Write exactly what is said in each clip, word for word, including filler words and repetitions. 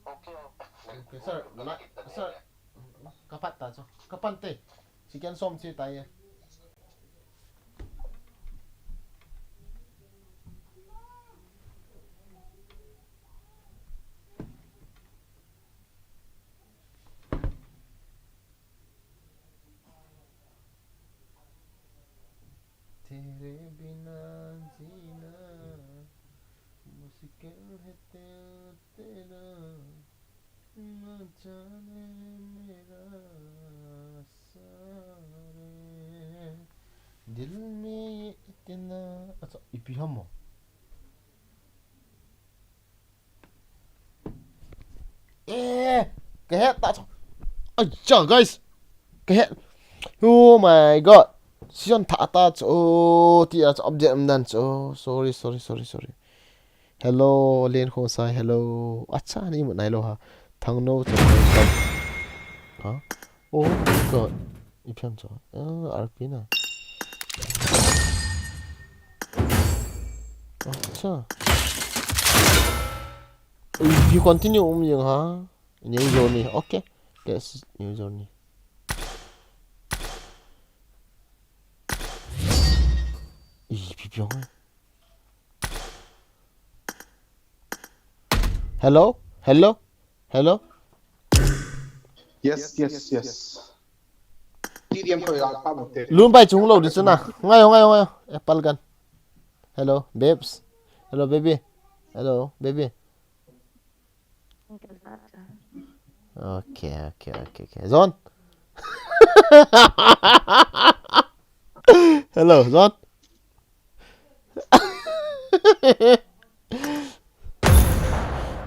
Okay, sir, la, sir, kapat ta chu. Kapan te. Chicken som chi ta ye. तेरे बिना जीना मुश्किल है तेरा, तेरा ना जाने मेरा सारे दिल में ये इतना। Acha, ipi ham mo? Eh, kahet ta chu. Acha, guys. Kahet. Oh my God. Season thah ta chu. Oh, ti a chu update um dan chu. Oh, sorry, sorry, sorry, sorry. Hello, Len Khosai. Hello. Acha, ni mu nai lo ha. Thangno chu. Ha? Oh God. Ipi ham chu. Ah, R P na. Acha. If you continue um jeng ha. New journey. Okay. Let's new journey. Ih, ipi piang ai. Hello? Hello? Hello? Yes, yes, yes. T D M ko ya pa mo te. Lun bai chung lo di chu na. Ngai, ngai, ngai. Apple gun. Hello, babes. Hello, baby. Hello, baby. Okay, okay, okay, okay. John. Hello, John.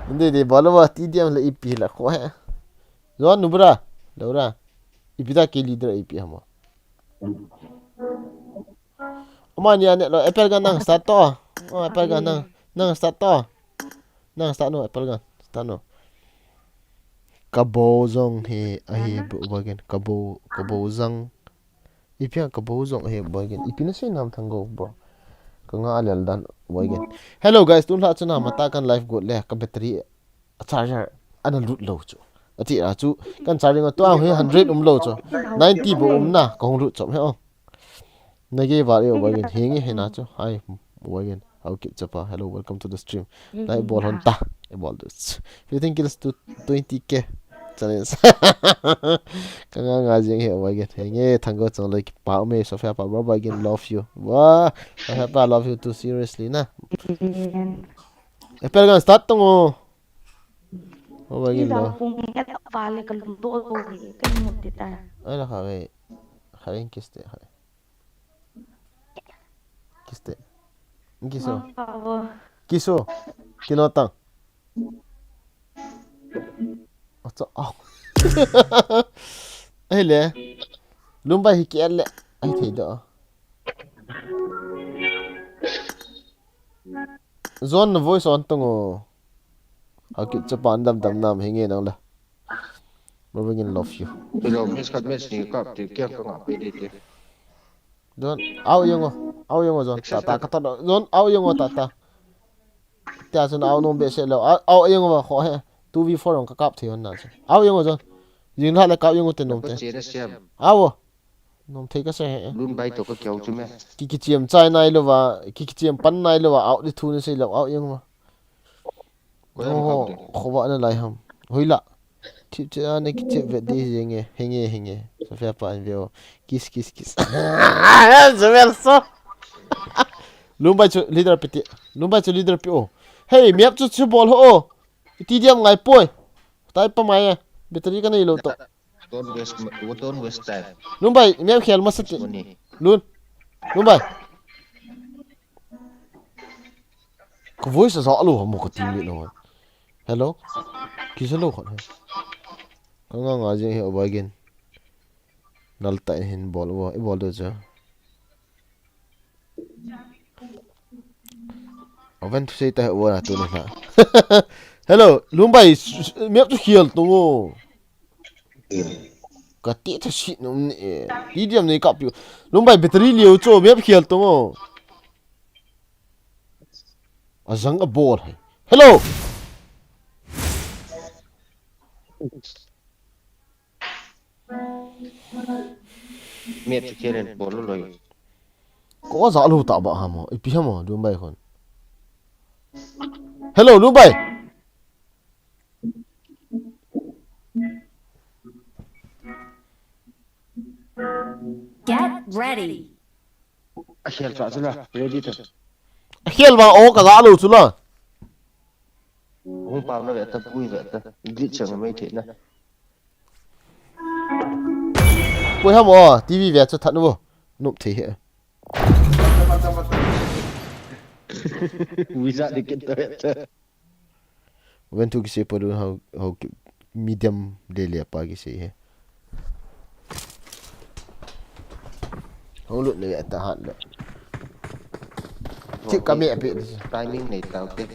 Hindi, di, bolo ba, T D M la ipi la ko he. John, nubra, Laura. Ipi ta ki leader ipi hamo. Amani ane lo, apple gun nang start to. Oh, apple gun nang, nang start to. Nang start no, apple gun. Start no. Kabo jong he, ahi, bu, bu again. Kabo, kabo jang. Ipi a kabo jong he, bu again. Ipi na sei nam thang go, bro. Ka nga alel dan, bu again. Hello guys, tun la chuna mata kan live got le, ka battery a charger ana lut lo chu. Ati a chu, kan charging a tua hi hundred um lo chu. Ninety bo um na, ka hung lut chom he o. Nage val e, bu again. Henge he na chu. Hai, bu again. How kit chapa. Hello, welcome to the stream. Lai bol hon ta. E bol du. Fifteen kills to twenty K. Challenge. Ka nga nga jing he, bu again. Henge, thang go chong loi kipa ume, Sophia pa, bu again, love you. Wah, Sophia pa, love you too, seriously na. Apple gun start tong o. Bu again lo. Ai la kha ve. Kha ring kiste kha. Kiste. Kiso. Kiso. Kino tang. Acha, au. Ahile. Lumbai hi ki le. Ai thei do. John na voice on tong o. Akit chapa dam dam nam hinge nang la. Moving in love you. Hello, miss kat miss ni kap ti kiang ka nga pe di ti. John, au yong o. Au yong o, John. Ta, ta, ka ta, John, au yong o, ta, ta. Tia chun au nom behseh lou. Au, au yong o, kho he. Two v four ong ka kap thei hon na chu. Au yong o, John. Jing la le kap yong o te nom te. Che na siam. Au o. Nom thei ka se he. Lun bai to ka kiau chu me. Ki, ki chiam chai nai lou va, ki, ki chiam pan nai lou va, au di thu ni sei lou, au yong o. Ko yam Oh, kap de. Kho va na lai ham. Hoi la. Thip che a ne ki che ve di jeng e. Henge, henge. Sophia pa an ve o. Kiss, kiss, kiss. Sophia so. Lumbai chu leader pi ti. Lumbai chu leader pi o. Hey, map chu chu bol ho o. Iti diam ngai poi. Tai pa mai e. Battery ka nei lou to. Don't waste, don't waste time. Lumbai, map khel masa ti. Money. Lun. Lumbai. Ka voice a za lou ham ka ti mi lou. Hello? Kisa lou khat he. Ka nga nga jing he over again. Nal ta in hin bol over, i bol do cha. Oven thu sei ta he over tu na. Hello, Lumbai, s-, s-, map tu khial tu ngo. Ka ti ta si num ni e. Ti diam nei ka piu. Lumbai battery liu chu, map khial tu ngo. A jang a bol hai. Hello. Mate chu kelen polo loi. Ko ja lu ta ba ha mo. Ipi ha mo, Lumbai khun. Hello, Lumbai. Get ready. A khel cha chu la, ready to. A khel ba o ka ja lu chu la. Hung pau na ve ta, pui ve ta. Glitch chang mai the na. Pui ha mo, T V ve chu that nu. Nup thei he. Visa ticket to ve ta. Wen thu kisei pa du hau, hau ki, medium le le pa kisei he. Hau lut le ta hat le. Thik ka me pe. Timing nei tau te.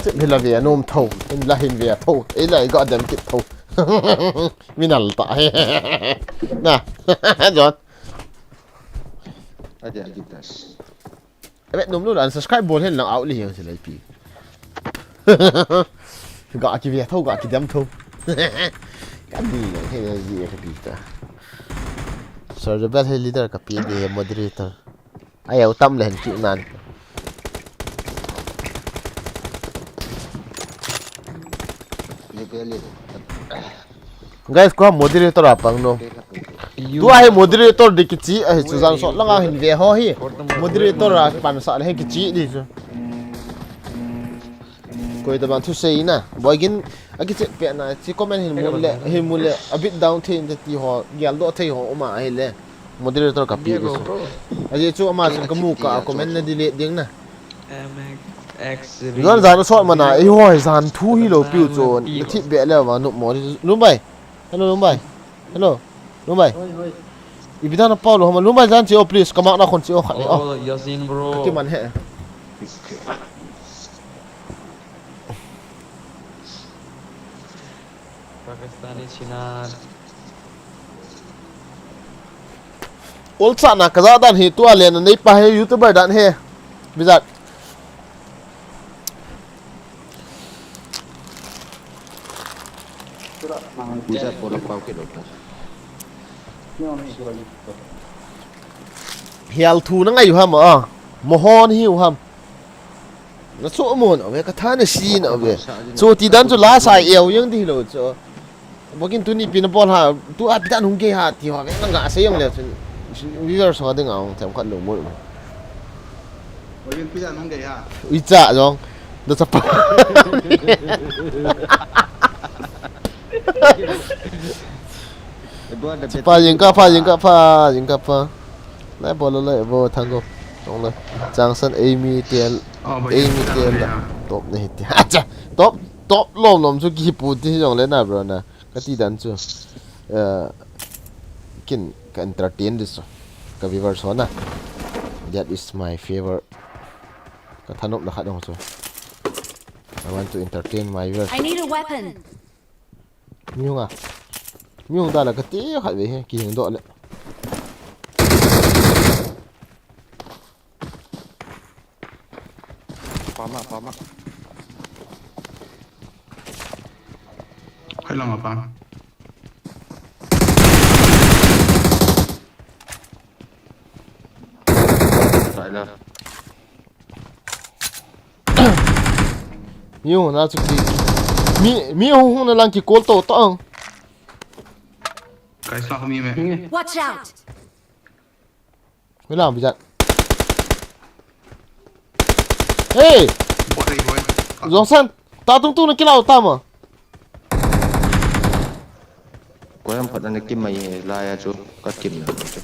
Thik hi la ve nom tho. Hin la hin ve tho. Ei la i ga dem kit tho. Minal ta he. Na. John. Adia gitas. Abe nom lo la unsubscribe bol hen lang out li hiang se lai pi. Ga ki ve tho, ga ki dem tho. Ka di le he ji ka pi ta. Sir Jabel he leader ka pi di he moderator. Ai au tam le hen ki nan. Guys, ko moderator a pang no. Tu a hi moderator di kichi, a hi chu jan so langa hin ve ho hi. Moderator a pan sa le hin kichi di chu. Koi ta ban thu sei na. Boy gin a kichi pe na chi comment hin mu le, hin mu le a bit down thei in ti ho, gel do thei ho uma a hi le. Moderator ka pi di chu. A ji chu ama chu ka mu ka comment na delete ding na. Jan jan sot mana, ei ho, jan thu hi lo piu chu, na thip be le ma, nup mo, Lumbai. Hello, Lumbai. Hello, Lumbai. Hoi, hoi. Ipi dan a pau lo, hama, Lumbai jan chi o, please, ka mak na khon chi o, khat ni o. Oh, Yasin, bro. Ka kiman he. Pakistani China. Ol cha na ka ja dan hi tu a le na nei pa he YouTuber dan he. Bijat. Bijat bola pau ke dokta. Hial thu na ngai u ham a. Mohon hi u ham. Na chu mun ave ka tha na si na ave. Chu ti dan chu la sai eu yang di lo chu. Bokin tuni pi na bol ha, tu a pi dan hung ke ha ti ho ve na nga se yong le chu. Viewer so ding a hung them khat lo mo. Bokin pi dan hung ke ha. Ui cha jong. Da chapa. Chapa jing ka pha, jing ka pha, jing ka pha. Lai bol lo lai bo thang go. Jong le. Changsan Amy tel. Amy tel la. Top nei ti. Acha. Top, top lom lom chu ki pu ti jong le na bro na. Ka ti dan chu. Eh, kin ka entertain di chu. Ka viewers ho na. That is my favor. Ka thanop na khat jong chu. I want to entertain my viewers. I need a weapon. Mi hung a. Mi hung da la ka ti khat ve he, ki hing doh le. Pa ma, pa ma. Khai lang a pa. Sai la. Mi hung na chu ki. Mi, mi hung hung na lang ki call to to ang. Kai sa mi me. Watch out! Wei lang bijat. Hey! Boy, boy. Jongsan, ta tung tung na kilau ta ma. Ko yam phat na ki mai la ya chu ka kim na chu.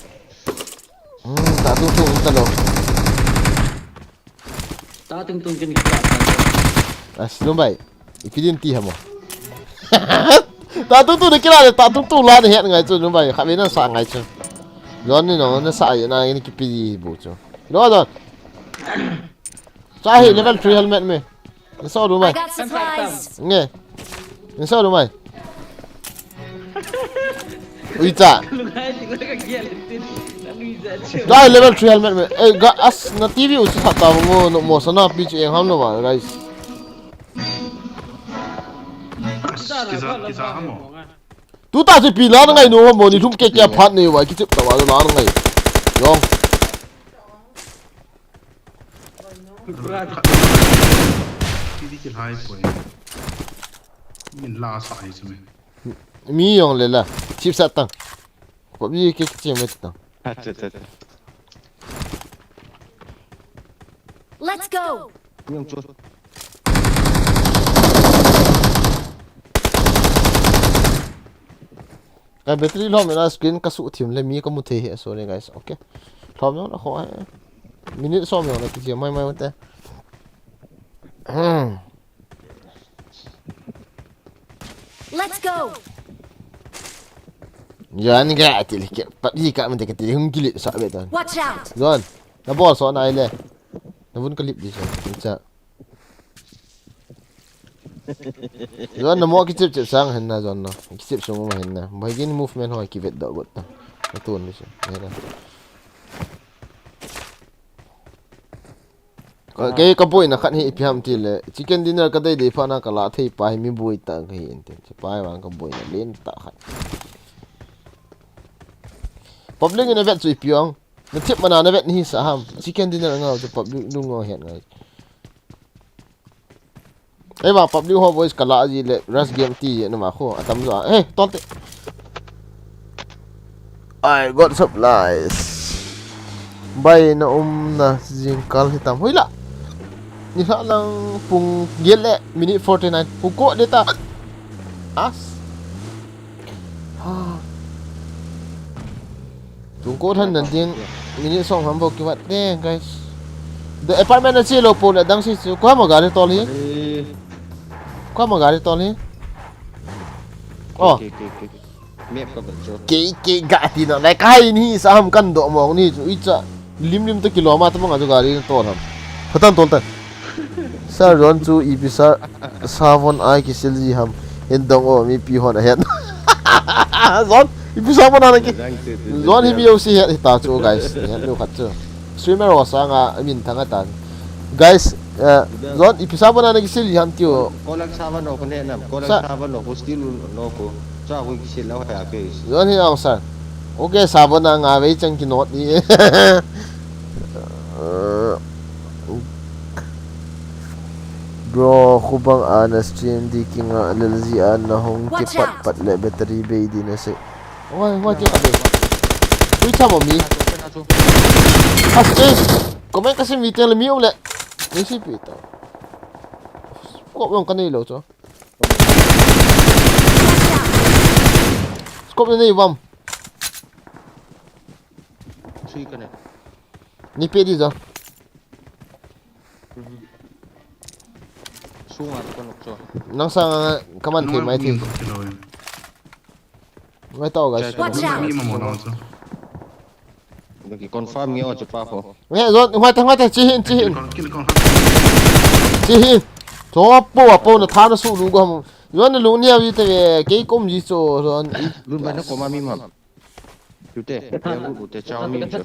Hmm, ta tung tung ta lo. Ta tung tung kin ka ta. As Lumbai. Ipi din ti hamo. Ta tung tung na kila le, ta tung tung la na het ngai chu Lumbai. Kha ve na sa ngai chu. John ni no na sa ya na ni kipi di bu chu. Lo John. Cha hi level three helmet me. Ni so Lumbai. I got supplies. Nge. Ni so Lumbai. Ui cha. Guys, level three helmet me. Eh, ga as na T V u chu that ta mo no mo sana pi chu eng ham lo ba, guys. Kiza, kiza hamo. Tuta chu ipi la na ngai nom hamo, ni thum keke phat nei uva, kichep tah uva la na ngai. Jong. Kidi kilhai poi. Min la sa hi chu me. Mi jong le la. Chip sa tang. Ko bi ke kichep me tang. Acha, acha, acha. Let's go. Yang chu. Ka battery lhom ina screen ka suh thim le mi ka mu thei hi, sorry guys. Okay. Lhom jong na kho he. Minute som jong na kichia mai mai te. Hmm. Let's go. Jan ga ti le ke, pa di ka man te ka ti hung kili sa be tan. Watch out. Jan, na bol so na ile. Na vun ka lip di sa. Cha. Jan na mo kichep chep sang hen na jan na. Kichep sung ma hen na. Bai gin movement ho kivet da got ta. Na tun di sa. Ni na. Ka, kei ka boina khat hi ipi ham ti le, chicken dinner ka dei dei pha na ka la thei pa hi mi boi ta ka hi inte. Chi pa hi vang ka boina len ta khat. Public in a vet chu ipi ong. Na thip mana na vet ni sa ham. Chicken dinner ngau chu public lung ngau het ngai. Ei vang public ho boys ka la ji le rush game ti je na ma kho atam jo. Hey, ton te. I got supplies. Bai na um na jingkal hitam. Hoila. Ni hla lang pung giet le minute forty nine. Pung ko de ta. As. Ha. Pung ko than nan ding minute som ham bou kivat de, guys. The apartment na chi lo po le dang si chu. Ko ma gari tol hi. Ko ma gari tol hi. Oh. Kei, kei, kei, kei. Map ka ban chu. Kei, kei ga ti na lai kai ni sa ham kan do mong ni chu i cha. Lim lim to kiloma to mong a chu gari to ham. Phatan tol ta. Sir Ron chu ipi sa savon ai kisil ji ham. Hin dong o mipi hon a het. Ron, ipi savon ana ki. Ron hi mi yo si het ta chu guys. Het lo khat chu. Streamer ho sanga min thang atan. Guys, eh, Ron, ipi savon ana kisil ji ham tiu. Kolang savon ho ko ne nam. Kolang savon ho ko steel no ko. Cha ko kisil lo ha ke. Ron hi ang sa. Okay, savon na nga vei chang ki not ni. Bro, khubang ana stream di kinga lel ji ana hung kipat pat le battery bei di na se. Oi, oi, ti ka be. Ui, cha mo mi. As, eh. Comment ka sim video le mi um le. Ni si pi ta. Ko bang ka nei lo cho. Scope nei vam. Sui ka ne. Ni pe di jo. Sunga to nok cho. Nang sang ka man thei mai thei. Mai tau guys. Watch out. Mi ma mo na cho. Ki confirm nge o chu pa ho. He, zon, hoi ta, hoi ta, chi hin, chi hin. Kill con, kill con. Chi hin. Cho po, po na tha na su lu go. Zon na lu ni a vi te ve, kei kom ji cho, zon. Lu ba na ko ma mi ma. Tute, ya lu te chao mi cho.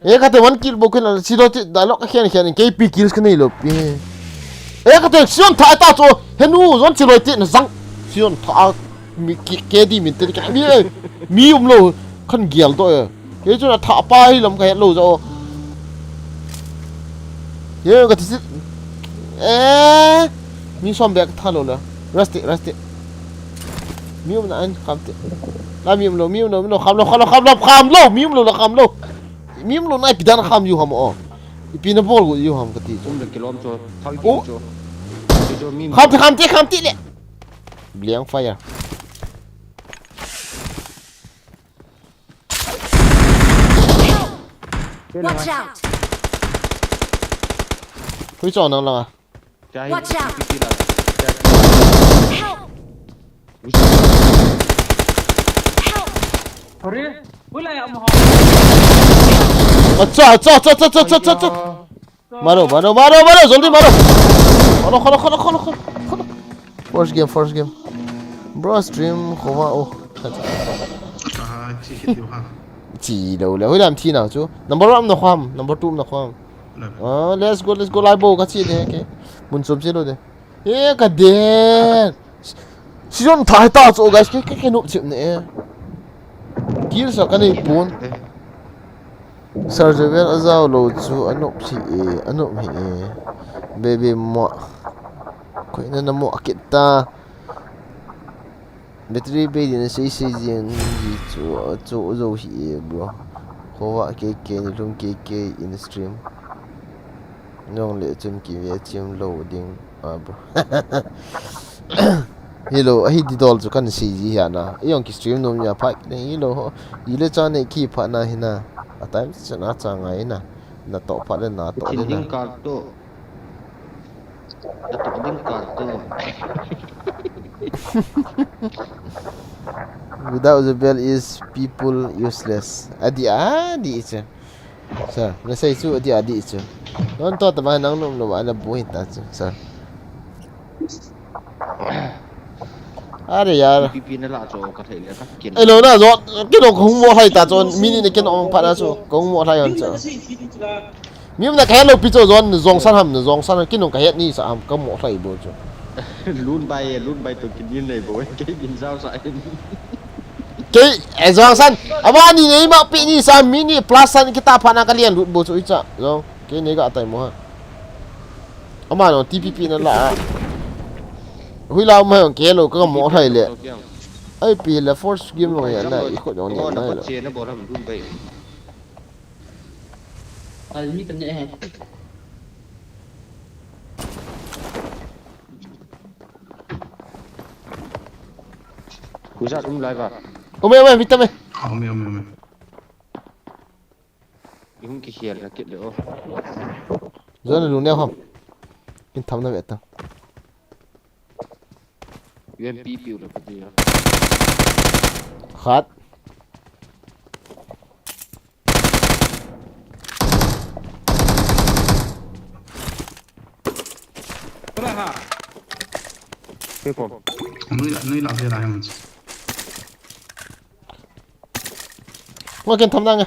E ka te one kill bo kin na si do ti da lo ka khen khen kei pi kills ka nei lo pi. E ka te sion tha ta cho. He nu, zon chi lo ti na zang. Sion tha mi ki, ke di min te ka mi. Mi um lo kan gial do e. Kei chu na tha pa hi lam ka het lo jo. Ye ka ti si. Eh. Mi som bek tha lo la. Rusty, rusty. Mi um na an kham te. La mi um lo, mi um lo, mi um lo, kham lo, kham lo, kham lo, kham lo. Mi um lo, la kham lo. Mi um lo na ipi dan kham u ham o. Ipi na bol u ham ka ti chu. Um le kilom cho. Thal kim cho. Kham te, kham te, kham te le. Blank fire. Watch out! Hui cho nang langa. Watch out! Help! Help! Acha, acha, acha. Maro, maro, maro, maro, jaldi maro. Kholo, kholo, kholo, kholo, kholo, kholo. First game, first game. Bro, stream khova o. Ah, chi khit yo ha. Chi lo le. Hoilam thi na chu. Number one na kham, number two na kham. Ah, let's go, let's go. Lai bo ka chi de ke. Mun chom chi lo de. E ka de. Season thah hita chu, guys, ke, ke, ke nop chip ne e. Kill sa ka nei pon. Sir Joel a jao lou chu a nop hi e, a nop hi e. Baby mo. Koi na na mo akit ta. Battery bei din sei sei jin ji chu, chu zo hi e, bro. Khowa K K ni lum K K in stream. Nong le chun ki ve chim lo ding. Ah, bro. Hello, ahi di dol chu kan si ji hi ana. I ong ki stream nom ya pha ki nei hello ho. I le cha nei ki pha na hi na. A time cha na cha ngai na. Na to pha le na to le na. Ding kar to. Na to ding kar to. Without the bell is people useless. Adi, adi cha. Sir, na sei chu adi adi chu. Non to ta ba nang nom lo ba na bu hin ta chu. Sir. Are yar. P P na la chu ka thei le ka kin. Elo na jo, kino ka hung mo hai ta chu. Mini ne kino ong pha na chu. Ka hung mo hai hon chu. Mi na ka hello pi chu jon jong san ham na jong san kino ka het ni sa am ka mo hai bo chu. Lun bai e, lun bai to kin ni nei bo. Ke din jao sa in. Kei, eh, Johnson, ama ni nei ma pi ni sa mi ni plus san kita pha na ka lian lut bo chu i cha. Jong, kei nei ga tai mo ha. Ama no T P P na la. Hui la ma yong ke lo ka mo hai le. Ai pi la force game lo ya na i ko jong ni na lo. Che na bo ram dun bai. Al mi kan ne he. Kuzat um lai va. Ome, ome, vita me. Ome, ome, ome. Ihung ki hial na kit le o. Zon lu ne ham. In tham na ve ta. U M P piu le ka ti ya. Khat. Koi ko. Nui la, nui la, ve la, hem. Ngo ken tham dang e.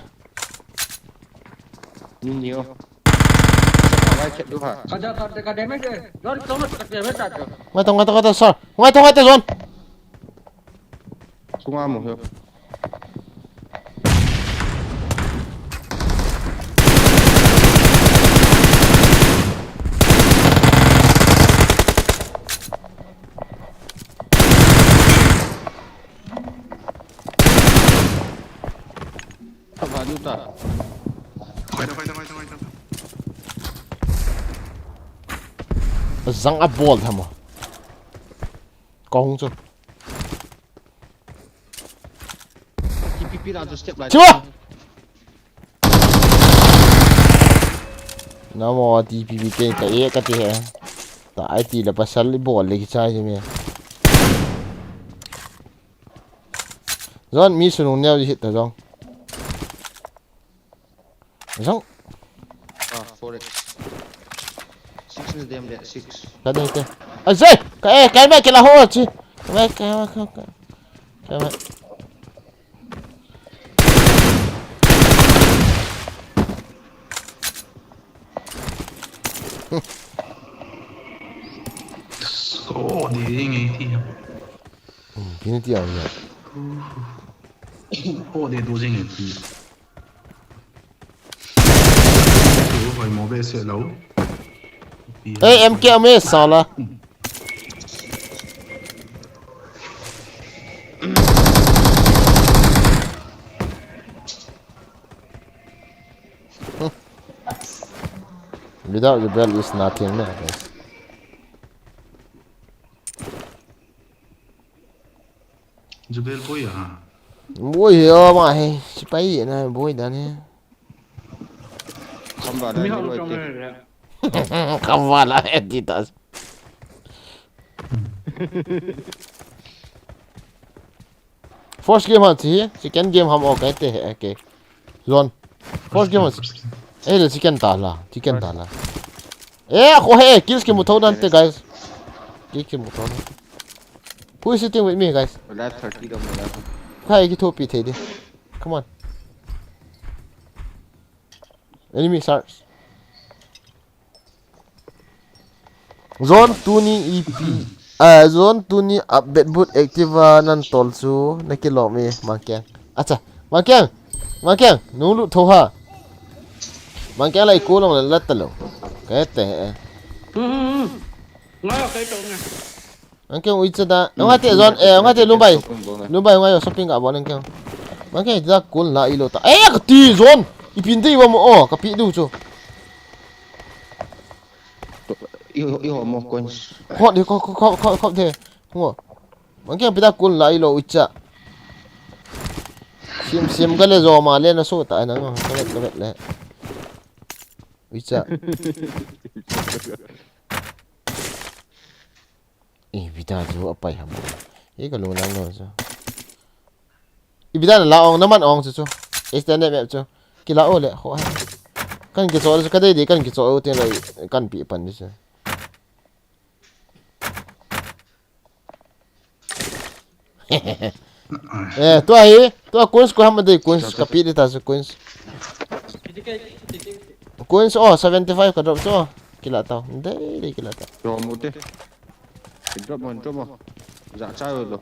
Ni ni o. Sa ka vai khet du ha. Ka da, ka da, ka damage e. Don, ka mat, ka damage ta. Ngai tong, ngai tong, ngai tong, sir. Ngai tong, ngai tong, John. Sunga mo he. Ka va du ta. Koi ta, koi ta, koi ta, koi ta. Zang a bol tham mo. Ka hung chu. T P P la chu step lai. Chua! Namo T P P ke ka e ka ti he. Ta ai ti la pasal i bol le ki chai me. Zon mi sunu neo hit ta zong. Zong. Ah, four X. Six ni dem de, six. Ka dei te. Ai, zai! Ka, eh, ka mai ke la ho chi. Ka mai, ka mai, ka mai. Ka mai. Oh, di ngai ti. Hmm, kini ti au ya. Oh, di do jing ti. Ei, M K ame sala. Without the bell is nothing, na, guys. Jubel boi a. Boi hi o ma hi. Sipai na boi dan hi. Kamba da ni boi te. Kamba la Adidas. First game ha chi, second game ham o kai te he, okay. Zon. First game ha chi. Eh, le second ta la, second ta la. Eh, ko he, kills ki mu tho dan te, guys. Kills ki mu tho dan. Who is sitting with me, guys? Life thirty dong, life. Khai ki thopi thei di. Come on. Enemy stars. Zon tuni ipi. Ah, zone tuni update boot active a nan tol chu na kilom e, Mangkeng. Acha, Mangkeng. Mangkeng, nung lut tho ha. Mangkeng lai ko long la ta lo. Ka te. Hmm, hmm, hmm. Ngai kai to nga. Mangkeng uicha da. Ngai te zone, eh, ngai te Lumbai. Shopping bol na. Lumbai ngai shopping ga bol Mangkeng. Mangkeng ja kul la ilo ta. Eh, ka ti zone. Ipin te iwa mo o, ka pi du chu. Iho, iho mo coins. Khot di, khot, khot, khot, khot, khot de. Ngo. Mangkeng pida kul la ilo uicha. Sim, sim ka le zo ma le na so ta na ngo. Ka vet, ka vet le. Uicha. Eh, vida chu apai ham. Eh, ka lung lang lo chu. Ibida na la ong, na man ong chu chu. Extended map chu. Kila o le, ho hai. Kan kicho chu ka dei dei, kan kicho u tin lai, kan pi pan di chu. Eh, tua hi, tua coins ko ham dei coins ka pi di ta chu coins. Coins, oh, seventy five ka drop chu. Kila tau. Dei dei kila tau. Drop mo te. Drop mo, drop mo. Za cha lo.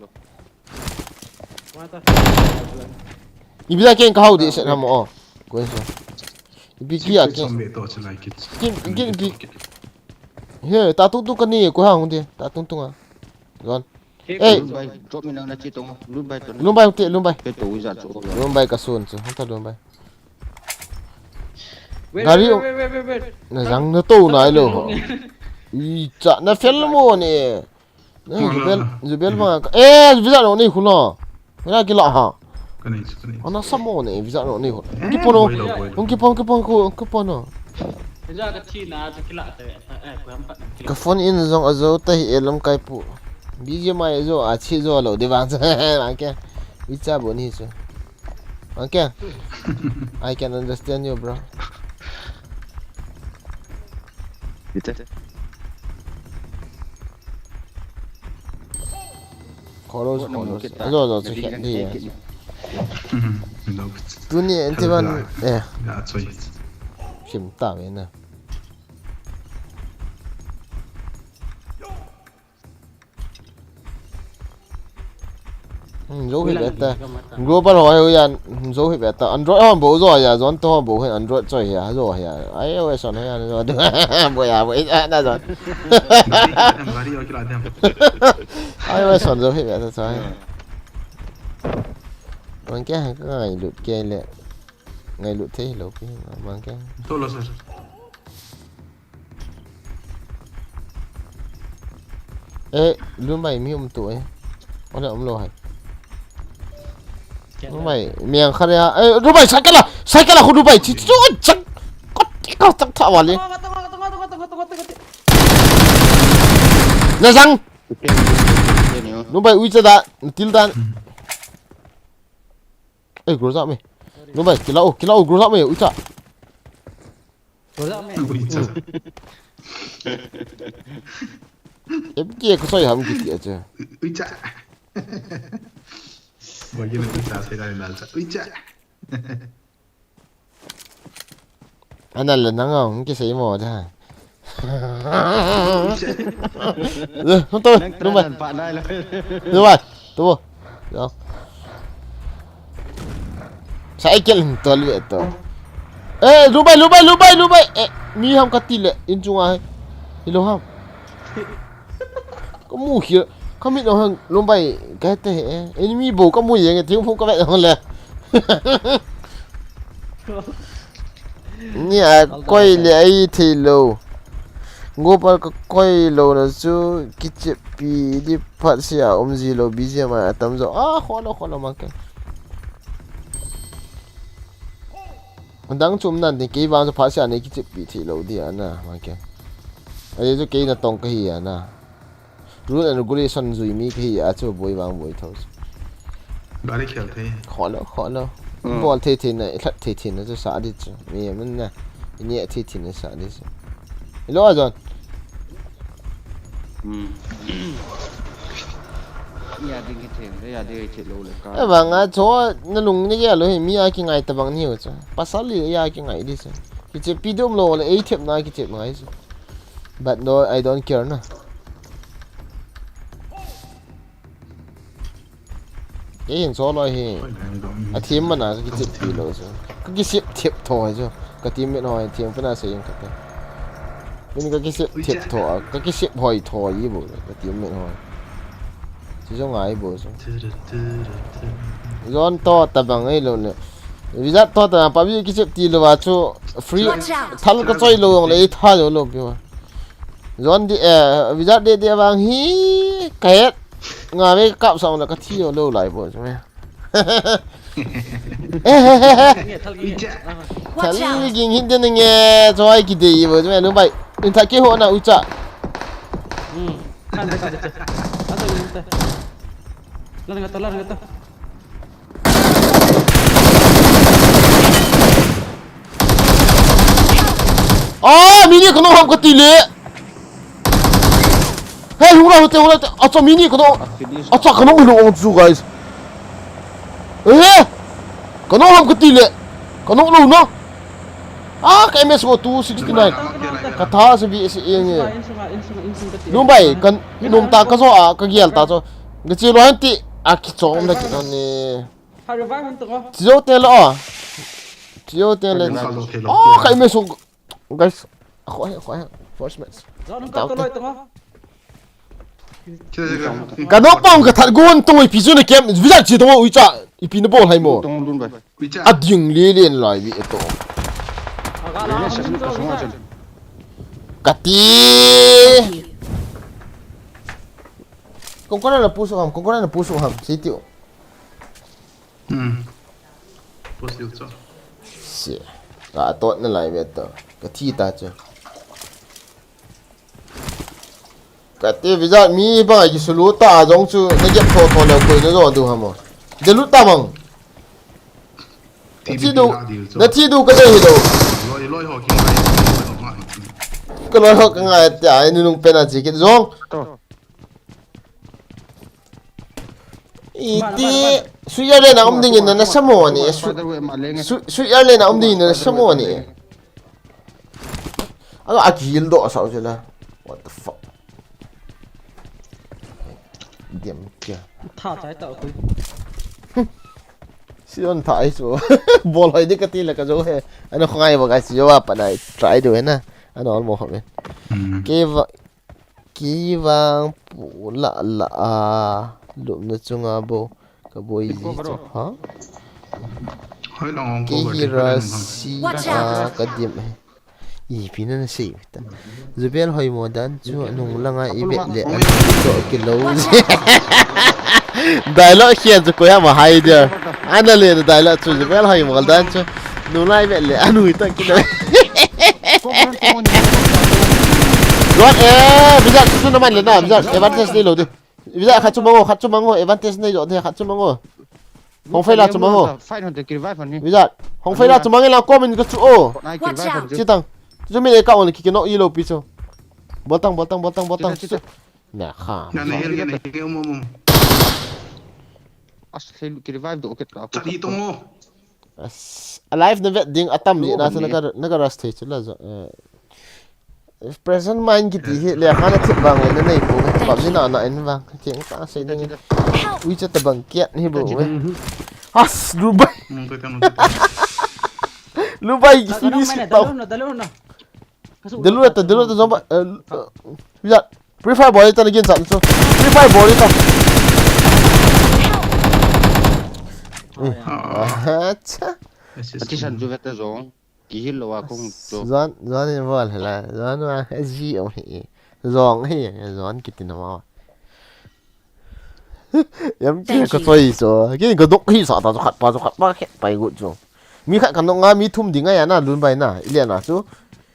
Ibida keng ka hau di set ham o. Ko so. Ibi ki a keng. Som be to chalai kit. Kin, kin ibi. He, ta tung tung ka ni ko hang di. Ta tung tung a. Zone. Eh. Lumbai, drop mi na na chi tong. Lumbai to. Lumbai te, Lumbai. Ke to za chu. Lumbai ka sun chu. Hanta Lumbai. Wait, gari wait, o- wait, wait, wait, wait. Na jang na to na ilo ho. Ui cha na fel mo ne. Na Wala. Jubel, Jubel ma ka. Eh, visa no ni khu lo. Na kila ha. Ka nei chu, ka nei chu. Ana samo ne visa no ni khu. Eh, kipono. Boi lo, boi lo. Hung kipon, kipon khu, kipono. Visa ka thi na chu kila te. Eh, eh, ko ham pa. Ka phone in jong ajo ta hi elam kai pu. B G M I jo a chi jo lo de bang. Bang ke. Visa bo ni chu. Okay. I can understand you, bro. Ite. Kholos, kholos. Ajo, ajo, chu khet di. Mhm, no. Tuni enti ban, eh. Ya, choi. Sim ta ve na. Hmm, zo hi beta. Global ho hi yan, hmm, zo hi beta. Android ho bo zo ya, zon to ho bo hin Android choi ya, zo ya. iOS ho ya, zo. Bo ya, bo ya, na zon. Gari, gari, gari, gari. iOS ho zo hi beta choi. Mang kya hai ka ngailut kei le. Ngailut thei lo pi, mang kya. To lo sir. Eh, Lumbai mi um tu eh. Ole um lo hai. Lumbai, mi ang khare ha. Eh, Lumbai, cycle la, cycle la khu Lumbai, chi, chi, chi, chak. Kot, kot, chak, tha wali. Na jang. Lumbai, ui cha da, til dan. Eh, groza me. Lumbai, kila o, kila o, groza me, ui cha. Ui cha. Em ke ko soi ham kiti acha. Ui cha. Bo ye ui cha sei la la cha. Ui cha. Ana le nang ong ki sei mo da. Ui cha. Eh, hung to, Lumbai. Nang try pa nai la. Lumbai. Tu. Yo. Cycle hin tol ve to. Eh, Lumbai, Lumbai, Lumbai, Lumbai. Eh, mi ham kati le, in chunga hai. Hilo ham. Ka mu hi, ka mit no hang Lumbai, ka te he. Enemy bo ka mu yeng, ting phu ka ve no le. Ni a koi le ai thei lo. Gopal ka koi lo na chu kichepi di phat sia um ji lo B G M I atam jo. Ah, kholo, kholo ma ke. Dang chum nan din kei vang chu phat sia nei kichepi thei lo di ana ma ke. Ai chu kei na tong ka hi ana. Rule and regulation jui mi kahi a chu boi vang boi tho chu. Gari khel thei. Kholo, kholo. Hmm. Bol thei thei na, i lhat thei thei na chu sa di chu. Mi man na. I ne thei thei na sa di chu. Hello, John. Hmm. Ya ding ki thei, ya ding ki thei lo le ka. Eh, vang a chu na lung ni ya lo hi mi a ki ngai ta vang ni ho chu. Pasal li ya ki ngai di chu. Kichepi dum lo le, ei thep na kichep ngai chu. But no, I don't care na. Ei, hin so loi hi. A thim mana ka kichep ti lou chu. Ka kisep thep tho hi chu. Ka teammate hoi thim pana sei in ka te. Min ka kisep thep tho a, ka kisep hoi tho i bo ka teammate hoi. Chu chu ngai bo chu. Zon to ta bang ei lo le. Vizat to ta pa bi kisep ti lou a chu free. Watch out! Thal ka choi lou le ei tha jo lou pi wa. Zon di, eh, Vizat de de bang hi ka het. Nga ve ka kap sang le ka thi jo lou lai bo chu. Thal ging hin den nge choi ki dei bo chuma nu bai. In tha ki ho na ucha. Hmm. Kan de kan de. Asa ni ta. Lan ga ta lan ga ta. Ah, mini kono ham ka ti le. Hey, hung la, hung la, hung la. Acha, mini kono. Acha, kono lo ong chu, guys. Eh? Kono ham ka ti le. Kono lo na. Ah, ka M S go two sixty nine. Ka tha sa bi si eng e. Lumbai, kan nom ta ka zo a, ka gel ta zo. Ga chi lo han ti. A ki chom na ki ni. Chijo te lo. Chijo te le. Oh, ka M S go. Guys, akhoh hi, akhoh hi. First match. Ka nopang ka that gon tong ipi chu na kem, Vizat chi tong uicha, ipi na bol hai mo. Ading le len lai vi to. Kati. Kong kona na push ham, kong kona na push ham, si tiu. Hmm. Push diu chu. Si. Ka tot na lai ve to. Ka thi ta chu. Kati Vizat mi bang ki sulu ta jong chu na gep tho tho le koi na jo du hamo. De lu ta mang. Na thi du, na thi du ka de hi do. Loi, loi ho ki ngai. Ka loi ho ka ngai ta ai nu nung pe na chi ki jong. Iti, sui yar le na um ding in na samo ni. Sui yar le na um ding in na samo ni. Alo, a kill do sa u la. What the fuck? Diam kia. Tha chai ta koi. Si on tha ai chu. Bol hoi di ka ti la ka jo he. Ano khongai ba guys, jo apa nai. Try do he na. Ano almo ho me. Keva Kei vang pu la la a lupna chunga bo ka boi ji chu ha. Kei hi ra si a ka dim he. Ipi na na sei ta. Jubel hoi mo dan chu nung langa i bet le an to kilo. Dialogue khian chu ko ya ma hai dia. Ana le dialogue chu Jubel hoi mo dan chu. Nulai vet le, anu ita kilo. Ron, eh, Vizat, tu naman le na, Vizat, advantage nei lo di. Vizat, khat chu mango, khat chu mango, advantage nei lo di, khat chu mango. Hong Fei la chu mango. Fight hon te kiri vai fan ni. Vizat, Hong Fei la chu mango la comment ka chu o. Watch out. Chitang. Chu mi le ka on ki no i lo pi chu. Boltang, boltang, boltang, boltang. Chita, chita. Na kha. Na, na, hel, na, hel, um, um, um. As, hel, ki revive do, okay, ka. Chali tong o. As, alive na vet ding atam ji na chu na ka, na ka rush thei chu la jo. Eh, present mind kiti hi le kha na thip bang le na nei ko ka pam ni na na en bang. Keng ta sei ding. Ui cha ta bang kiat ni bo we. As, Lubai. Nung ka, nung ka. Lubai finish ta. Dalu na, dalu na. Delu ta, delu ta, zomba, eh, eh, ya, Free Fire bol ta na gin sa, so. Free Fire bol ta. Eh, ah, acha. Ati san ju veta zong. Kihil lo a kong to. Zon, zon in bol hela. Zon ma S G om hi. Zong hi, zon kiti na ma. Yam ki ka soi so. Ki ka dok hi sa ta so khat pa, so khat pa, khat pa i gut so. Mi khat ka nok nga mi thum ding a ya na lun bai na. Ile na chu.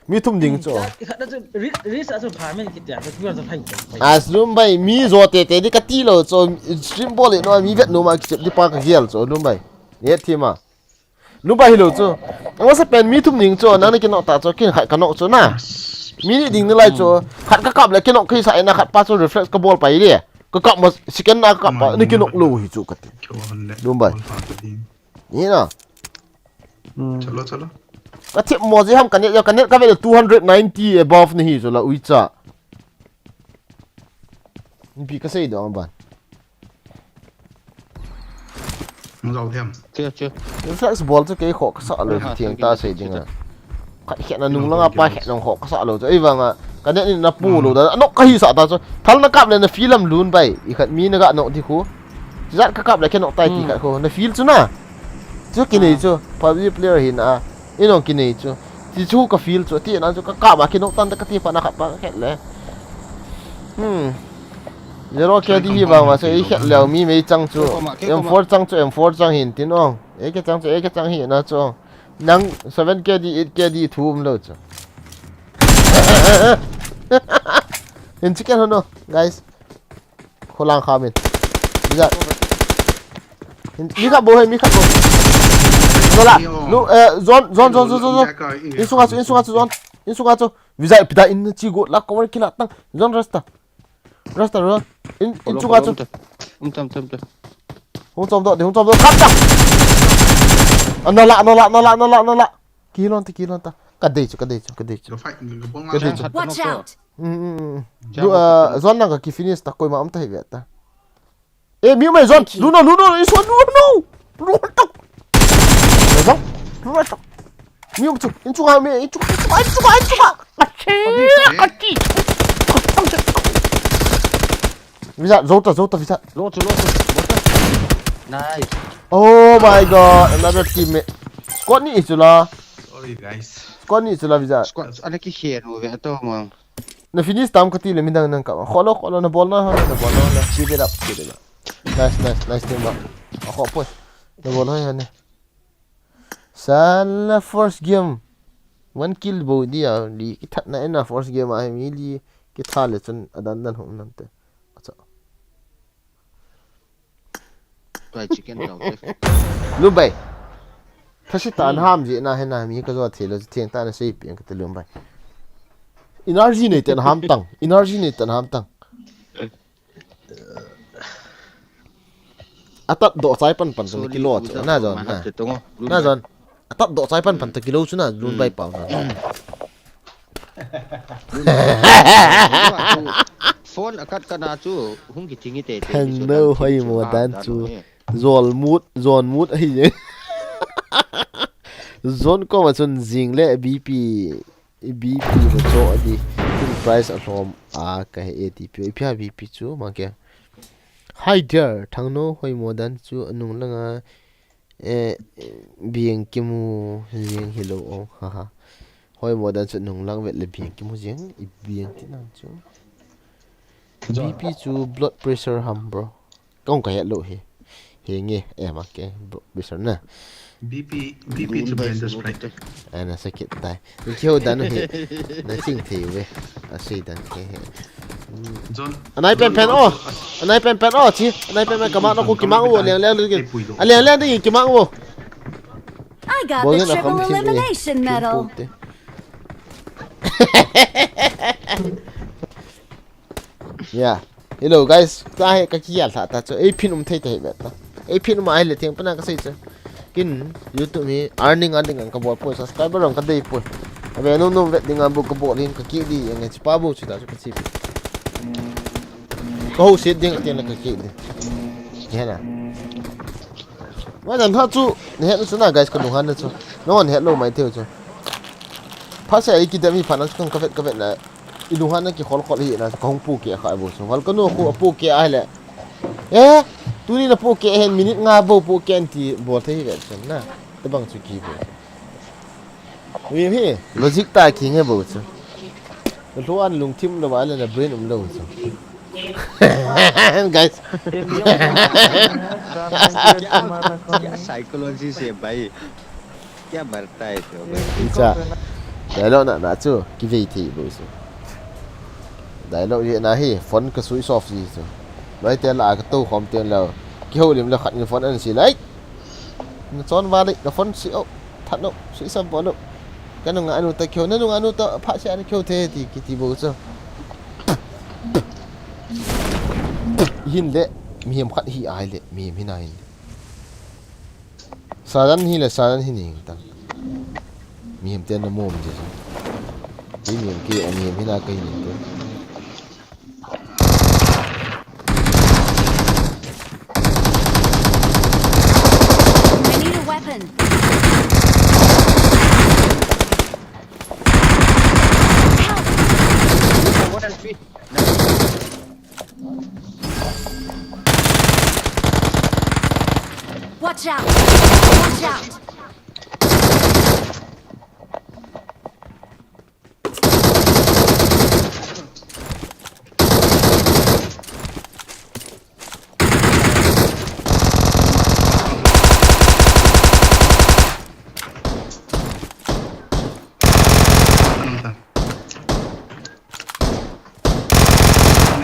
Mi thum ding chu. Khat na chu ri-, ri sa chu pha men ki tia, chu chu phai. As lun bai mi zo te te di ka ti lo chu stream bol le no mi vet no ma ki chep di pa ka gel chu lun bai. Ye thi ma. Lun bai hi lo chu. Ang sa pen mi thum ding chu na na ki nok ta chu kin khat ka nok chu na. Mi ni ding ni lai chu. Khat ka kap le ki nok khi sa na khat pa chu reflex ka bol pai le. Ka kap ma second na ka kap pa ni ki nok lo hi chu ka ti. Lun bai. Ni na. Hmm. Chalo, chalo. Ka thip mo ji ham ka net, ka net ka ve le two hundred ninety above ni hi chu la ui cha. Bi ka sei do ang ban. Zau them. Che, che. Reflex ball chu kei kho ka sa lo. Ha, thiang ta sei ding a. Khat khet na nung langa pa khet nung kho ka sa lo chu. Ei vang a. Ka net in na pu lo da. Anok ka hi sa ta chu. Thal na kap le na feel lam lun bai. I khat mi na ga nok di khu. Zat ka kap le ke nok tai ti khat khu. Na feel chu na. Chu ki nei chu. PUBG player hin a. I nong ki nei chu. Ti chu ka feel chu. Ti na chu ka kap a ki nok tan ta ka ti pa na khat pa ka khet le. Hmm. Zero K D hi vang ma se i khet leo mi mei chang chu. M four chang chu, M four chang hin tin ong. Ei ke chang chu, ei ke chang hi na chu. Nang seven K D, eight K D thum lo chu. In chicken hono, guys. Kholang kha min. Biza. Mi khat bo hai, mi khat bo. Zola. Lu, eh, zone, zone, zone, zone, zone. In sunga chu, in sunga chu zone. In sunga chu. Biza pida in chi go la cover kila tang. Zone rasta. Rasta ro. In, in sunga chu. Um tam tam tam. Hung chom do, hung chom do. Kap ta. Ana la, ana la, ana la, ana la, ana la. Kilon ta, kilon ta. Ka dei chu, ka dei chu, ka dei chu. Ka dei chu. Watch out! Mm, mm, mm. Du, uh, zone nang ka ki finish ta koima um ta hi ve ta. Eh, mi mai zone. Lu no, lu no, is one, lu no. Lu tak. Zone. Lu tak. Mi um chu, in chu ha, mi, in chu, in chu, in chu, in chu. Achi, achi. Visa, zota, zota, visa. Lo chu, lo chu. Nice. Oh my god, another teammate. Squad ni chu la. Sorry guys. Squad ni chu la visa. Squad ana ki khen u ve to mang. Na finish tam ka ti le midang nang ka. Kholo kholo na bol na ha na bol na na. Keep it up, keep it up. Nice nice nice team up. A kho poi. Na bol ha ne. Sala first game. One kill bo dia li ki that na ena first game a mi li ki tha le chun adan dan hom nam te. Acha. Try chicken down. Lu bai. Thasi ta an ham ji na he na mi ka zo thelo theng ta na sei piang ka te lum bai. Energy nei ten ham tang. Energy nei ten ham tang. Atat do chai pan pan tu kilo chu na zon na. Na zon. Atat do chai pan pan tu kilo chu na lun bai pau na. Phone akat kana chu hung ki thingi te te. Hello hoi mo dan chu. Zol mut, zon mut ahi je. Zon ko ma chun zing le B P, B P ma cho adi. Full price a hlom a ka he A T P. Ipia B P chu ma ke. Hi there, thangno hoi mo dan chu anung langa. Eh, biang kimu, biang hilo ong, haha. Hoi mo dan chu nung lang vet le biang kimu jing, i biang ti nan chu. B P chu blood pressure ham bro. Kong ka het lo hi. Hi nge, eh ma ke, blood pressure na. B P, B P chu Blender Sprite. Ana sakit tai. Ni kyo dan hi. Na sing thei ve. A sei dan ke he. Anai pen pen o. Anai pen pen o chi. Anai pen pen kama no ko kimang o leng leng ding. A leng leng ding kimang o. I got the triple elimination medal. Yeah. Hello guys, ta he ka kial tha ta chu. Ei phin um thei ta hi bet ta. Ei phin um ai le theng pana ka sei chu. Kin YouTube hi earning earning ang ka bol poi, subscriber ang ka dei poi. Ave no no vet ding ang bu ka bol hin ka ki di ang chi pa bu chu ta chu ka chi. Ka ho set ding tiang ka ki di. He na. Wa dan tha chu ne he chu na guys ka lung han chu. No ne he lo mai theu chu. Pha se ai ki da mi pha na chu ka vet ka vet na. I lunghan na kikhol khol hi na ka hung pu ke kha bo so. Val ka no khu a pu ke ai le. Eh, tuni na pu ke hen minute nga bo pu ke an ti bol thei hi ve chun na. Te bang chu ki bo. Wi hi logic ta ki nge bo chu. Lu an lungthim lo ba le na brain um lo chu. Guys. क्या साइकोलॉजी से भाई? क्या मरता है तो भाई? Icha. Dialogue na na chu kivei thei bo chu. Dialogue ye na hi phone ka switch off ji chu. Loi te la ka to khom te lo. Ki ho lim la khat in phone an si lai. Na chon va le ka phone si o. That no, switch off bo lo. Ka nung anu ta kyo, na nung anu ta pha si an kyo the ti ki ti bo chu. Hin le mihem khat hi ai le mihem hi na hin. Sadan hi le sadan hi ning ta. Mihem te na mom je. Hi mihem ki a mihem hi na ka hi ning te. Watch out! Watch out!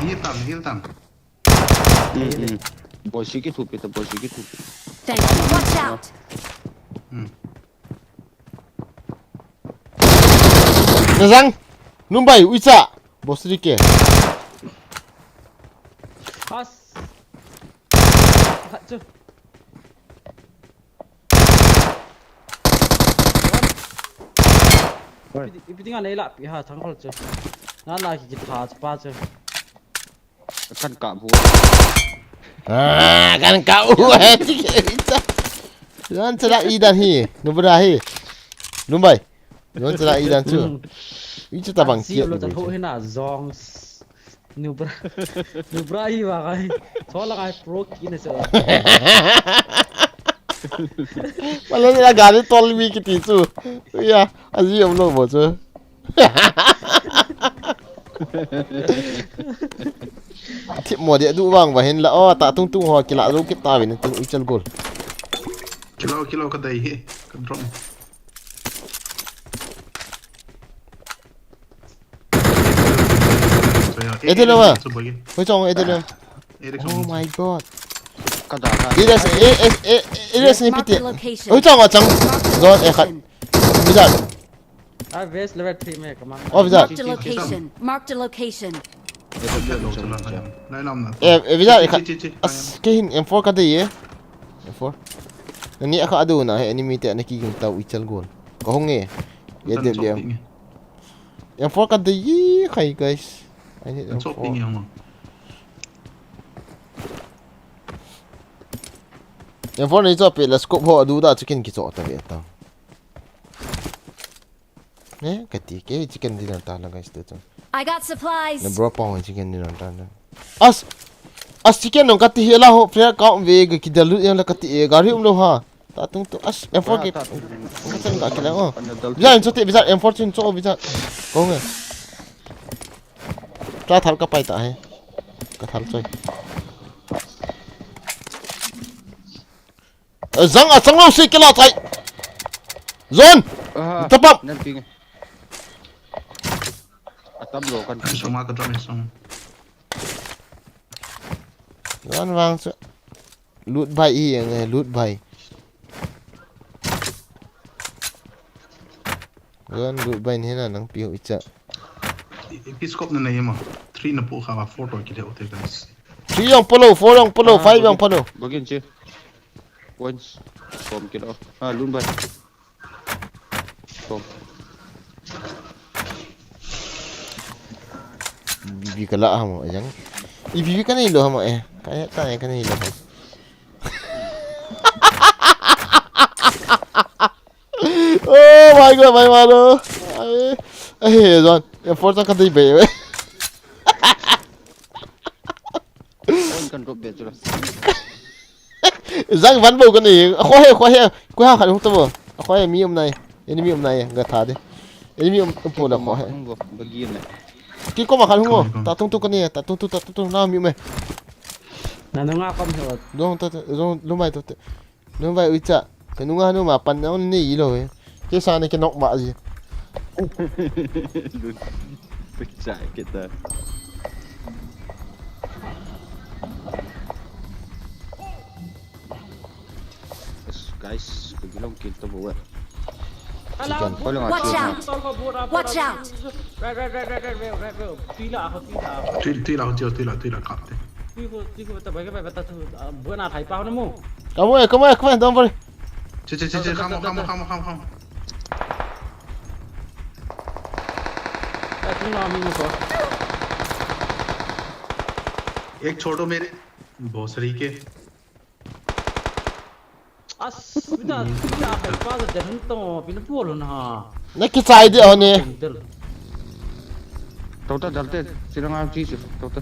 Heal tam, heal tam. Boisi kithupi ta, boisi kithupi. Thank you. Watch out! Nazang. Numbai, uicha. Boisi ke. Pas. Khat chu. Ipi dinga nei la pi ha thang khol chu. Na la ki ki tha chu pa chu. Kan ka bu. Ah, kan ka u he ti ke ita. Jan chala i dan hi. Nubra hi. Numbai. Jan chala i dan chu. I chu tabang Si kiat. Lo ta tho hina zong. Nubra. Nubra hi wa kai. Thola kai pro ki na chu. Wala la gari tol mi kiti chu. Ya, aji om lo mo chu. Thip mo dia du vang va hin la o ta tung tung ho kila zo kit ta vin tung i chal gol. Kilo, kilo ka dai hi. Ka drop. Ede lo ma. Hoi chong ede lo. Oh my god. Ka da ka. Ires e e e ires ni Mark piti. the location. Hoi chong a chang. Zon e khat. Bidan. A base level three me ka mang. Oh bidan. Marked a location. Marked a location. Lai lam na. E e bidan e khat. Chi, chi, chi. As ke hin M four ka de ye. M four. Nani a kha adu na he enemy te na ki ging tau i chal gol. Ka hong e. Ye de le. M four ka de ye khai guys. I need M four. M four nei cho pe la scope ho du da chicken ki cho ta ve ta. Ne ka ti ke chicken dinner ta la guys tu tu. I got supplies. Na bro pa ho chicken dinner ta la. As as chicken no ka ti he la ho player ka um ve ga ki da lu yang la ka ti e gari um lo ha. Ta tung tu as M four ke. Ka chan ka ki la o. Biza in cho te biza M four chin cho biza. Ko nge. Tra thal ka pai ta he. Ka thal choi. Zang a chang lo si kila chai. Zon. Tapap. Nan ping. Atam lo kan. Suma ka drop ni sung. Zon vang chu. Loot bai i ang loot bai. Zon loot bai ni na nang piu icha. Piscope na na yema. Three na pu kha ba four to kile hote guys. Three yang polo, four yang polo, five yang polo. Bagin che. Points. Kom kilo. Ah, lun bai. Kom. Bibi kala hamo yang. Ibi ka nei lo hamo eh. Kaya ta ka nei lo hamo. Oh my god, my mano. Ai, ai, John. Ya forza ka dei be. Kon kan drop be chula. Zang van bo ka ni. Akho he, akho he. Ko ha khat hung to bo. Akho he mi um nai. Enemy um nai ga tha de. Enemy um po la akho he. Hung go bagi na. Ki ko ma khat hung go. Ta tung tu ka ni, ta tung tu, ta tung tu na mi me. Na nunga kom he. Dong ta, dong lu mai to te. Nung vai uicha. Ka nunga nu ma pan na un ni lo he. Ke sa ni ke nok ma ji. Uicha kita. Guys, ko gilong kill to bo. Chicken. Watch out! Watch out! Tui tui la tui tui la tui la kap te. Tui ko tui ko ta bai ka bai ta tu. Buat na thai pau na mu. Come on, come on, come on, don't worry. Che che che che, come on come on come on come on. Ta tu na mi mu ko. एक छोड़ दो मेरे भोसड़ी के. As, bida, bida, pa da han to, pin po lo na. Na ki chai de ho ne. Del. Tota dalte, sila nga chi chi, tota.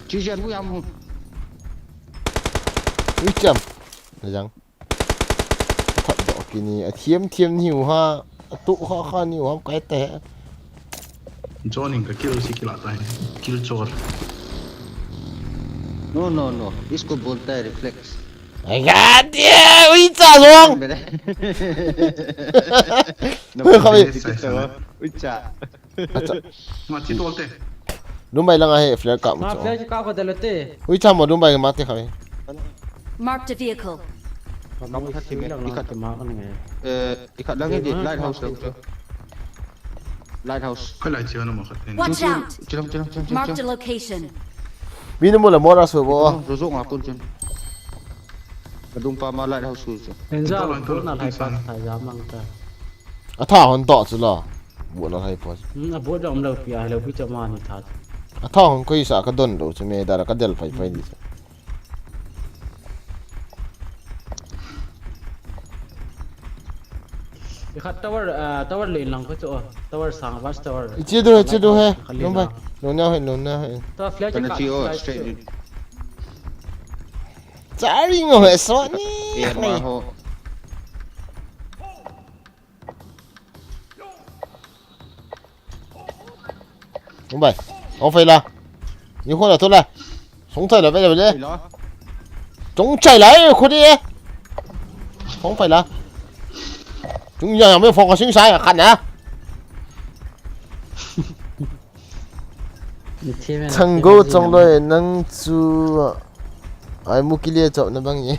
Chi chi anu ya mu. Uicham. Na jang. Kini a thiam thiam niu ha, a tu kha kha niu ha, kai te. Joining ka kill si kila tai. Kill chor. No, no, no. Isko bolta hai reflex. Ai ga dia, ui cha zong. Mere. No, khawi. Ui cha. Acha. Ma chi tol te. Lumbai langa he flare kap mo. Ma flare kap ko dalo te. Ui cha mo Lumbai ma te khawi. Marked a vehicle. Kam khat te me, ikhat te ma kan ngai. Eh, ikhat lang di lighthouse lang. Lighthouse. Khalai chi na ma khat te. Watch out! Chilang, chilang, chilang, chilang. Marked a location. Minu mo la mora so bo. Ro zo nga kun chin. Adung pa ma lighthouse su chu. Enza, na lai sa sa ya mang ta. A tha hon to chu la. Buatna hai pon. Hmm, a buat jong lo pi a lo pi cha ma ni tha. A tha hon koi sa ka don lo chu me da ka del phai phai ni. Ikhat tower, ah, tower le lang ko chu, oh. Tower sang, watch tower. Ichi do he, ichi do he. Lumbai. Lo na he, lo na he. To flare. Kana ka chi, oh, flare straight chu. Chari ngo he so ni. Eh, ma ho. Lumbai. Ong fai la. Ni khona to la. Song chai la, ve la, ve la. Song chai la, eh, khu di, eh. Song fai la. Chung ya, ya, me focusing sa ya, khan na. Thanggo chong loi nang chu. Ai mu kilia chop na bang ye.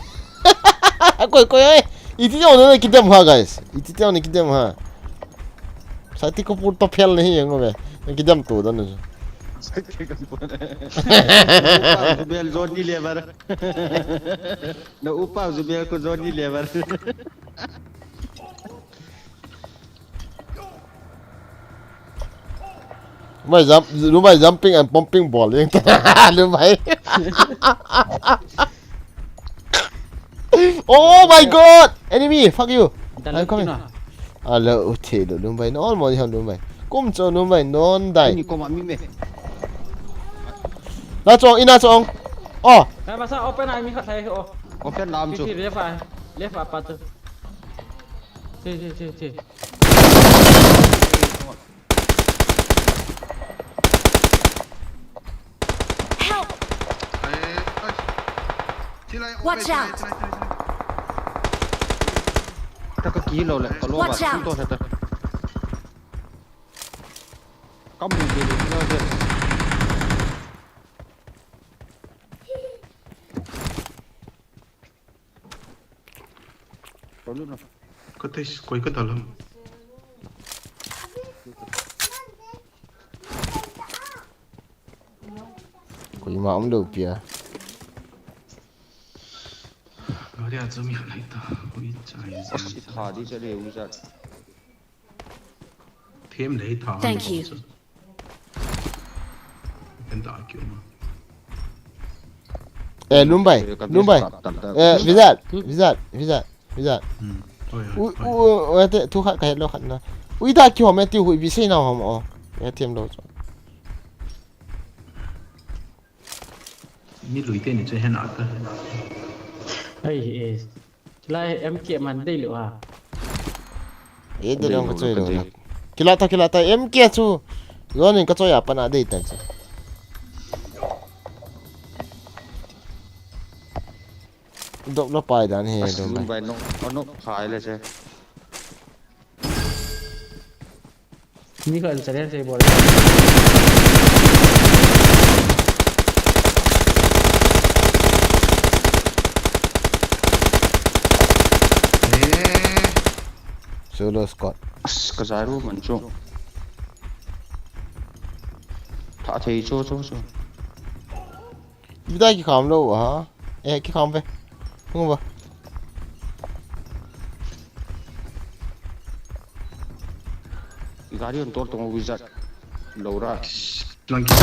Koi, koi, ai. Iti jong na kidem ha, guys. Iti jong na kidem ha. Sati ko pur to phel nahi yang be. Na kidem to dan. Bel Johnny lever. Na upa Zubel ko Johnny lever. Lumbai jump, Lumbai jumping and pumping ball. Lumbai. Oh my God! Enemy, fuck you. I'm coming. Alo, u the lo, Lumbai. Non mo ni ham, Lumbai. Kum cho, Lumbai. Non dai. Ni ko ma mi me. Na chong, ina chong. Oh. Hai, masa open ai mi khat hai, oh. Open lam chu. Left a, left a pa chu. Che, che, che, che. Help! Watch out! Taka kilo le, kalo ba, to sa ta. Kam ni de, de. Ka te koi ka dalam. Koima um lou pia. Gari a chumi lai ta. Ui chai. Asi tha di chale ui chai. Them lei tha. Thank you. Kan ta kyo ma. Eh, Lumbai, Lumbai. Eh, Vizat, Vizat, Vizat, Vizat. U, u, u, te, thu khat ka het lou khat na. Ui ta kyo me ti hui bi sei na hom o. Ya them lou. Mi lui te ni chu hen ata. Ai, eh. Lai M K man dei lou ha. Eh, dei lou ka choi lou. Kila ta, kila ta, M K chu. Zon in ka choi a pana dei ta chu. Dop la pai dan he, dop la. Bai no, no, khai le che. Ni ka an chale sei bol. Solo squad. As, ka zai ru man chu. Tha thei chu chu chu. Vida ki kham lou ha. Eh, ki kham ve. Hung va. Gari on tor tong wizard. Lou ra. Lang ki.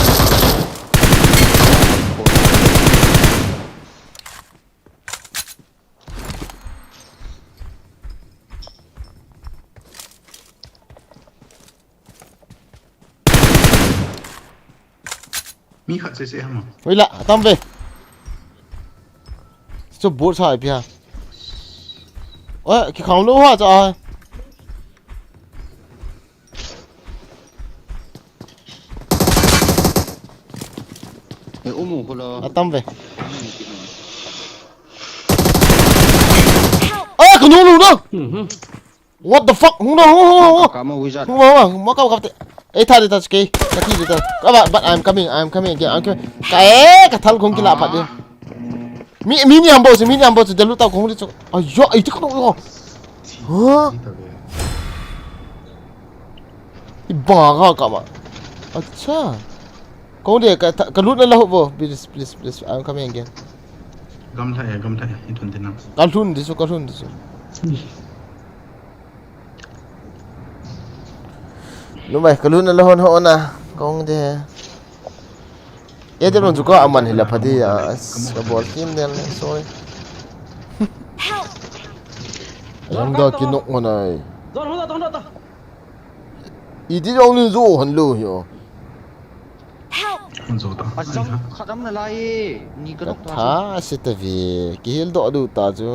Mi khat se se hama. Ui la, tam ve. Chu bot sa pi ha. Oi, kikhang lou ha cha. He umu khulo. Atam ve. Oi, kanu lu no. What the fuck? Hung no, hung, hung, hung. Kama wizard. Hung, hung, hung. Ma kau kap te. Eh, tha de ta ke. Ka thi de ta. Ka ba, but I'm coming, I'm coming again, I'm coming. Ka eh, ka thal khong kila phat de. Mi, mi ni ambo chu, mi ni ambo chu, delu tau khong de chu. Ayo, ai ti ka no. Ha? Iba ga ka ma. Acha. Khong de ka, ka lut na la ho bo. Please, please, please. I'm coming again. Gam thai, gam thai. Itun tinam. Ka lhun de chu, ka lhun de chu. Numei, ka luna la hon hon a, kong de. E de lon chu ka aman hi la pha di a, as ka bol kim del, sorry. Jong da ki nok ngon ai. Don hon da, don da. I di jong ni zo han lo hi o. Help! Hon zo ta. Asam khatam na lai. Ni ka Ka nok ta. tha se ta ve, ki hil do du ta chu.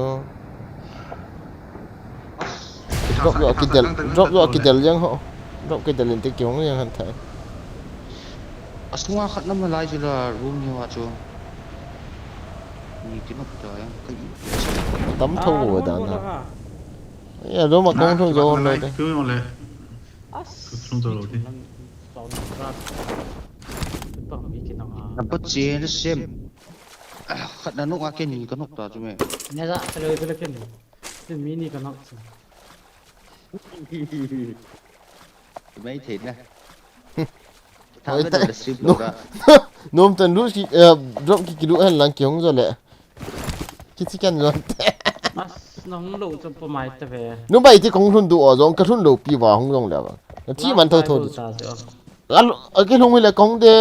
Drop yo ki del, drop yo ki del yang ho. Drop ki del in te ki hong yang han thai. Asunga khatam na lai chu la room ni wa chu. Ni ki nok ta yang ka i. Tam tho wo da na. Ya lo ma kong thong zo lo de. Kung yo le. As. Kung zo lo de. Pang mi ki nang ha. Na pa che na sem. Khat na nok a ke ni ka nok ta chu me. Nya ja ka lo ka lo ken. Tin mi ni ka nok chu. Mai thei na. Tha Oi, me ta- da stream no. lo da. Nom tan lu ki, eh, drop ki ki lu hen lang ki hong zo le. Ki chi kan zo. As na hung lo chu pa mai ta ve. Nu bai ti kong lhun du o zong ka lhun lo pi wa hong zong le wa. Na thi man tho tho di. Ta chu. Ka lu, a ki lhung le kong de.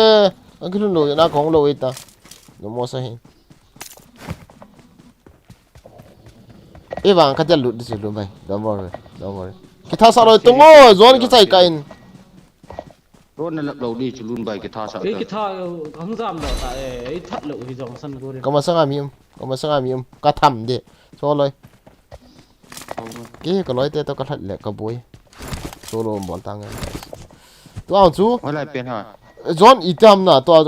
A ki lhun lo na kong lo ita. No mo sa hi. E bang ka tel lut di si lu bai. Don't worry. Don't worry. Ki tha sa lo tung o zon ki chai ka in. Ron na lap lo di chu lun bai ki tha sa. Ei ki tha hang jam lo ta e, ei that lo hi jong san go ri. Ka ma sanga mi um. Ka ma sanga mi um. Ka tham de. So loi. Ki ka loi te to ka that le ka boi. Solo bol ta ngai. Tu ang chu. Wala pen ha. Zon i tam na to a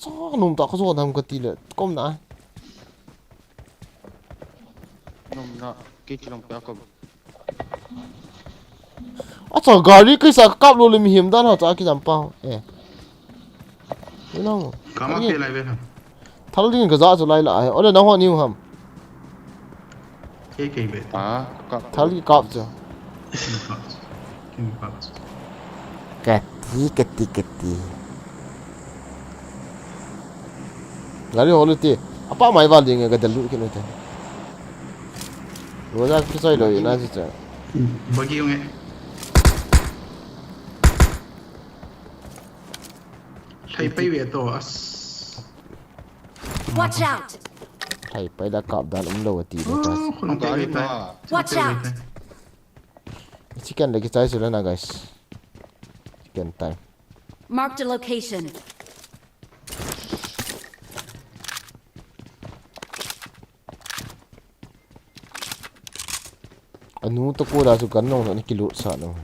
cha num ta ka zo dam ka ti le. Kom na. Nom na ki chi long pe ko. Acha gari kaisa ka kap lo le mihem dan ha cha kijam pa. Eh. You know. Kama pe lai ve ha. Thal ding ka ja chu lai la ai. Ole na ho ni ham. Ke ke be. Ah, ka. Thal ki kap chu. Kim pa. Kati, kati, kati. Gari ho lu ti. Apa mai val ding ka dalu ki no te. Lo ja ki sai lo na si cha. Bagi yung eh. Thai pai ve to as. Watch out! Thai pai da kap dan um lo ti le ta. Oh, khulong pai ve tai. Watch out! Chicken le ki chai sila na guys. Chicken time. Marked a location. Anu to ko da su kan nong na ki lut sa no.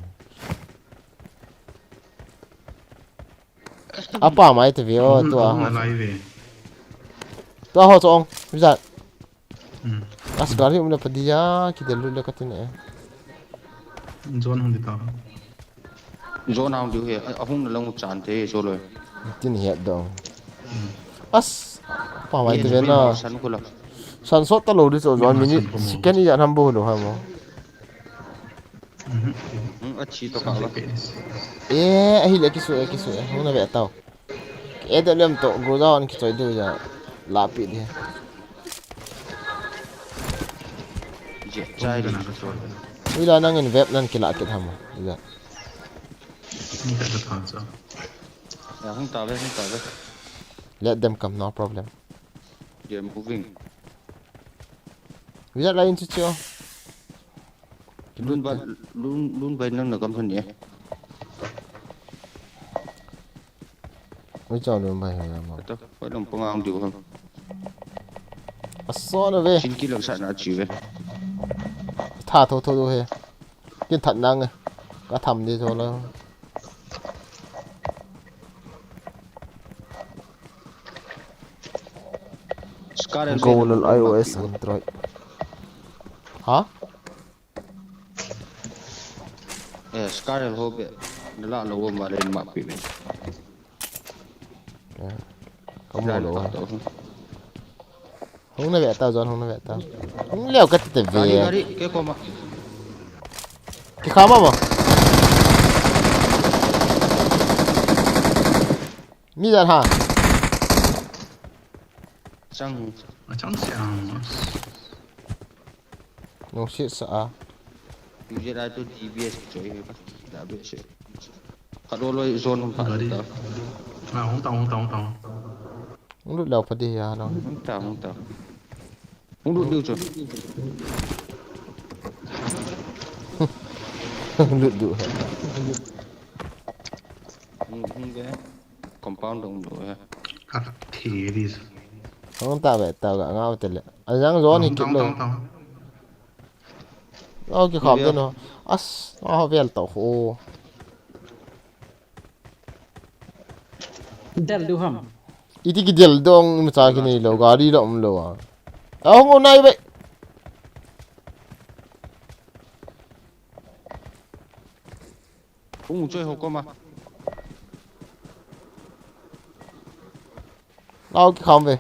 Apa mai te ve o to a. Hung lai ve. To ho chong. Bisa. Hmm. As gari um le pa dia ki del lut le ka tin e. Zon hung di ta. Zon hung di he, ahung na lang chan te so lo. Tin he do. As pa mai te ve na. San ko la. San sot ta lo di so zon minute second ya nam bo lo ha mo. Hmm, a chi to ka la. Eh, ahi le ki su, eh, ki su, eh. Hung na ve tau. Ke de lem to go down ki choi du ya. La pi di. Je chai di so. Ui la nang in vep nan ki la ki tham. Ui la. Ni ka ta tha cha. Ya hung ta ve, hung ta ve. Let them come, no problem. They are moving. Ui la la in chu chu. Lun ba, lun, lun bai nang na kam thon ni. Ui chao lun bai ha ya mo. Ta, pai long pangang diu ham. A so na ve. Chin ki lang sa na chi ve. Tha tho tho do he. Kin that nang e. Ka tham di tho la. Scar el Go ben lol na iOS mak pi. Android. Ha? Eh, Scar el ho be. Na la lo wo ma le mak pi be. Kamu lo. Hung na ve ta John hung na ve ta. Hung leo ka te ve. Gari, gari, ke ko ma. Ki kha ma ma. Mi dan ha. Chang. A chang siang. Nung sit sa a. User ai to D B S choi he ka. Da be se. Ka do lo zone hung pha Gari. Ta. Ah, hung ta, hung ta, hung ta. Hung lut leo pha di ya long. Hung ta, hung ta. Hung lut diu chu. Hung lut du. Hung, hung de. Compound dong do he. Ka thi di. Hung ta ve ta ga nga te le. A yang zone hi Hung kip ta, lo. hung ta, hung ta. Lo ki kham de no. As, ma ho vel to ho. Del du ham. Iti ki del dong ma cha ki nei lo gari lo um lo a. A hung o nai ve. Hung choi ho ko ma. Lo ki kham ve.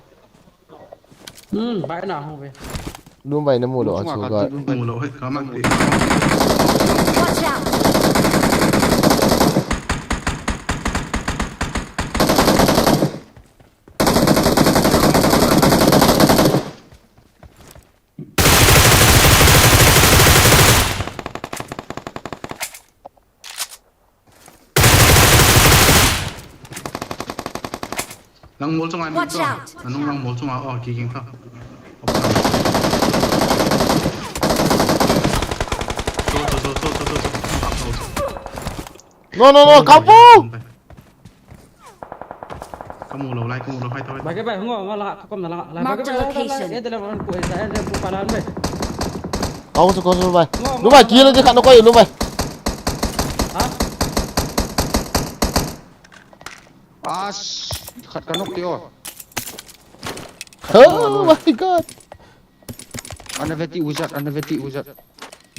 Hmm, bai na ho ve. Lum bai na mu lo a chu ga. Mu lo he, ka mak pi. Watch out! Lang mol chunga ni. Watch out! Anung lang mol chunga, oh, kicking ta. No, no, no, kapu! Kamu lo lai, kamu lo hai ta. Bai ke bai, ngo, ngo la, ka kom na la, la. Mark the location. Eh, de la, ko, eh, de, ko, pa la, bai. Kau chu, kau chu, Lum bai. Lum bai, kilo di khat na koi, Lum bai. Ha? As, khat ka nok ti o. Oh my God. Ana veti wizard, ana veti wizard.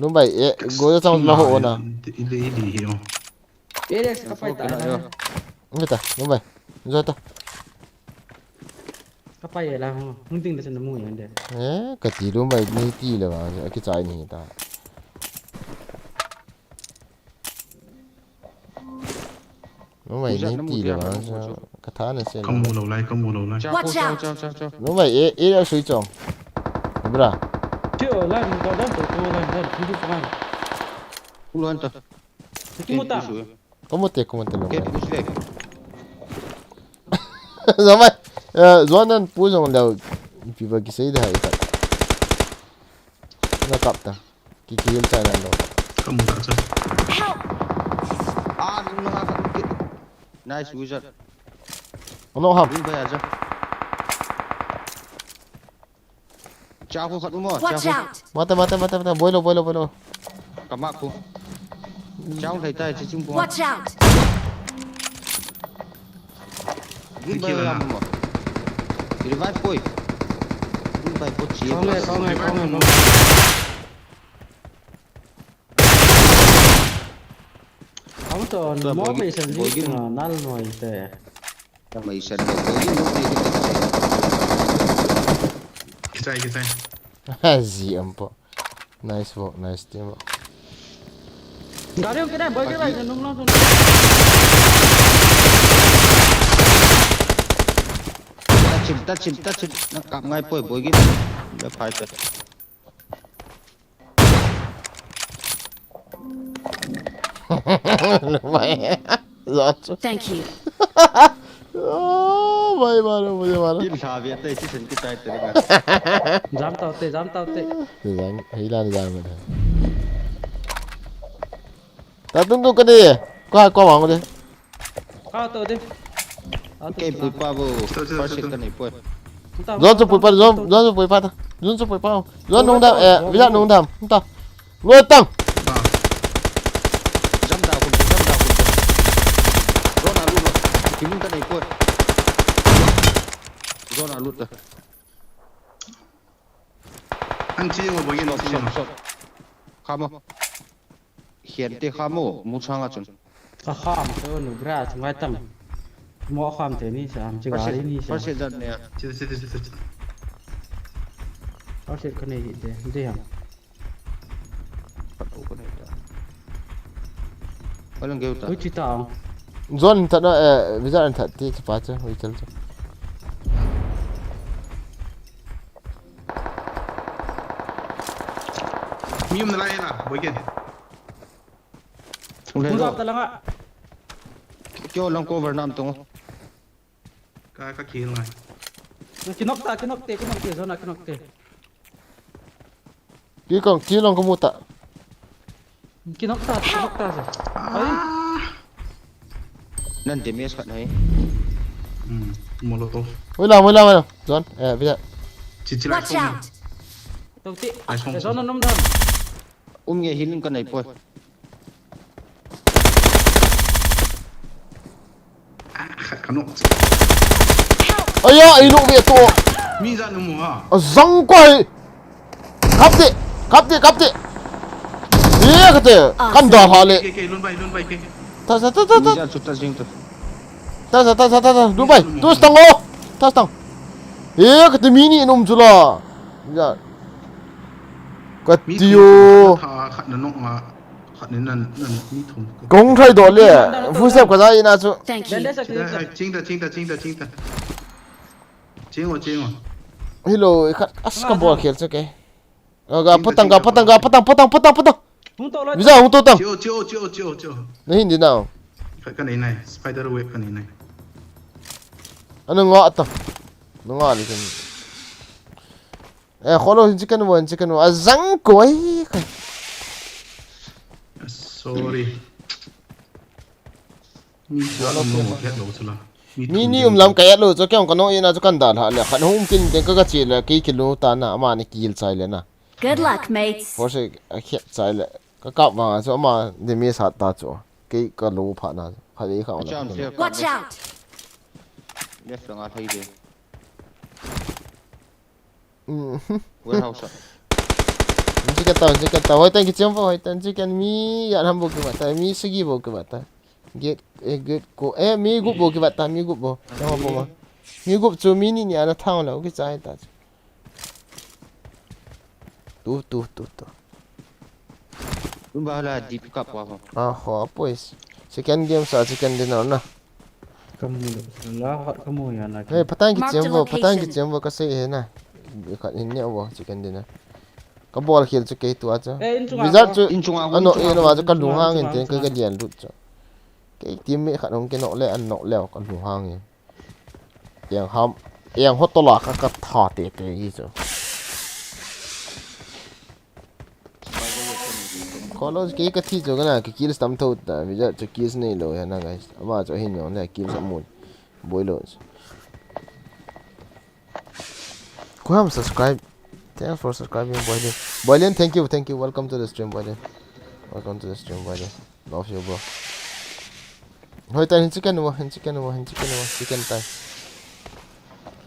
Lum bai, eh, go chang la ho na. Ili, ili hi o. Eh, de, ka pai ta. Okay na yo. Nge ta, Lum bai. Jo ta. Ka pai la, ho. Hung ding da chan mu yan de. Eh, ka ti Lum bai ni ti le ba, a ki chai ni ta. Lum bai ni ti le ba, ka tha na se. Kamu lo lai, kamu lo lai. Cha, Watch cha, out. Cha, cha, cha. Lum bai, eh, eh, sui chong. Bra. Tio, la, ni ka da, to, to, la, da, ni ka. Ulo han ta. Ki mu ta. Kamu te, kamu te Lum Okay, bai. Push le. Zomai, eh, Zuan nan pu zong leo, ipi ba kisei de hai ta. Na kap ta. Ki kill chai nan lo. Kamu ta cha. Help! Ah, nung nung ha khat. Nice wizard. Ono ham. Ding ba ya ja. Cha ko khat mo. Watch out! Mate, mate, mate, mate. Boilo, boilo, boilo. Ka mak ko. Chang thei tai chi chung ko. Watch out! Ding ba ya mo. Revive koi. Ding ba ko chi. Kong e, kong e, kong e, kong e. Kong to, mo mai san ji na nal noi te. Mai san ko ko ni mo ni. Kichai, kichai. Ha, zi am po. Nice work, nice team work. Gari ke na, boy ke na, nung nung. Tachim, tachim, tachim. Na kap ngai poi boy gin. Da phai ta. Mai. Zot. Thank you. Oh, mai maro, mai maro. Kin tha bia tai si sen ki tai te nga. Jam tau te, jam tau te. Jam, hei la jam. Ta tung tung ka de. Ko ko wang de. Ka to de. Kei pui pa bo. First hit ka nei poi. Zon chu pui pa, zon, zon chu pui pa ta. Zon chu pui pa. Zon nung dam, eh, vila nung dam. Ta. Loi tang. Ah. Jam da khum, jam da khum. Zone a lut lo. Kimun ta nei poi. Zone a lut ta. An chi mo bo yin chi mo. Khamo. Hian te khamo, mu changa chun. Ka kham te nu gra chu ngai tam. Mo kham te ni sa, am chi ga ni sa. First aid jan ne. Chi chi chi chi. First aid ka nei hi te, de ham. Pat u ka nei ta. Walang geu ta. Ui chi ta. Zone that na, eh, visa an that ti chi pa chu, ui chal chu. Mi um na lai na, boy ken. Tung le lo. Tung ta langa. Kyo lang cover nam tung. Ka, ka kill ngai. Kinok ta, kinok te, kinok te, zone a kinok te. Ki kong, ki long ka mu ta. Kinok ta, kinok ta sa. Ai. Nan damage khat nai. Hmm, molotov. Oi la, oi la, oi la. Zone, eh, visa. Chi chi lai. Watch out. Tong ti. Ai song. Zone nom dan. Um nge healing ka nei poi. Ah, khat ka nok. Aya, i nok ve to. Mi jan um ha. A zang koi. Kap te, kap te, kap te. Ye ka te, kan da ha le. Ke, ke, lun bai, lun bai ke. Ta sa, ta, ta, ta. Mi jan chu ta jing tu. Ta sa, ta sa, ta sa. Lun bai. Tu stang o. Ta stang. Ye ka te mi ni num chu la. Ya. Ka ti o. Khat na nok nga. Khat ni nan, nan, ni thum. Kong thai do le. Fu sep ka za ina chu. Thank you. Ching ta, ching ta, ching ta, ching ta. Ching o, ching o. Hello, khat as ka bol khel chu ke. Ga patang, ga patang, ga patang, patang, patang, patang. Hung to lo. Visa, hung to tang. Chio, chio, chio, chio, chio. Na hin di nau. Khat ka nei nai. Spider web ka nei nai. Ana nga ta. Na nga ni kan. Eh, kholo hin chicken wo, hin chicken wo. A zang koi. Sorry. Mi chu a um lo, ka et lo chu la. Mi ni um lam ka et lo chu, kei ong ka no ina chu kan da la le. Khat hung tin tin ka ka chi le, kei kill ta na, ama ni kill chai le na. Good luck, mates. Force a khet chai le. Ka kap vang chu ama ni mi sat ta chu. Kei ka lo pha na. Khat ei kha. Watch out. Left lang a thai de. Warehouse a. Chicken ta, chicken ta. Hoi tan kichom vo, hoi tan chicken mi ya ham vo ki mata, mi sagi vo ki mata. Get, eh, get ko. Eh, mi gup vo ki mata, mi gup vo. Yang vo ma. Mi gup chu mi ni ni ana thang la, ki chai ta. Tu, tu, tu, tu. Tumba la deep cup wa ho. Ah, ho, pues. Second game sa, second dinner na. Kamu la, kamu ya na. Hey, patang ki chem vo, patang ki chem vo ka sei he na. Ka in ne vo, second dinner. Ka bol khel chu kei tua chu. Wizard chu. Ano, ino wa chu ka lung hang in ten ka ka dian lut chu. Kei team me khat hong ke nok le an nok le ka lung hang in. Yang ham, yang hotola ka ka tha te te hi chu. Kholo kei ka thi chu kana, ki kills tam tho ta, mi ja chu kills nei lo ya na, guys. Ama chu hin yong le kills amun. Boi lo. Ko ham subscribe. Thanks for subscribing, Boylen. Boylen, thank you, thank you. Welcome to the stream, Boylen. Welcome to the stream, Boylen. Love you, bro. Hoi ta hin chicken wo, hin chicken wo, hin chicken wo, chicken tai.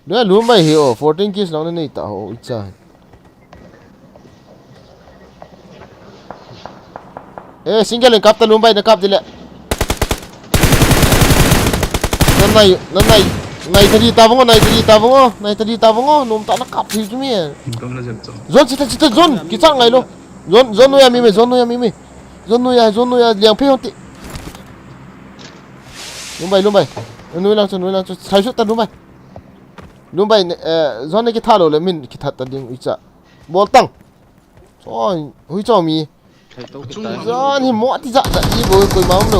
Dua lum bai hi o, fourteen kills lang nei ta ho, icha. Eh, single in kap ta lum bai na kap dile. Nanai, nanai, nai tadi ta vongo, nai tadi ta vongo, nai tadi ta vongo, nom ta na kap hi chu mi. Zone chita chita zone, kichang ngai lo. Zone, zone no ya mi me, zone no ya mi me. Zone no ya, zone no ya, liang phe hong ti. Lum bai, lum bai. Nui lang chu, nui lang chu, sai su ta lum bai. Lum bai, eh, zone ne kitha lo le min kitha ta ding icha. Bol tang. Choi, hui cho mi. Zone hi mo ti ja ja i bo koi ma um lo.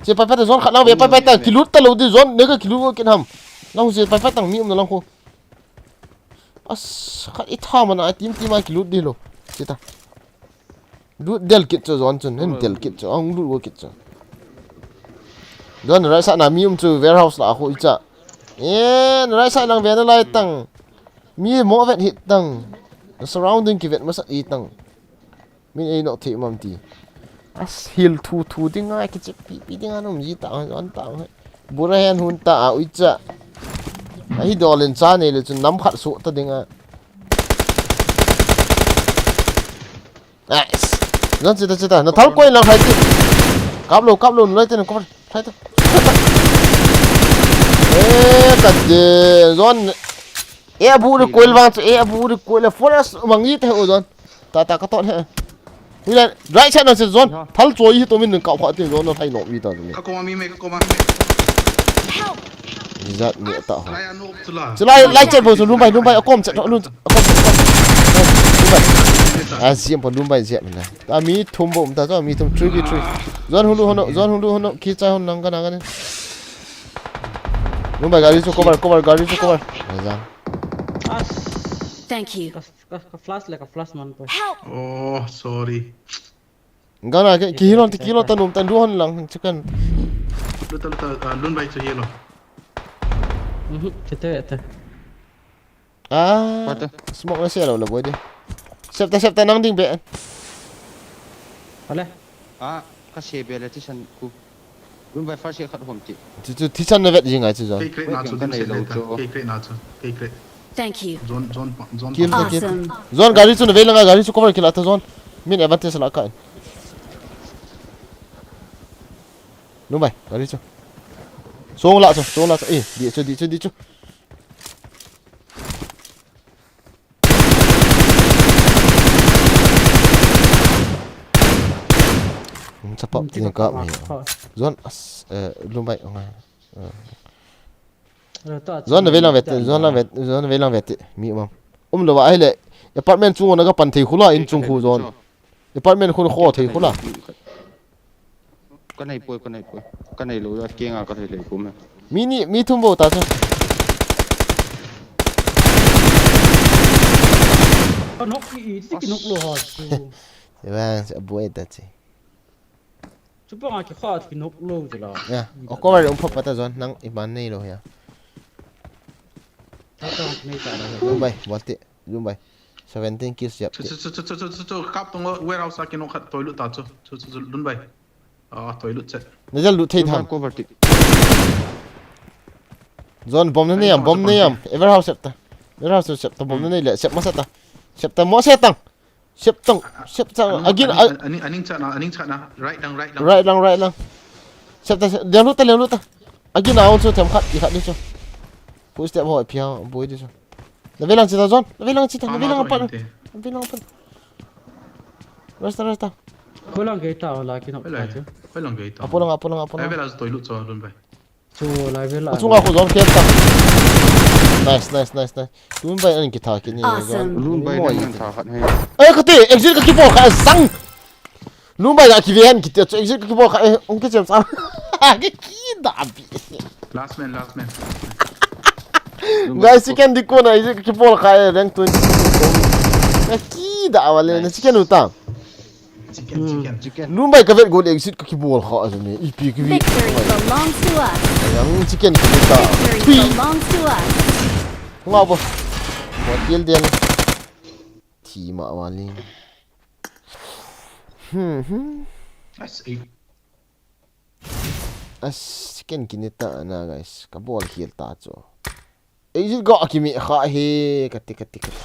Che pai pai ta zone khat lang ve pai pai ta kilut ta lo di zone ne ka kilut kin ham. Lang che pai pai tang mi um na lang ko. As khat i tha mana team team a kilut di lo. Che ta. Lut del kit cho zone chun, hin del kit cho, ang lut go kit cho. Zone right side na mi um chu warehouse la ko icha. Eh, right side lang ve na lai tang. Mi mo vet hit tang. Surrounding ki vet masa i tang. Min ei no thei mam ti. As hil thu thu ding a kichep pi pi ding a nom ji ta an ta. Bura hen hun ta a ui cha. Ahi dol in cha nei le chun nam khat su ta ding a. Nice. Zon chita chita. Na thal koi lang hai ti. Kap lo kap lo lai te na koi. Hai ta. Eh, ka de. Zon. Eh, bu ri koi vang chu. Eh, bu ri koi le forest mang ji te ho zon. Ta ta ka ton he. Hile, right side na se zon. Thal choi hi to min ka kha te zon na thai no wi ta ni. Ka koma mi me, ka koma mi me. Help! Zat ni ta ho. Lai anu up chula. Chulai lai chet bo so lum bai, lum bai, akom chet, lum, akom chet, akom chet. Lum bai. A ziam bo lum bai ziam na. Ta mi thum bo um ta zo, mi thum three v three. Zon hulu hono, zon hulu hono, ki cha hon nang ka nang ka ni. Lum bai gari chu cover, cover, gari chu cover. Ai zang. As. Thank you. Ka, ka, ka flash le, ka flash man to. Help! Oh, sorry. Gana ke, ki hilon, ki hilon ta num, ta duhon lang, chicken. Luta, luta, ah, lun bai chu yellow. Mhm, chete, chete. Ah, Pata. Smoke na se lo la boy de. Septa, septa nang ding be. Ale. Ah, ka se be le ti san ku. Lun bai first aid khat hom ti. Chu, chu, thisan na vet jing ai chu zon. Kei crate na chu, kan nei lo chu. Kei crate na chu. Kei crate. Thank you. Zon, zon, zon. Kill ta, kill. Awesome. Zon gari chu na vei langa gari chu cover kila ta zon. Min advantage la ka. Lum bai, gari chu. Song la chu, song la chu. Eh, di chu, di chu, di chu. Chapa, chapa, chapa, chapa. Zon, as, eh, lum bai, nga. Eh. Zon na vei lang vet, zon lang vet, zon na vei lang vet, mi mam. Um lo va, ahile, apartment chung na ka pan thei khula in chung khu zon. Apartment khun kho thei khula. Ka nei poi, ka nei poi. Ka nei lo, a kenga ka thei lei kum. Mi ni, mi thum bo ta chu. Ka nok i, i, ti ki nok lo ha chu. Vang, a boi ta chi. Chu panga ki kha ki nok lo chu la. Ya, o cover um pha pata zon, nang i man nei lo ya. Ta ta nei ta la. Lum bai, bol ti, lum bai. Seventeen kills yap. Chu, chu, chu, kap tong lo, warehouse a ki nok khat toilut ta chu. Chu, chu, chu, lum bai. Ah, toilut chet. Na jal lut thei tham. Cover ti. Zon bomb na nei am, bomb nei am. Warehouse septa. Warehouse septa bomb na nei le, sep ma septa. Septa mo septa. Septa, septa. Again, aning, aning, aning chat na, aning chat na. Right lang, right lang. Right lang, right lang. Septa, septa. Liang lut ta, liang lut ta. Again, a on chu them khat, i khat di chu. Footstep ho, pia, boi di chu. Na vei lang chita zon, na vei lang chita, na vei lang pan. Na vei lang pan. Rasta, rasta. Ko lang gei ta, la ki nok ta chu. Ko lang gei ta. Apo lang, apo lang, apo lang. Ai vela toilut chu lum bai. Chu lai vel a. Achunga khu zon kian ta. Nice, nice, nice, nice. Lum bai an kitha kini. Awesome. Lum bai an kitha khat he. Eh, kati, exit ka kibol kha sang. Lum bai ka kive han kiti chu exit ka kibol kha, eh, ong kichem sa. Ki da bi. Last man, last man. Guys, chicken di ko na exit ka kibol kha, eh, rank twenty. Ki da wale na chicken uta. Chicken, chicken, chicken. Lum bai ka vet go le exit ka kibol kha a me. Ipi ki vi. Victory belongs to us. Yang chicken ki ta. Victory belongs to us. Nga bo. Bo til den. Thi ma wa ling. Hmm, hmm. That's eight. As chicken kini ta na, guys. Ka bol khel ta chu. Exit go a kimi kha he. Kati, kati, kati.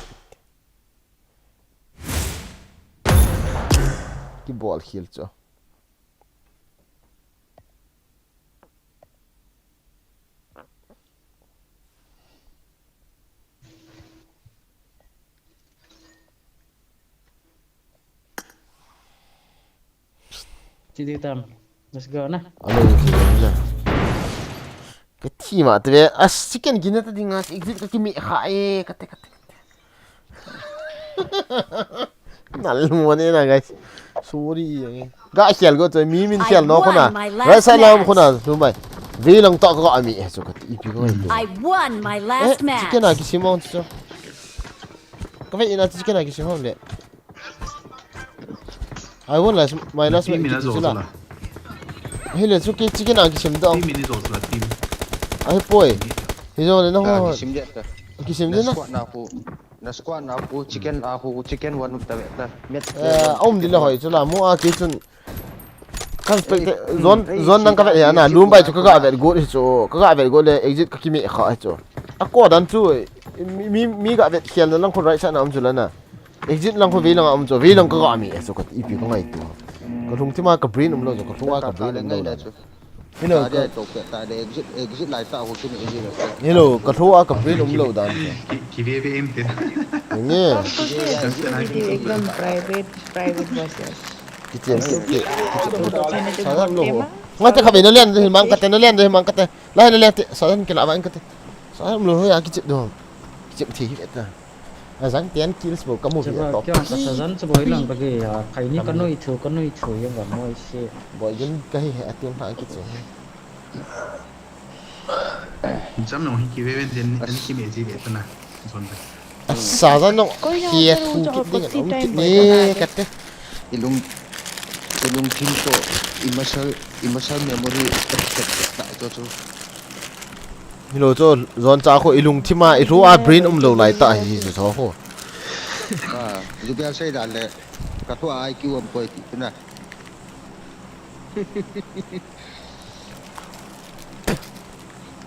Kibol khel chu. Chi di tam. Let's go na. Alo, chi di na. Ka thi ma te ve. As chicken kini ta ding a exit ka kimi kha e. Kate, kate, kate. Nal mo ne na, guys. Sorry. Ga khel go to mi min khel no khuna. Right side lam khuna, lum bai. Ve lang to ka ami e chu ka ipi ko. I won my last match. Chicken a kisim on chu. Ka ve ina chicken a kisim on le. I won last, my last match. Team ina zo la. Hi le chu ki chicken a kisim do. Team ina zo la team. Ai poi. Hi zo le na ho. Kisim de ta. Kisim de na. Squad na ko. Na squad na khu chicken la khu chicken one ta ve ta. Met Eh, a um di le hoi chu la mu a ki chun. Kan spectate, eh, zone, eh, zone nang ka vet hi ana, lum bai chu ka ga vet got hi chu, ka ga vet got le exit ka ki me kha hi chu. A ko dan chu, mi, mi, mi ga vet khel na lang khu right side na um chu la na. Exit lang khu vei lang a um chu, vei lang ka ga me hi chu ka ipi ka ngai tu. Ka lung ti ma ka brain um lo chu, ka lung a ka brain um lo na chu. Hello, ka to ke ta de exit, exit lai ta ho chu ni exit. Hello, ka lou a ka brain um lo dan. Ki, ki ve ve em te. Nge. Video ekdam private, private bas. Ki chem ki, ki, ki chem. Sa lam lo ho. Ngai te kha ve na len de mang ka te, na len de mang ka te. Lai na len te, sa lam ki la mang ka te. Sa lam lo ho ya ki chem do. Ki chem thi hi ta. A zang ten kills bo ka mu hi top. Kya ka sa zan sa boi lang ba ge ya. Kai ni ka noi thu, ka noi thu ya ba moi se. Boi jun ka hi he atim ha ki che. Jam no hi ki ve ven den ni ki me ji ve ta na. Zon ta. A sa zan no hi thu ki ding no ki ni ka te. Ilung, ilung thim to, i muscle, i muscle memory ta ta ta to to. Hilo chu, zon cha khu i lungthim a, i lou a brain um lo lai ta hi chu cho khu. Ah, Zubia sei dan le, ka thu a I Q um poi ti tu na.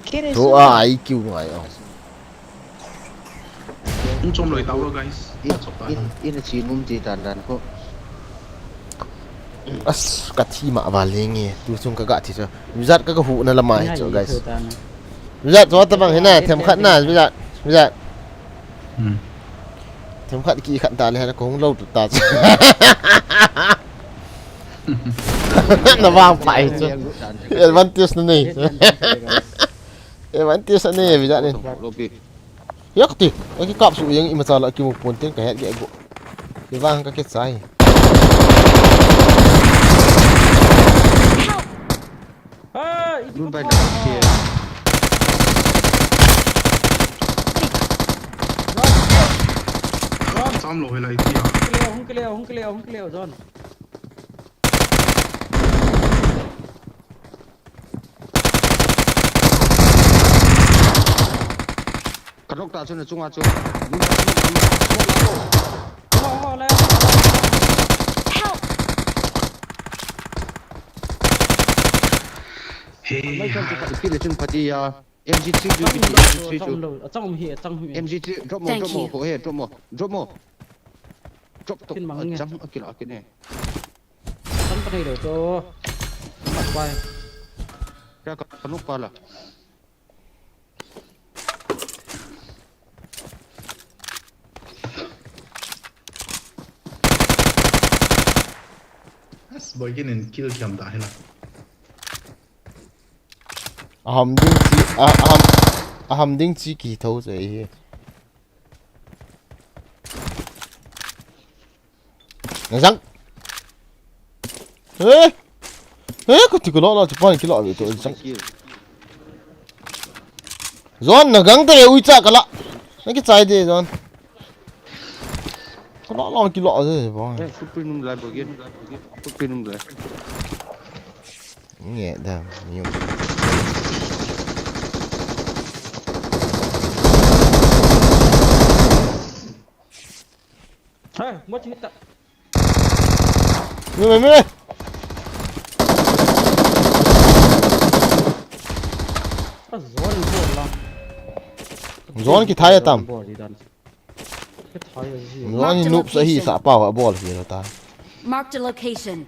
Kere Thu su. A I Q ngai o. Hung chom loi tau lo, guys. In, in, in a chi num ti dan dan ko. As, ka thi ma va le nge. Tu chung ka ga thi cho. Vijat ka ka hu na la mai cho, guys. Vijat cho ta bang hina, them khat na, Vijat. Vijat. Hmm. Them khat ki khat ta le ha ko hung lo ta. Na vang pai cho. Advantage na nei. Advantage na nei, Vijat nei. Lo pi. Yak ti, aki kap su yang ima cha la ki mu pon tin ka het ge go. Ki vang ka ke chai. Dun bai na ke. Ram sam lo he lai ti ya. Hung clear, hung clear, hung clear, hung clear, John. Ka nok ta chu na chunga chu. Help! Mai chang chu ka ipi le chun pati ya. M G three chu ipi ti, M G three chu. Achang um hi, achang um hi. M G three, drop mo, drop mo, ho he, drop mo, drop mo. Drop to, achang akila kine. Achang pa nei lo to. Mat pai. Kya ka, ka nok pa la. As boy kin in kill kiam ta hila. Aham ding chi, a, aham, aham ding chi ki tho se hi. Na jang. Eh? Eh, ka ti ko lo lo, ti pa ni ki lo ve to jang. Zon na gang te ui cha ka la. Na ki chai de zon. Ka lo lo ki lo de ba. Eh, footprint num lai ba gen. Footprint num lai. Nge da, mi. Hey, mo chita. Mi, mi, mi. A zon bol la. Zon ki thai tam. Bol di dan. Ki thai ji. Zon ni noob sa hi sa pa wa bol hi ta. Marked a location.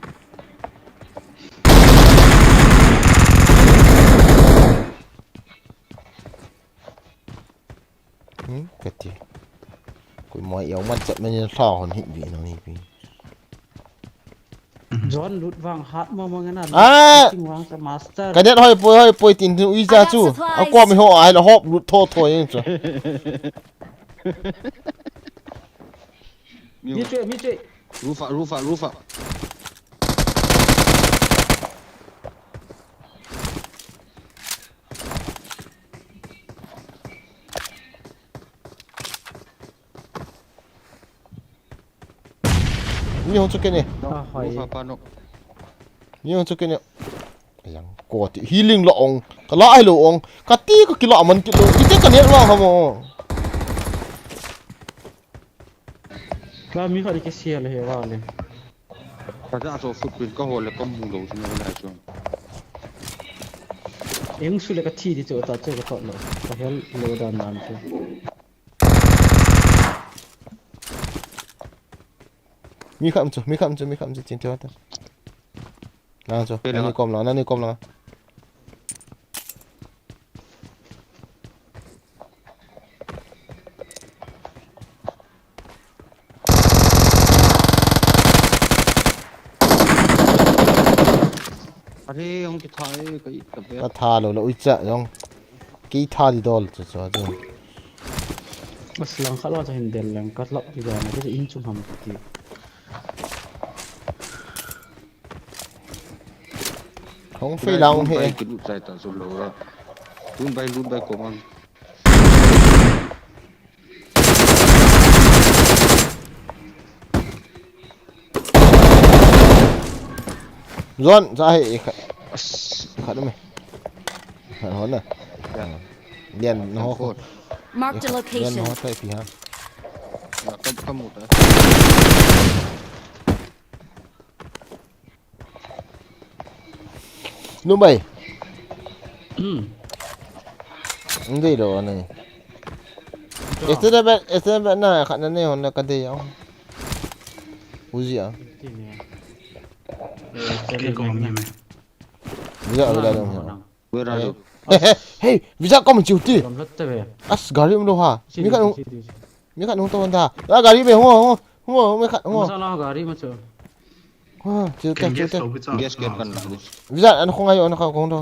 Hmm, ka ti. Koima iau man chat man in hla hon hi vi nang hi vi. Zon lut vang hat ma ma ngana. Ah! Ting vang ka master. Ka net hoi poi, hoi poi tin tin ui cha chu. I got supplies. A kom ho ai la hop lut tho tho yin chu. Mi che, mi che. Rufa, rufa, rufa. Ni hong chu ke ni. Ah, hoi. Rufa pa no. Ni hong chu ke ni. Yang ko ti healing lo ong. Ka la ai lo ong. Ka ti ka kila man ti lo. Ite ka ni lo ha mo. Ka mi khat ni ke sia le he va le. Ka ja so footprint ka hol le ka mu lou chu na lai chu. Eng su le ka thi di chu ta chu ka thot lou. Ka hel lou dan dan chu. Mi khat um chu, mi khat um chu, mi khat um chu, chin thei ta. Lang chu, Pe lang nani a. Kom lang, nani kom lang. Are, hung kitha e, ka it ka be. Ka tha lou lou, ui cha, jong. Ki tha di dol chu chu chu. Bas lang khat lo cha hin del lang ka lap di dol na, ka in chung ham ti. Hung fei lang he. Bai ki lut chai ta chu lou ra. Tun bai lut bai ko mang. Zon, za he, e khat. As. Khat um e. Khat hon na. Ya. Lian na ho. Marked a location. Lian na ho tai pi ha. Ya, kam, kam mu ta. Numbai. Hmm. Hindi lo, ano eh. Ito na ba, ito na ba na, khat na na yun, nakadaya ako. Uzi ah. Hindi niya. Eh, Kiko, hindi niya. Wala, wala lang. Where are you? Hey, hey, hey, visa ko mo chuti. Lam latte be. As gari mo ha. Sini, Mika, sini, sini. Mika nung to handa. Ah, gari be, ho, ho, ho, Mika, ho. Masala gari mo chu. Ha, chuti, chuti. Gas can kan. Visa, ano ko ngayon, ano ko kung to.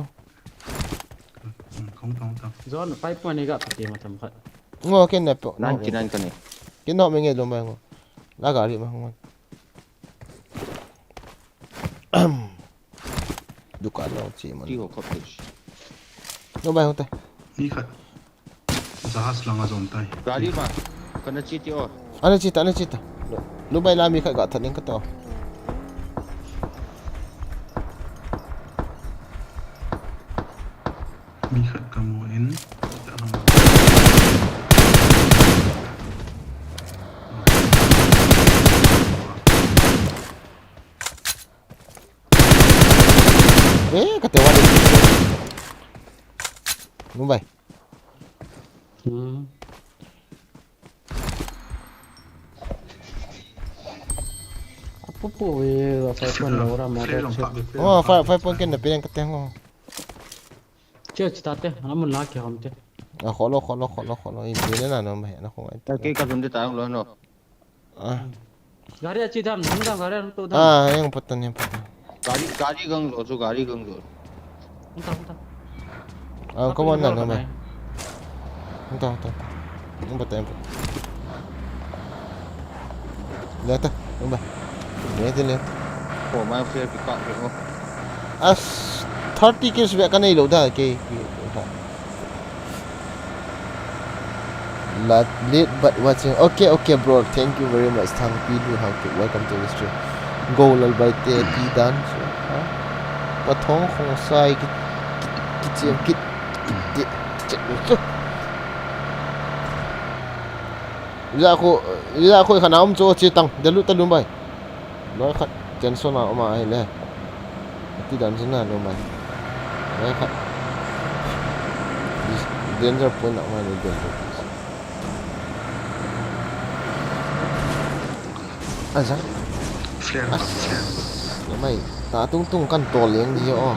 Kung to, kung to. Zon, five point ni ga pati mo tam khat. Ngo, ken na po. Ninety nine ka ni. Ken no, menge lo mai ngo. La gari mo ngo. Dukan lo chi man. Ti ho cottage. No bai hote. Ni khat. Jahaz langa jom tai. Gari ma. Kana chi ti o. Ana chi ta, ana chi ta. Lu bai la mi khat ga that ning ka to. Mi khat ka mu in. Eh, kate wale. Mumbai. Hmm. Apu pu we, five point lo ra ma. Oh, five, five point ken na pinang kate ho. Che, che ta te, ana mun la ke hom te. Ah, kholo, kholo, kholo, kholo. In pine na no mai, na khong ai. Ta ke ka dun de ta lo no. Ah. Gari achi dam, hung dam, gari ato dam. Ah, yang patan, yang patan. Gari, gari gang lo, so gari gang lo. Hung ta, hung ta. Ah, come on na, no mai. Hung ta, hung ta. Hung patan, yang patan. Leta, hung ba. Leta, leta. Oh, mai clear pick up, oh. As thirty kills ve ka nei lo da ke, ke, ke, ha. La-, late but watching. Okay, okay, bro. Thank you very much. Thank you. Welcome to the stream. Go Lalbai te ti dan. So, ha? Pathong khong sai ki, ki, ki chiam kit, kit, kit, kit. Ila ko, ila ko khana um cho chi tang. Delu ta lum bai. Loi khat tension a um a ahile. Ati dan sin na lo mai. Loi khat. Danger point a um a le danger point. Aza. Flare, as, flare. Lo mai. Ta tung tung kan tol leng di o.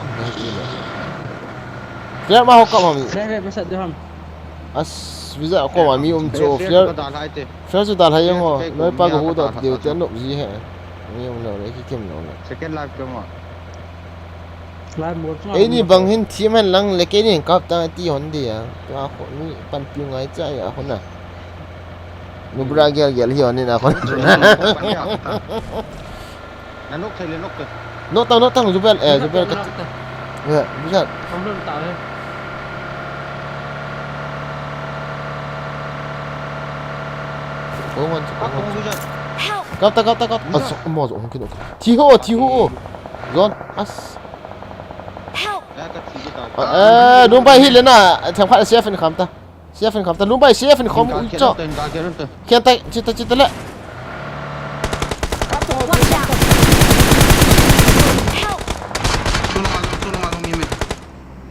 Flare ma ho ka ma mi. Flare, flare, masat de ham. As, visa ko ma mi um cho. Flare, flare. Flare. Flare chu dalha jeng ho. Flare, flare, noi pa ko hu dot deu te nok ji he. Mi um lo le ki kim lo le. Second life ke ma. Life mode chu. Ei ni bang hin thim hen lang le ke ni kap ta ti hon dia. Tua ko ni pan pi ngai cha ya hon na. Nu bra gel gel hi hon ni na hon. Na nok thei le nok te. Nok tang, nok tang, Jubel, eh, Jubel ka. Nok tang. Ya, Jubel. Problem ta he. Ko ngan chu, ko ngan chu. Help! Kap ta, kap ta, kap ta. As, mo zo hong kino. Thi ho, thi ho. Zon, as. Help! Eh, ka thi ta. Eh, dum bai hi le na, tham khat safe in kham ta. Safe in kham ta, lum bai safe in kham u cho. Khian tai, chita, chita le.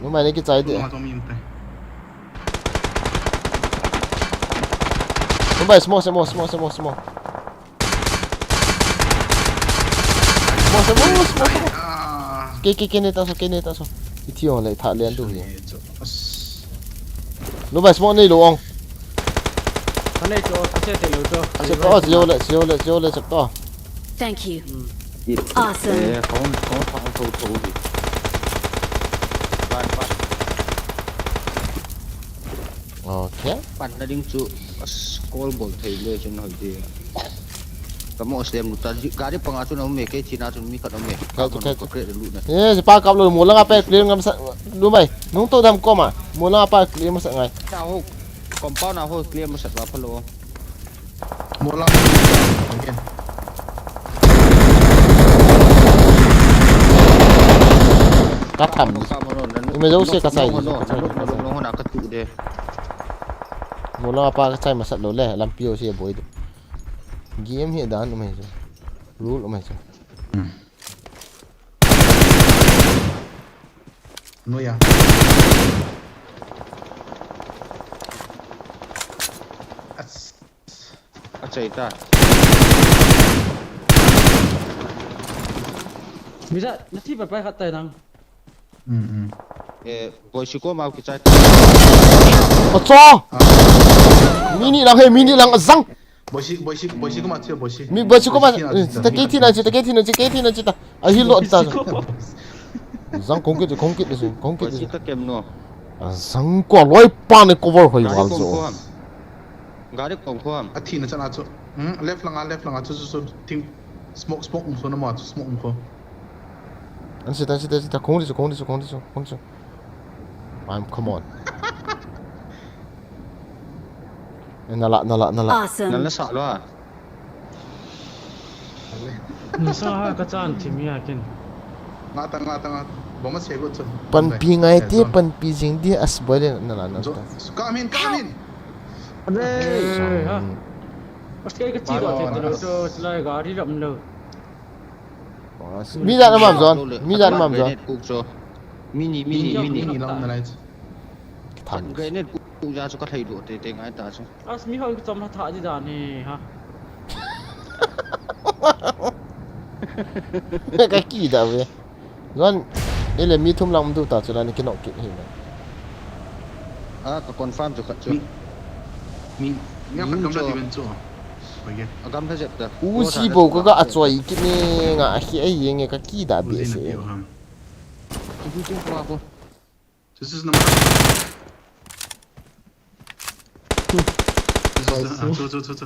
Numei, nei kichai ding. Numei, smoke, smoke, smoke, smoke, smoke. Smoke, smoke, smoke, smoke. Ah. Kei, kei, kei nei ta so, kei nei ta so. Ithi ong le, tha len tu hi. Numei, smoke neilou ong. Ka nei to, ka se te lou to. Sep to, seo le, seo le, seo le, sep to. Thank you. Awesome. Eh, kong, kong, kong, kong, kong. Pan, pan. Okay. Pan na ding chu, as, call bol thei le chun hoi di. Ka mo sem lu ta, gari panga chu na um e, kei thina chu mi khat um e. Kei chu, kei chu. Ka create lu na. Eh, si pa kap lo, mo langa pa clear ngam sa, lu mai. Nung to dam ko ma. Mo langa pa clear ma sa ngai. Ta ho, compound a ho clear ma sa ba pha lo. Molang. Again. Ka tham. Ima jo se ka chai. Molang apa ka chai masat lou le, lampi ho se boi de. Game hi dan umai jo. Rule umai jo. Hmm. Noya. As. Achai ta. Mira, nathi pa pa khat tai nang. Hmm, hmm. Eh, boisi ko mau kichai. Acha! Ah. Mini lang he, mini lang azang. Boisi, boisi, boisi ko ma che, boisi. Mi boisi ko ma, boisi kina eh, chita, ta kei thina chita, kei thina chita, kei thina chita. Ahi lo ta. Zang kong kit, kong kit, kong kit. Boisi ta kem no. Zang ko loi pa ne cover hoi wal jo. Gari kong khom. Athina chana chu. Hmm, left langa, left langa chu, chu, chu, thing. Smoke, smoke um so na ma chu, smoke um so. An sita, an sita, an sita. Kong di chu, kong di chu, kong di chu, kong di chu. I'm, come on. Eh, nala, nala, nala. Awesome. Nala sa lo a. Nasa ha ka chan thim ya kin. Nga ta, nga ta, nga ta. Boma se go chu. Panpi ngai te, panpi jing di as boile nala, nala. Come in, come in. Hey, ha. Pas kai ka chi lo te lo to lai gari ram lo. Mi jan amam jon. Mi jan amam jon. Mini, mini, mini. Mini lang na lai. Than. Grenade pu ja chu ka thei do te te ngai ta chu. As mi hon chom la tha di da ni ha. Ka ki da ve. Jon, ele mi thum lang du ta chu la ni ki nok ki hi na. A ka confirm chu khat chu. Mi, mi, mi khat kam la di ven chu. Agam tha jep ta. Uzi bo ka ga a choi ki ni nga a khi ai yeng e ka ki da be se. Uzi na pi ham. Ki bu ting ko a bo. This is number. This is, uh, chu, chu, chu, chu.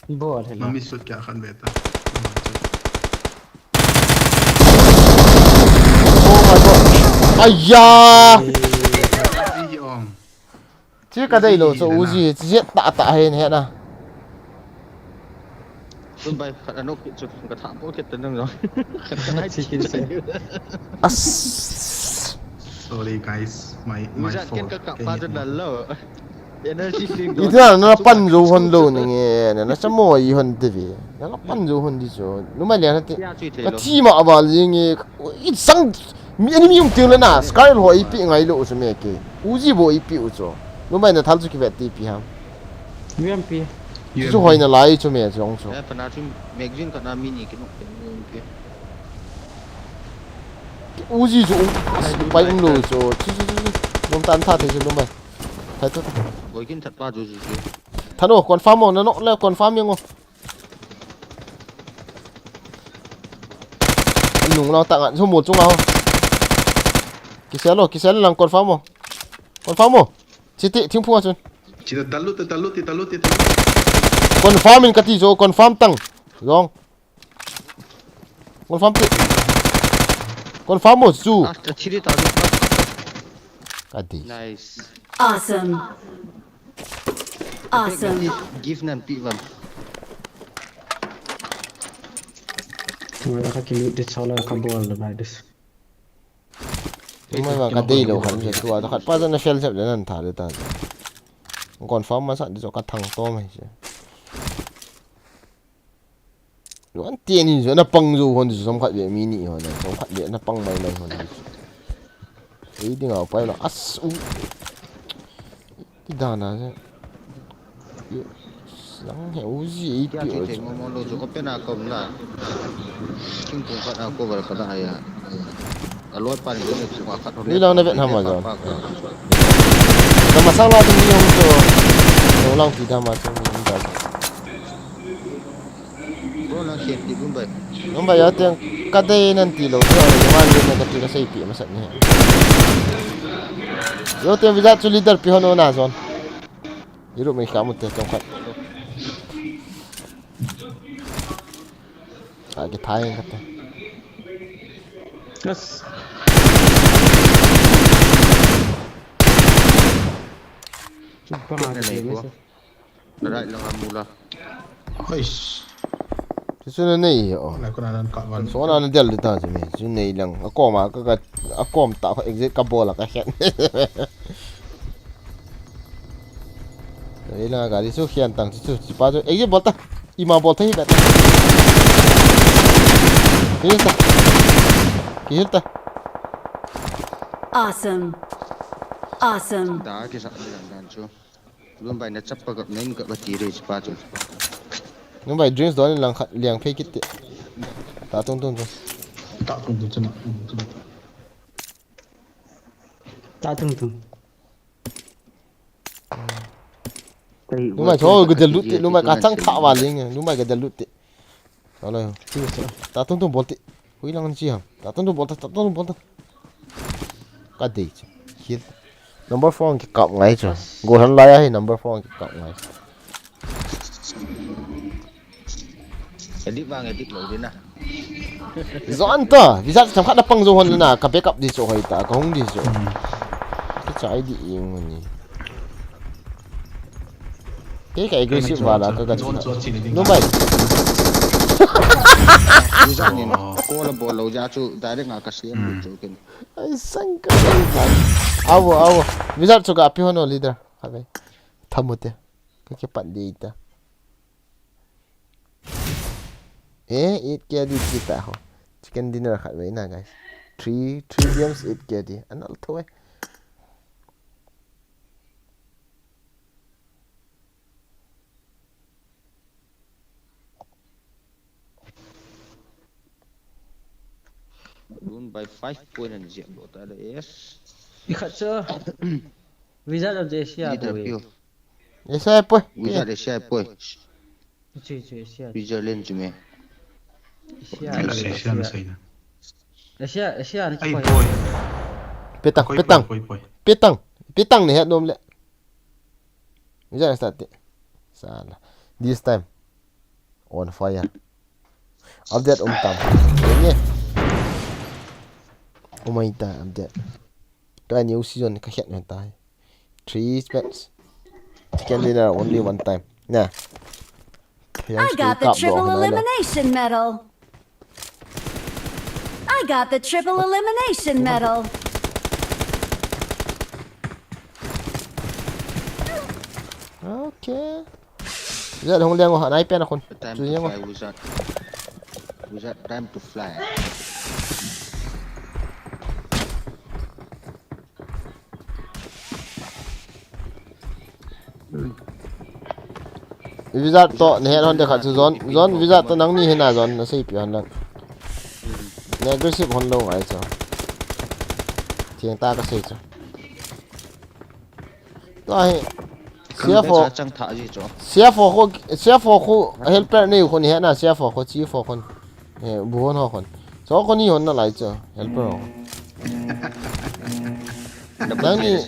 Bol he la. Mami sut kya khan beta. Oh my God. Aya! Hey, ong. Chi ka dei lo chu Uzi, chi jet ta ta he ne na. Tun bai khat anok chu ka tha bol kit ta nang lo. Khat ka ngai chi kin se. As. Sorry guys, my, my fault. Ka ka pa ta lo. Energy drink. Ita na pan jo hon lo ni nge, na na chamo i hon de ve. Na na pan jo hon di jo. Nu ma le na ti. Ka chi ma ba li nge. I sang Mi enemy um ting le na, Scar ho ipi ngai lo u chu me ke. Uzi bo ipi u chu. Lumai na thal chu kivet ti pi ham. U M P. Chu hoi na lai chu me chu ong chu. Eh, pana chu magazine kana mini ki nok te U M P. Uzi chu um, pai um lo chu. Chu chu chu. Lum tan tha te chu lumai. Thai tu. Boikin that pa chu chu chu. Thano confirm mo na nok le confirm yang o. Nung lang ta ngan, sumul chunga ho. Kisel lo, kisel lang confirm mo. Confirm mo. Chiti, thingphung a chun. Chiti, talu, talu, talu, talu. Confirm in kati jo, confirm tang. Jong. Confirm ti. Confirm mo chu. Ah, chiti, talu. Kati. Nice. Awesome. Awesome. Gift nan pi vam. Tua ka kilut de chala ka bol de bai des. Tumai va ka dei lo khan je tua khat pa jana fel jep le nan tha de ta. Confirm ma sa de jo ka thang to mai je. Wan teni jo na pang jo hon jo som khat ve mi ni hon, som khat ve na pang mai mai hon. Ei ding au pai na as u. Ti dana je. Lang he u ji ei pi o. Mo mo lo jo ko pe na ko na. King kung khat na ko bar ka da ya. Aloi pan ko ne chu khat. Ni lang na vet hama jo. Na masang la tu ni hom jo. Lang ti dama jo ni da. Bro, nang khen ti Lumbai. Lumbai, ya teng ka dei nan ti lo, so, ni man ni ka ti ka sei pi masat ni. Yo teng visa chu leader pi hono na zon. Iru mai ka mu te tong khat. A ki thai ka te. Yes. Chupa nga te. Na right lang a mula. Hoish. Chu chu na nei o. Lai kona nan ka van. So na na del ta chu ni. Chu nei lang. A kom a ka ka a kom ta exit ka bol a ka het. Nei lang a gari chu khian tang chu chu pa chu exit bol ta. Ima bol ta hi ba ta. Hi ta. Ki hi ta. Awesome. Awesome. Da ki sa ni dan chu. Lumbai na chapa ka nen ka bati re pa chu. Lumbai drinks don lang khat liang phei kit te. Ta tung tung tung. Ta tung tung chama. Ta tung tung. Lumbai tho ga del lut te, Lumbai ka chang tha wa ling, Lumbai ga del lut te. Alo. Ti sa. Ta tung tung bol ti. Hui lang chi ham. Ta tung tung bol ta, ta tung tung bol ta. Ka dei chu. Kill. Number four ki kap ngai chu. Go han lai a hi number four ki kap ngai. Edit vang edit lo di na. Zon ta. Visa cham khat na pang zo hon na. Ka backup di chu hoi ta. Ka hung di chu. Hmm. Ki chai di ing ni. Kei ka aggressive vala ka ka china. Numbai. User nin call a bol lo ja chu direct nga ka siam chu ken. Ai sang ka sang. Awo, awo. Wizard chu ka pi hono leader. Ka ve. Thamu te. Ka ke pat di ta. Eh, eight K D kita ho. Chicken dinner khat ve na guys. Three, three games eight K D. Anal tho eh. Run by five point and zero lo ta da yes. Ikhat sa. Wizard of the Asia boy. Asia boy. Wizard Asia boy. Chui, chui, Asia. Switzerland chu me. Asia, Asia, Asia. Asia, Asia na. Ai boy. Petang, petang. Petang. Petang ni het nom le. Ni ja start te. Sala. This time. On fire. Update um tam. Ni. Umai ta update. Ka new season ka het na tai. Three spats. Chicken dinner only one time. Nah. I got the triple elimination medal. I got the triple elimination medal. Okay. Wizard hung leng o, anai pen a khun. Time to fly, Wizard. Wizard, time to fly. Wizard to, ne het hon de khat chu zon, zon Wizard to nangni hina zon, na sei pi hon lang. Ne aggressive hon lo ngai chu. Thiang ta ka sei chu. Tua hi. C F O. Chang tha ji chu. C F O khu, C F O khu helper nei khu ni he na C F O khu C F O khu. Eh, bu hon ho khu. Chu khu ni hon na lai chu helper ho. Nangni.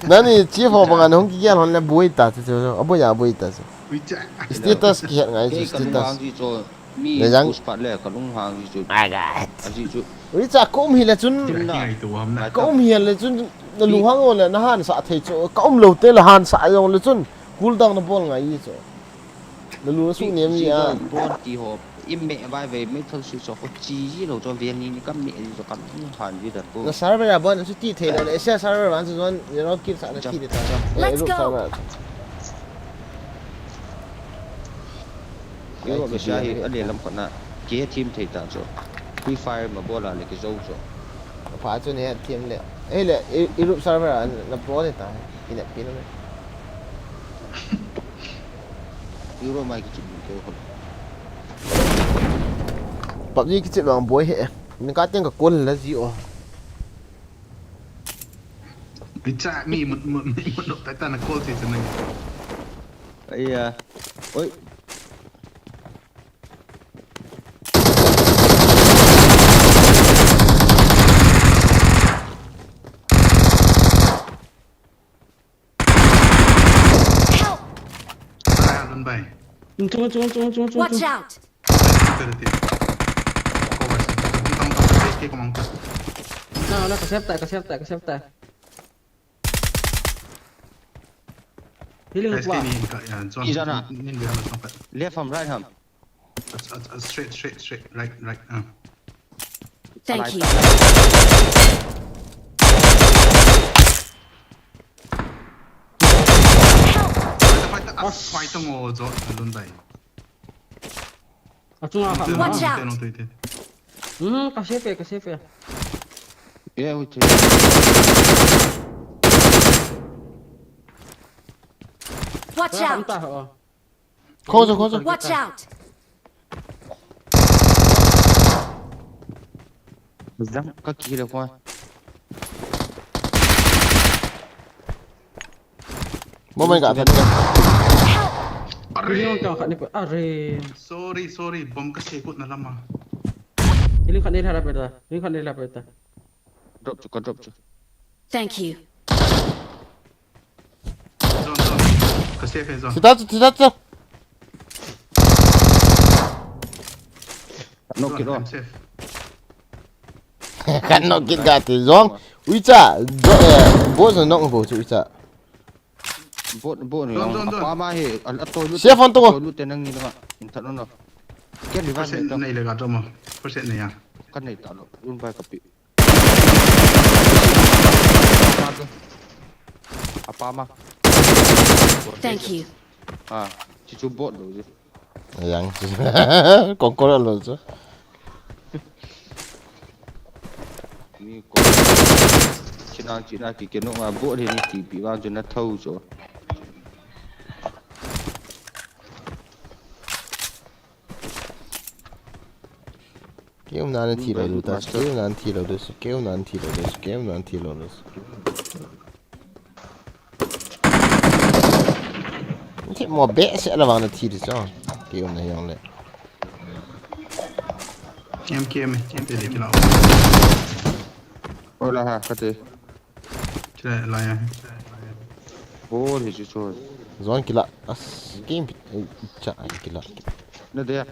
Nangni C F O banga hung kigel hon le bui ta chu chu. Abui ya bui ta chu. Status ki het ngai chu status. Mi push pat le ka lunghang ji chu. Aga. Aji chu. Ui cha ka um hi le chun. Ka um hi le chun na lunghang o le na han sa thei chu. Ka um lo te le han sa jong le chun. Cool down na bol ngai ji chu. Na lu su nem ji a. Bon ti ho. Im me vai ve me thal si chu ko chi ji lo chu ve ni ni ka me ji chu ka lunghang ji da ko. Na server a bon su ti thei lo le. Asia server wan chu zon. Zero kill sa na ti de ta. Let's go. Server. Europe le Asia hi a le lam khat na. Ki he thim thei ta chu. Free Fire ma bol a le ki zo chu. Pha chu ne thim le. Eh le, E-, Europe server a na bol ta. Ki ne pin le. Europe mai ki chu ko ko. PUBG ki chu bang boi he. Ni ka teng ka kol la ji o. Icha mi mut mut mut mut ta ta na call si sana. Aya. Oi. Help! Aya, lun bai. Chung, chung, chung, chung, chung, chung. Watch out! Ito, ito, ito. Cover sa. Ito, ito, ito, ito, ito, ito, ito. Na, na, ka save ta, ka save ta, ka save ta. Healing. Guys, hua. Kini ka, ya, John. Ijana. Nin, nin, nin, nin, nin, nin. Left ham, right ham. Uh, uh, uh, straight, straight, straight. Right, right. Uh. Thank you. Help! Fight, fight, uh, fight, uh, John. Alun bai. Achunga kha. Watch out. Watch out. Hmm, ka save e, ka save e. Yeah, we take. Watch out. Kho jo, kho jo. Watch out. Jang ka ki le kho. Bomb ka khat. Are. Healing khat ni ko. Are. Sorry, sorry. Bomb ka se kut na lama. Healing khat ni la peta. Healing khat ni la peta. Drop chu, ka drop chu. Thank you. Zone, zone. Ka safe, zone. Sita chu, sita chu. Knock it off. Zone, I'm safe. Kan knock it ga ti zong. Uicha, zo, eh, bo zo knock bo chu uicha. Bot, bot ni. Don, don, don. Apa ma he, al, atoi lu. Safe on to. Atoi lu te nang ni la. In that no. Ken revive. Percent nei le ga to mo. Percent nei ya. Kan nei ta lo. Lun bai ka pi. Apa ma. Thank you. Ah, chi chu bot lo ji. Yang. Kong ko lo chu. Ni ko. China, china ki keno nga bo le ni ti pi vang chu na thou chu. Keu nan thi lo lu ta, keu nan thi lo lu, keu nan thi lo lu, keu nan thi lo lu. Thi mo be se la vang na thi di cho. Keu na yang le. M K M, M K M, M K M. Hola, ha, kate. Chila, la ya. Bol hi chu chu. Zone kila. As, game bit. Ai, cha, ai, kila. Na de.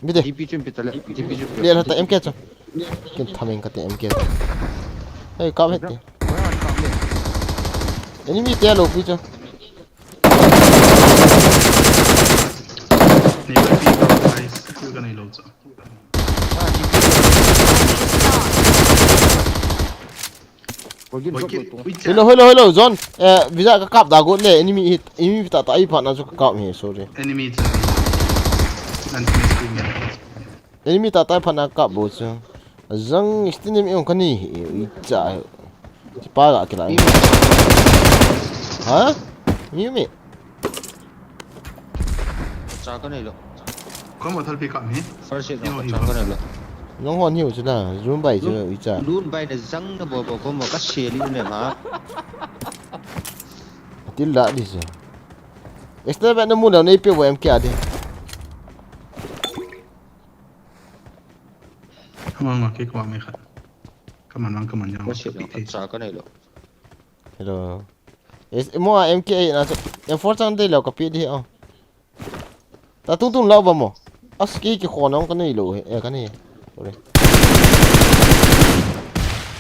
Mi de. D P chun pita le. D P chun. Le la ta M K cha. Kin thameng kate M K. Hey, ka hete. Enemy te lo pi cha. Ni ba pi ka, guys. Pi ka nei lo cha. Hello, hello, hello, John. Eh, visa ka kap da got le, enemy hit, enemy ta ta i phat na chu ka kap hi, sorry. Enemy ta. Enemy ta ta i phat na kap bo chu. Jang extend mi ong kani hi, i cha. Chi pa ga kila. Ha? Mi mi. Cha ka nei lo. Kon mo thal pi kap mi. First aid. Yo, cha ka nei lo. Nong hon hiu chu na, room bai chu i cha. Room bai na jang na bo bo kon mo ka se li ne ma. Til la di se. Extra ba na mu na nei pe wo M K a di. Hama ma ke kwa me kha. Kaman lang kaman yang. First aid. Cha ka nei lo. Hello. Is mo a M K a na chu. M four chang dei lo ka pi di o. Ta tung tung lau ba mo. As ki ki khon ong ka nei lo he. Eh, ka nei. Sorry.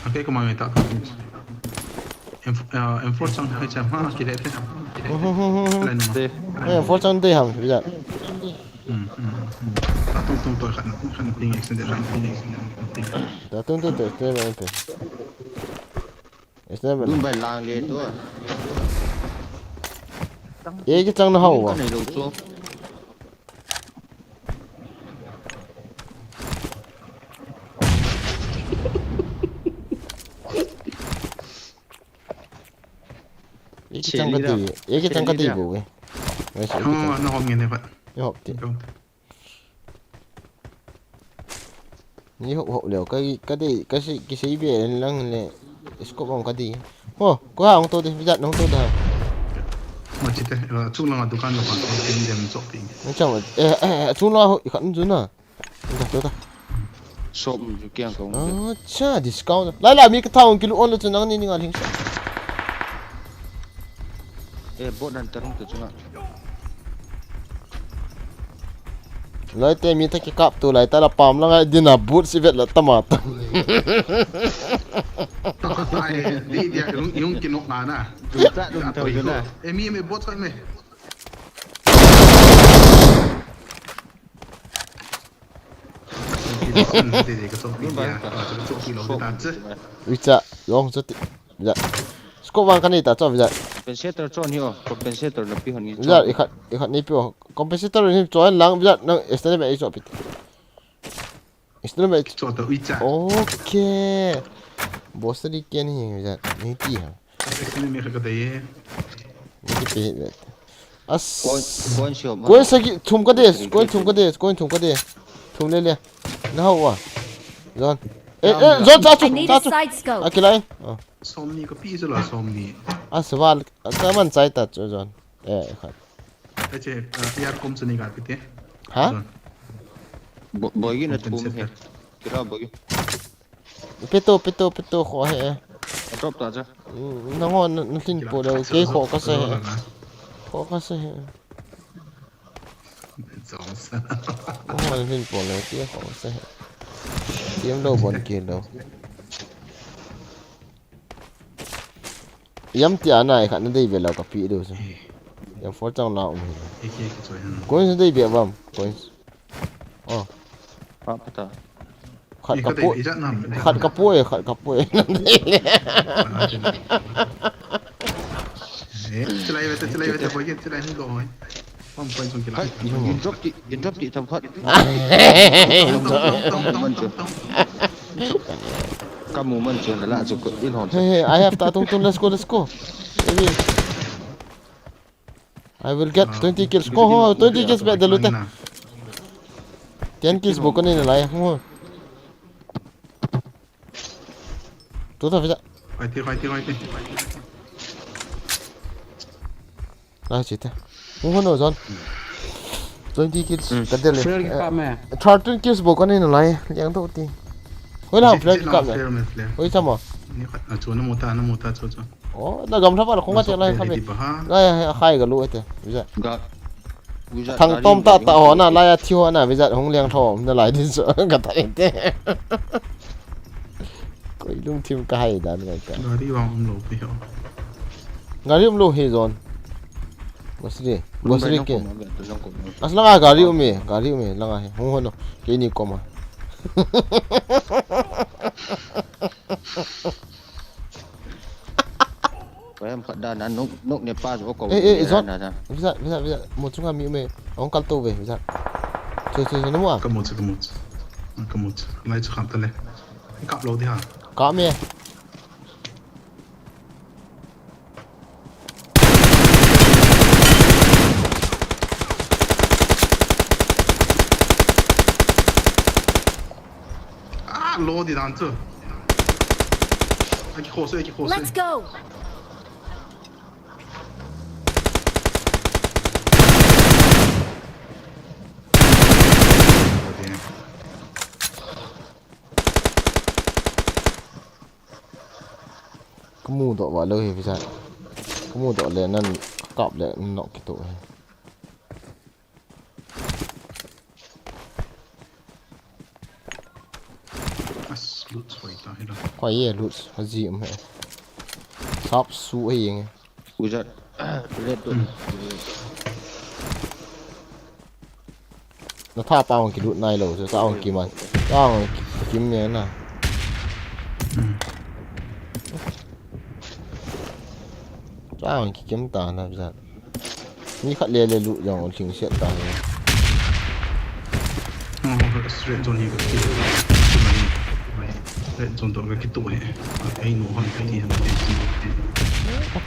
Okay, ka mang ta. M, uh, M four chang hai cha ma ki le te. Line ma. Eh, M four chang dei ham, ya. Hmm, hmm, hmm. Ta tung tung to khan, khan ping accident, khan ping accident, khan ping. Ta tung tung to, te ma te. Dun bai lang le tu. Ye ki chang na hao wa. Ka nei lo chu. Ei kichang ka dei, ei kichang ka dei bou e. Ei kichang. Na hom nge ne ba. Ei hop ti. Ni hop hop leo, ka, ka dei, ka sei, kisei be en lang le, scope ang ka dei. Ho, ko ha hung to de, bijat hung to da. Ma chi te, chung lang a dukan lo pa, tin dem chop ping. Ni chang, eh, eh, chung lang ho, i khat chu na. Ni ta, to ta. Shop ju kiang kong. Acha, discount. Lai la, mi ka thau kilo on lo chu nang ni ni nga ling sa. Eh, bot nan tarung tu chu na. Lai te mi ta kikap tu lai ta la pam la ngai dina boot si vet la tama ta. Ai, di dia yung yung kinok na na. Dum ta dum ta dum na. Eh, mi me bot sa me. Di di ka sok di dia. Ka sok kilo di ta che. Uicha, long chu ti. Vijat. Scope vang ka nei ta chu vijat. Compensator chon hi o. Compensator na pi hon ni. Vijat, i khat, i khat nei pi o. Compensator ni chon lang vijat nang extended mag ei chu pi. Extended mag. Chu to i cha. Okay. Boss di ken hi vijat. Ni ti ha. Extended mag ka dei. Ni ti pe vijat. As. Coin, coin shop. Coin sagi thum ka de, coin thum ka de, coin thum ka de. Thum le le. Na hau wa. Zon. Eh, eh, zon cha chu, cha chu. Akilai. Oh. Som ni ka pi chu la som ni. A sawal, ka man chai ta chu zon. Eh, khat. Ache, ah, yar kom chu ni ga pi te. Ha? Zon. Bo-, boi gi na thum he. Kira boi gi. Peto, peto, peto kho he. Drop ta cha. Mm, na ngo na, na tin po le, ke kho ka sa he. Kho ka sa he. Chong sa. Ngo na tin po le, ke kho ka sa he. Tiam lo bon ke lo. Yam ti ana khat na dei ve lo ka pi do sa. Yam for chang la um hi. Coins dei ve vam. Coins. Oh. Pa pa ta. Khat ka pu. Khat ka pu e, khat ka pu e. Eh, chilai ve te, chilai ve te, boy, chilai ni lo. Pam point sung kila. Hai, yin drop ti, yin drop ti tam khat. Ka mu man chu la chu ko in hon. Hey, hey, I have ta tung tung, let's go, let's go. Baby. I will get twenty kills. Ko ho, twenty kills be de lu te. Ten kills bo ko ni lai. Ho. Tu ta vija. Vai te, vai te, vai te. Lai chi te. Hung hon o zon. Twenty kills. Ka del le. Flare ki kap me. Thirteen kills bo ka nei nalai. Liang to ti. Hoi la flare ki kap me. Hoi chamo. Ni khat a chu na mu ta, na mu ta chu chu. Oh, na gamla pa la khong ka che lai kha me. Lai a khai ga lu ete. Vija. Ga. Thang tom ta ta ho na lai a thi ho na vija hung liang tho na lai din so ka ta ete. Koi lungthim ka hai dan ngai ka. Gari vang um lou pi ho. Gari um lou hi zon. Bosri, bosri ke. As langa gari um e, gari um e, langa hi. Hung hono. Keini koma. Koi am khat dan a nok, nok ne pa jo ko. Eh, eh, zon. Visa, visa, visa. Mo chunga mi um e. Ong kal to ve, visa. Che, che, che, no mo a. Ka mo che, ka mo che. Ka mo che. Lai chu kham ta le. Kap lou di ha. Kap me. Ah, lo di dan chu. Aki khose, aki khose. Let's go. Ka mu doh va lou hi visa. Ka mu doh le nan kap le nok kito hi. As, loot soi ta hi la. Koi ye loot, haji um he. Sap su he yeng. Wizard. Red dot. Na tha pa ong kilut nai lo, sa ong kiman. Sa ong ki-, kim ne na. Sa ong kikim ta na, sa. Ni khat le le lu jong thing siat ta ni. Oh, straight zone hi ka ki. Red zone to ka kitu he. Ai nu hon ka ni han.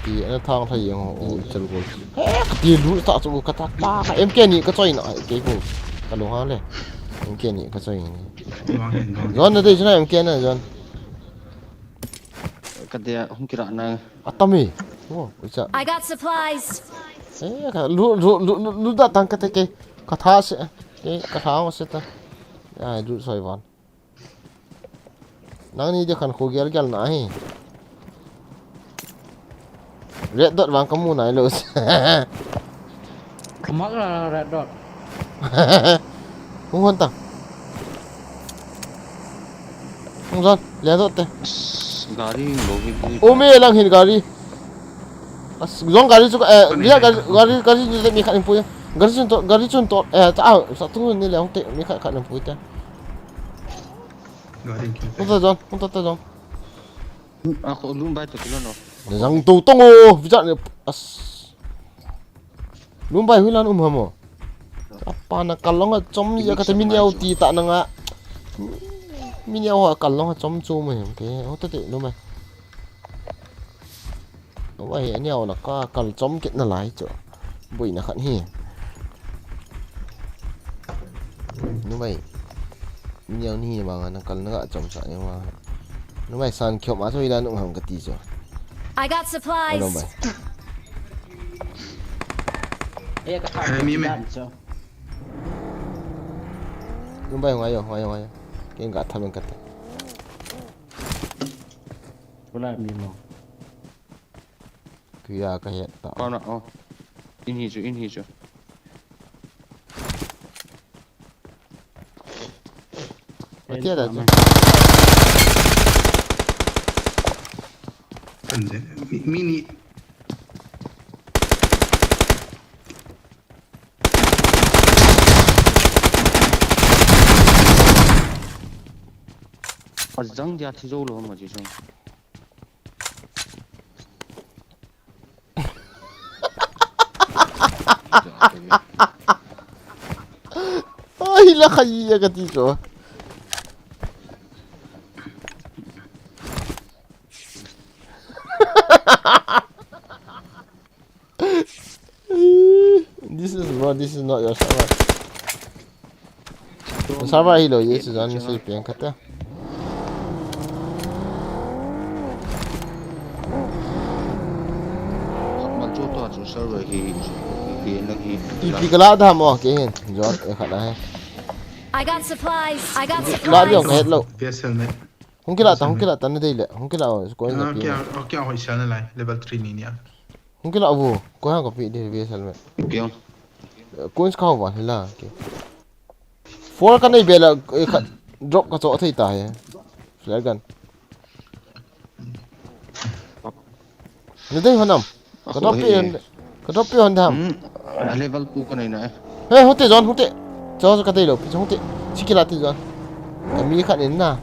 Ti, ana thang thei jeng ho, o, chal gol. He, ka ti lu ta chu ka ta pa, ka M K ni ka choi na, ke ko. Ka lo ha le. M K ni ka choi ni. Vang hin, vang hin. John na dei chu na M K na, John. Ka dia hung kira na. Atami. O, ucha. I got supplies. Eh, ka lu, lu, lu, lu, lu da tang ka te ke. Ka tha se. Ke, ka tha se ta. Ai, lu soi van. Nangni dia khan khu gel gel na hi. Red dot vang ka mu nai lo. Kamak la red dot. Hung hon ta. Hung zon, le dot te. Gari lo hi. O me lang hin gari. As, zong gari chu, eh, dia gari, gari, gari ni mi khat in pui. Gari chun to, gari chun to, eh, ta, sa tu ni le hung te, mi khat khat in pui te. Gari ki. Hung ta zon, hung ta ta zon. A ko lum bai to kilo no. Zang to tong o, vijat ni, as. Lum bai hui lan um hamo. Apa na kalong a chom ya ka te mi niau ti ta na nga. Mi niau ha kalong a chom chu mo hem ke. O ta te lum bai. Oi, ani au na ka kal chom kit na lai chu. Bui na khat hi. Nu bai. Ni au ni ma nga na kal na ka chom sa ni ma. Nu bai san kyo ma so ila nu ham ka ti chu. I got supplies. Alo bai. Eh, ka tha. Eh, mi me. Nu bai ngai yo, ngai yo, ngai yo. Ken ka tha men ka ta. Pula mi mo. Kuya ka het ta. Kau na, oh. In hi chu, in hi chu. Atia da chu. Kan de, mi, mini. Azang dia thi zo lo ma ji song. Ai, la khai ya ka ti chu. This is, bro, this is not your server. Server hi lo, yes, zan si piang kata. Mal chu to chu server hi, hi lang hi. Ipi kala da mo ke hin, zon e khat a he. I got supplies. I got supplies. La diong ka het lo. P S L ne. Hung kila ta, hung kila ta na dei le. Hung kila o, ko na pi. Kya, kya hoi sel na lai, level three ni ni a. Hung kila vo, ko hang ko pi de V S L me. Piang. Coins ka ho va hila, okay. Four ka nei bela, eh, khat drop ka cho thei ta he. Flare gun. Na dei honam. Ka drop pi hon, ka drop pi hon dam. Hmm, a level two ka nei na e. He, hute zon, hute. Cho ka dei lo, pi hute. Sikila ti zon. Ka mi khat in na.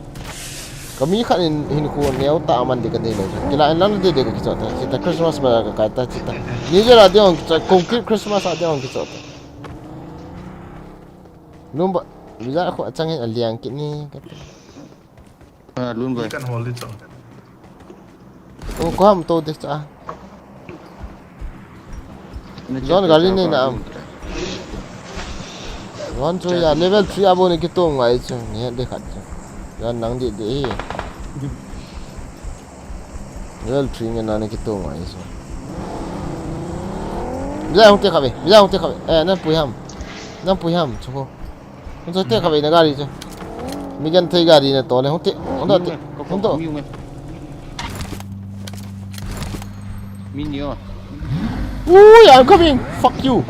Ka mi khat in hin khu neo ta man de ka dei lo. Kila in lang de de ka kicho ta. Chita Christmas ba ka kai ta chita. Ni je la de on kicho, concrete Christmas a de on kicho ta. Lum ba, mi ja khu achang in a liang kit ni ka. Ah, lun bai. Kan hol di chang. O, ko ham to de cha. Zon gari nei na am. Zon chu ya level three a bo ni kitung ngai chu. Ni de khat chu. Zon nang di de. Level three nge na ni kitung ngai chu. Bila hung te khabe. Bila hung te khabe. Eh, nan pui ham. Nan pui ham chu ko. Hung te khabe na gari chu. Mi genthei gari na to le hung te. Hung te. Hung to. Mi ni o. Ui, I'm coming. Fuck you.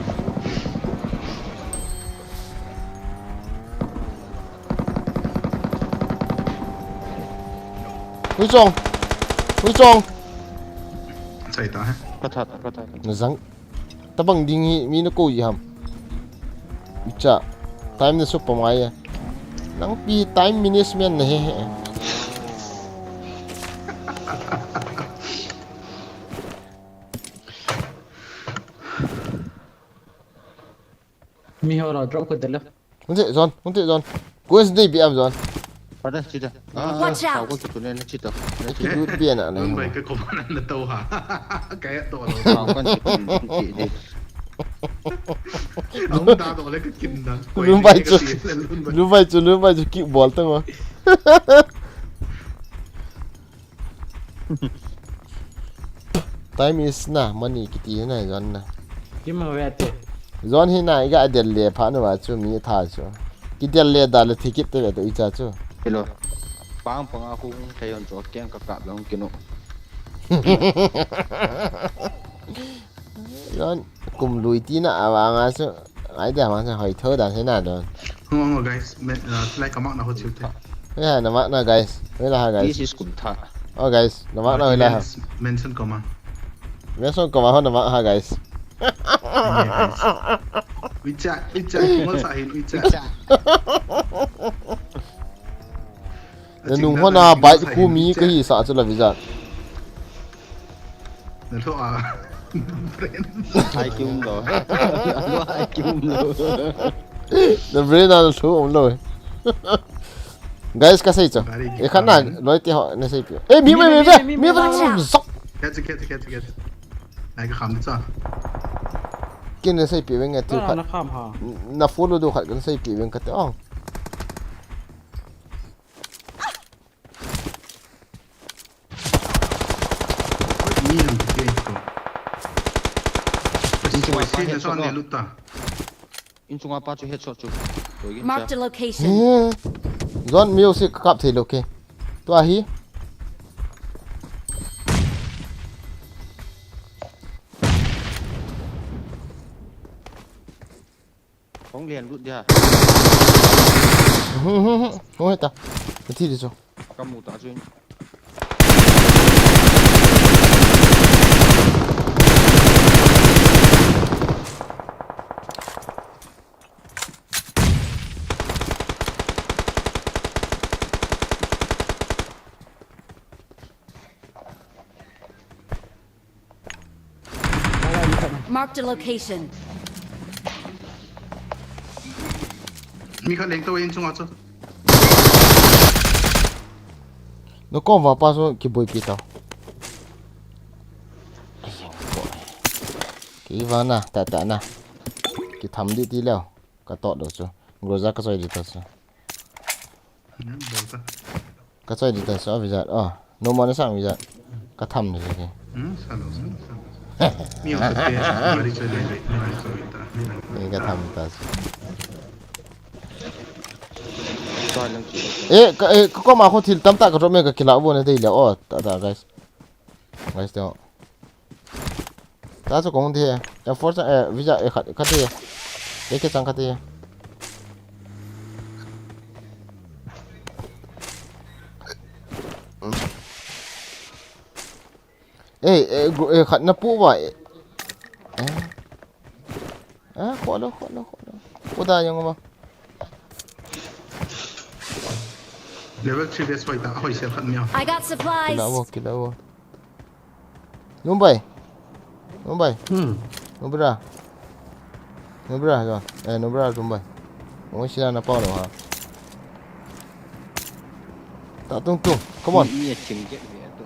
Hui chong. Hui chong. Sai ta he. Ka that, ka that. Na zang. Tabang ding hi mi na ko ji ham. Icha. Time na sup mai ya. Nang pi time management na he he. Mi ho la drop ko de le. Hung te zon, hung te zon. Ko es de bi am zon. Pada chita. Watch out! Ko kitu ne na chita. Na chita. Lut pi na na. Lun bai ka ko na na to ha. Ka ya to lo. Ka kan chita. Aum ta to le ka kin dan. Lun bai chu. Lun bai chu, lun bai chu ki bol ta ma. Time is na, money kiti na, John na. Kim ma ve te. John hi na, iga del le pha na wa chu mi tha chu. Ki del le da le ticket te ve to icha chu. Hello. Pang pang a kung thei hon chu keng ka kap long kinu. John, kum lui ti na a wa nga chu. Ai da ma chu hoi tho da he na don. Hung on guys, me, uh, like ka mak na ho chiu te. Ya, na mak na guys. Wei la ha guys. This is kum tha. Oh guys, na mak na wei la ha. Mention koma. Mention koma ho na mak ha guys. Uicha, uicha, mo sa hin uicha. Na nung ho na bike khu mi ka hi sa chu la visa. Na tho a. Ai kium lo. Ai kium lo. Na brain na tho um lo. Guys, ka sei chu. E khan na loi te ho na sei pi. E mi mi mi mi mi mi zok. Kya kya kya kya. Ai ka kham cha. Kin na sei pi veng e tu khat. Na kham ha. Na follow do khat kan sei pi veng ka te ong. Ni ang ke ko. Inchung a pa headshot lo. Inchung a pa chu headshot chu. Marked a location. He. Zone music kap thei lo ke. Tua hi. Hong lian lut dia. Hoi ta. Ka thi di chu. Ka mu ta chu. Marked a location. Mi khat leng to in chunga chu. Na kom va pa chu kiboipi tau. Ki va na, ta ta na. Ki tham di ti leo. Ka tot do chu. Groza ka choi di ta chu. Hmm, bol ta. Ka choi di ta chu, a visa. Oh, no man sang visa. Ka tham ni ke. Hmm, salo, salo, salo. Mi o te, mari choi di, mari choi ta. Ni ka tham ta chu. Eh, ka, eh, ka kom a kho thil tam ta ka drop me ka kila bo na dei le. Oh, ta ta guys. Guys, teo. Ta chu kong thi. M four cha, eh, visa, eh, khat, khat thi. Eh, ke chang khat thi. Eh, eh, gu-, eh, khat na pu ba, eh. Eh. Eh, kho lo, kho lo, kho lo. Pu da yang ma. Level three best fighter, hoi sel khat mi a. I got supplies. Kila wo, kila wo. Lumbai. Lumbai. Hmm. Nubra. Nubra, jo. Eh, Nubra, Lumbai. Oi, sila na pau lo ha. Ta tung tung. Come on. Ni, ni a chim je, ni a to.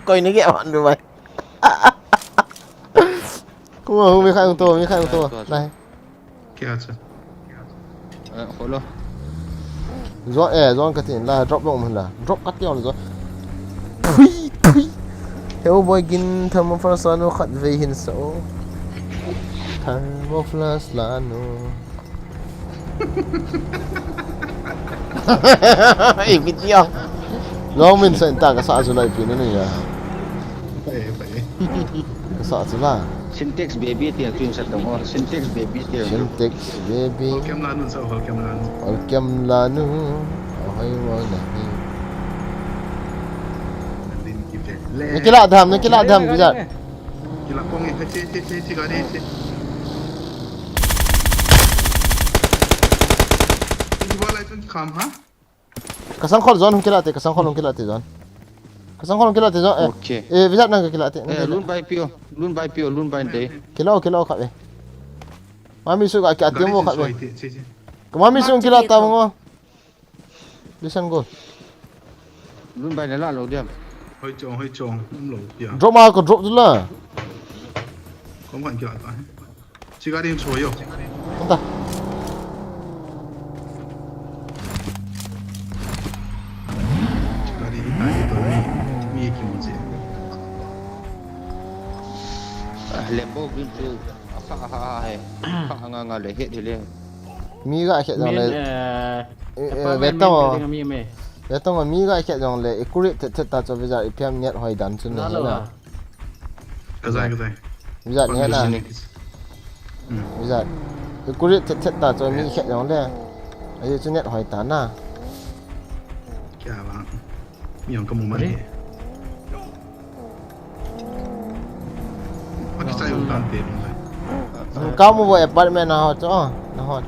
Koi ni ke man Lumbai. Come on, mi khai to, mi khai to. Nai. Kya cha? Eh, hello. Zone, eh, zone ka tin la, drop long man la. Drop ka ti on zone. Thui, thui. Heo boy gin thermoflask lanu khat vei hin sa o. Thermoflask lanu. Eh, video. Long min sa inta ka sa chu lai pi na ni ya. Pai, pai. Ka sa chu la. Sintex baby ti a tun sa tong o. Sintex baby ti a. Sintex baby. Holcam lanu sa, Holcam lanu. Holcam lanu. Ahoi mo na hi. Din ki ve. Na kila dam, na kila dam, kila. Kila kong e, che, che, che, che, gari, che. Ini wala itu kam, ha? Ka sangkhol zone hung kila te, ka sangkhol hung kila te zone. Ka sangkhol hung kila te zone, eh. Okay. Eh, vijat nang ka kila te. Eh, lun bai pio, lun bai pio, lun bai de. Kila o, kila o khat ve. Mami su ka kya te mo khat ve. Ka mami su hung kila ta mo. Listen go. Lun bai le la lo diam. Hoi chong, hoi chong, um lo tia. Drop ma ko drop tu la. Kom kan kila ta. Chi gari so yo. Anta. Chi gari ni ta ni to ni. Mi ki mo je. Lembo green field. Aha ha ha he. Ha nga nga le het le. Mi ga khet jong le. Eh, Eh, eh, apartment vetang o. Building mi me. Vetang o mi ga khet jong le. Ikurit thet thet ta cho visa ipiam net hoi dan chun. Na lo. Ka zai, ka zai. Visa ne na. Visa. Ikurit thet thet ta cho mi khet jong le. Ayo chu net hoi ta na. Kya ba. Mi yong ka mo ma ni. Aki sai un tan te. Ka mu bo apartment na ho cho. Na ho.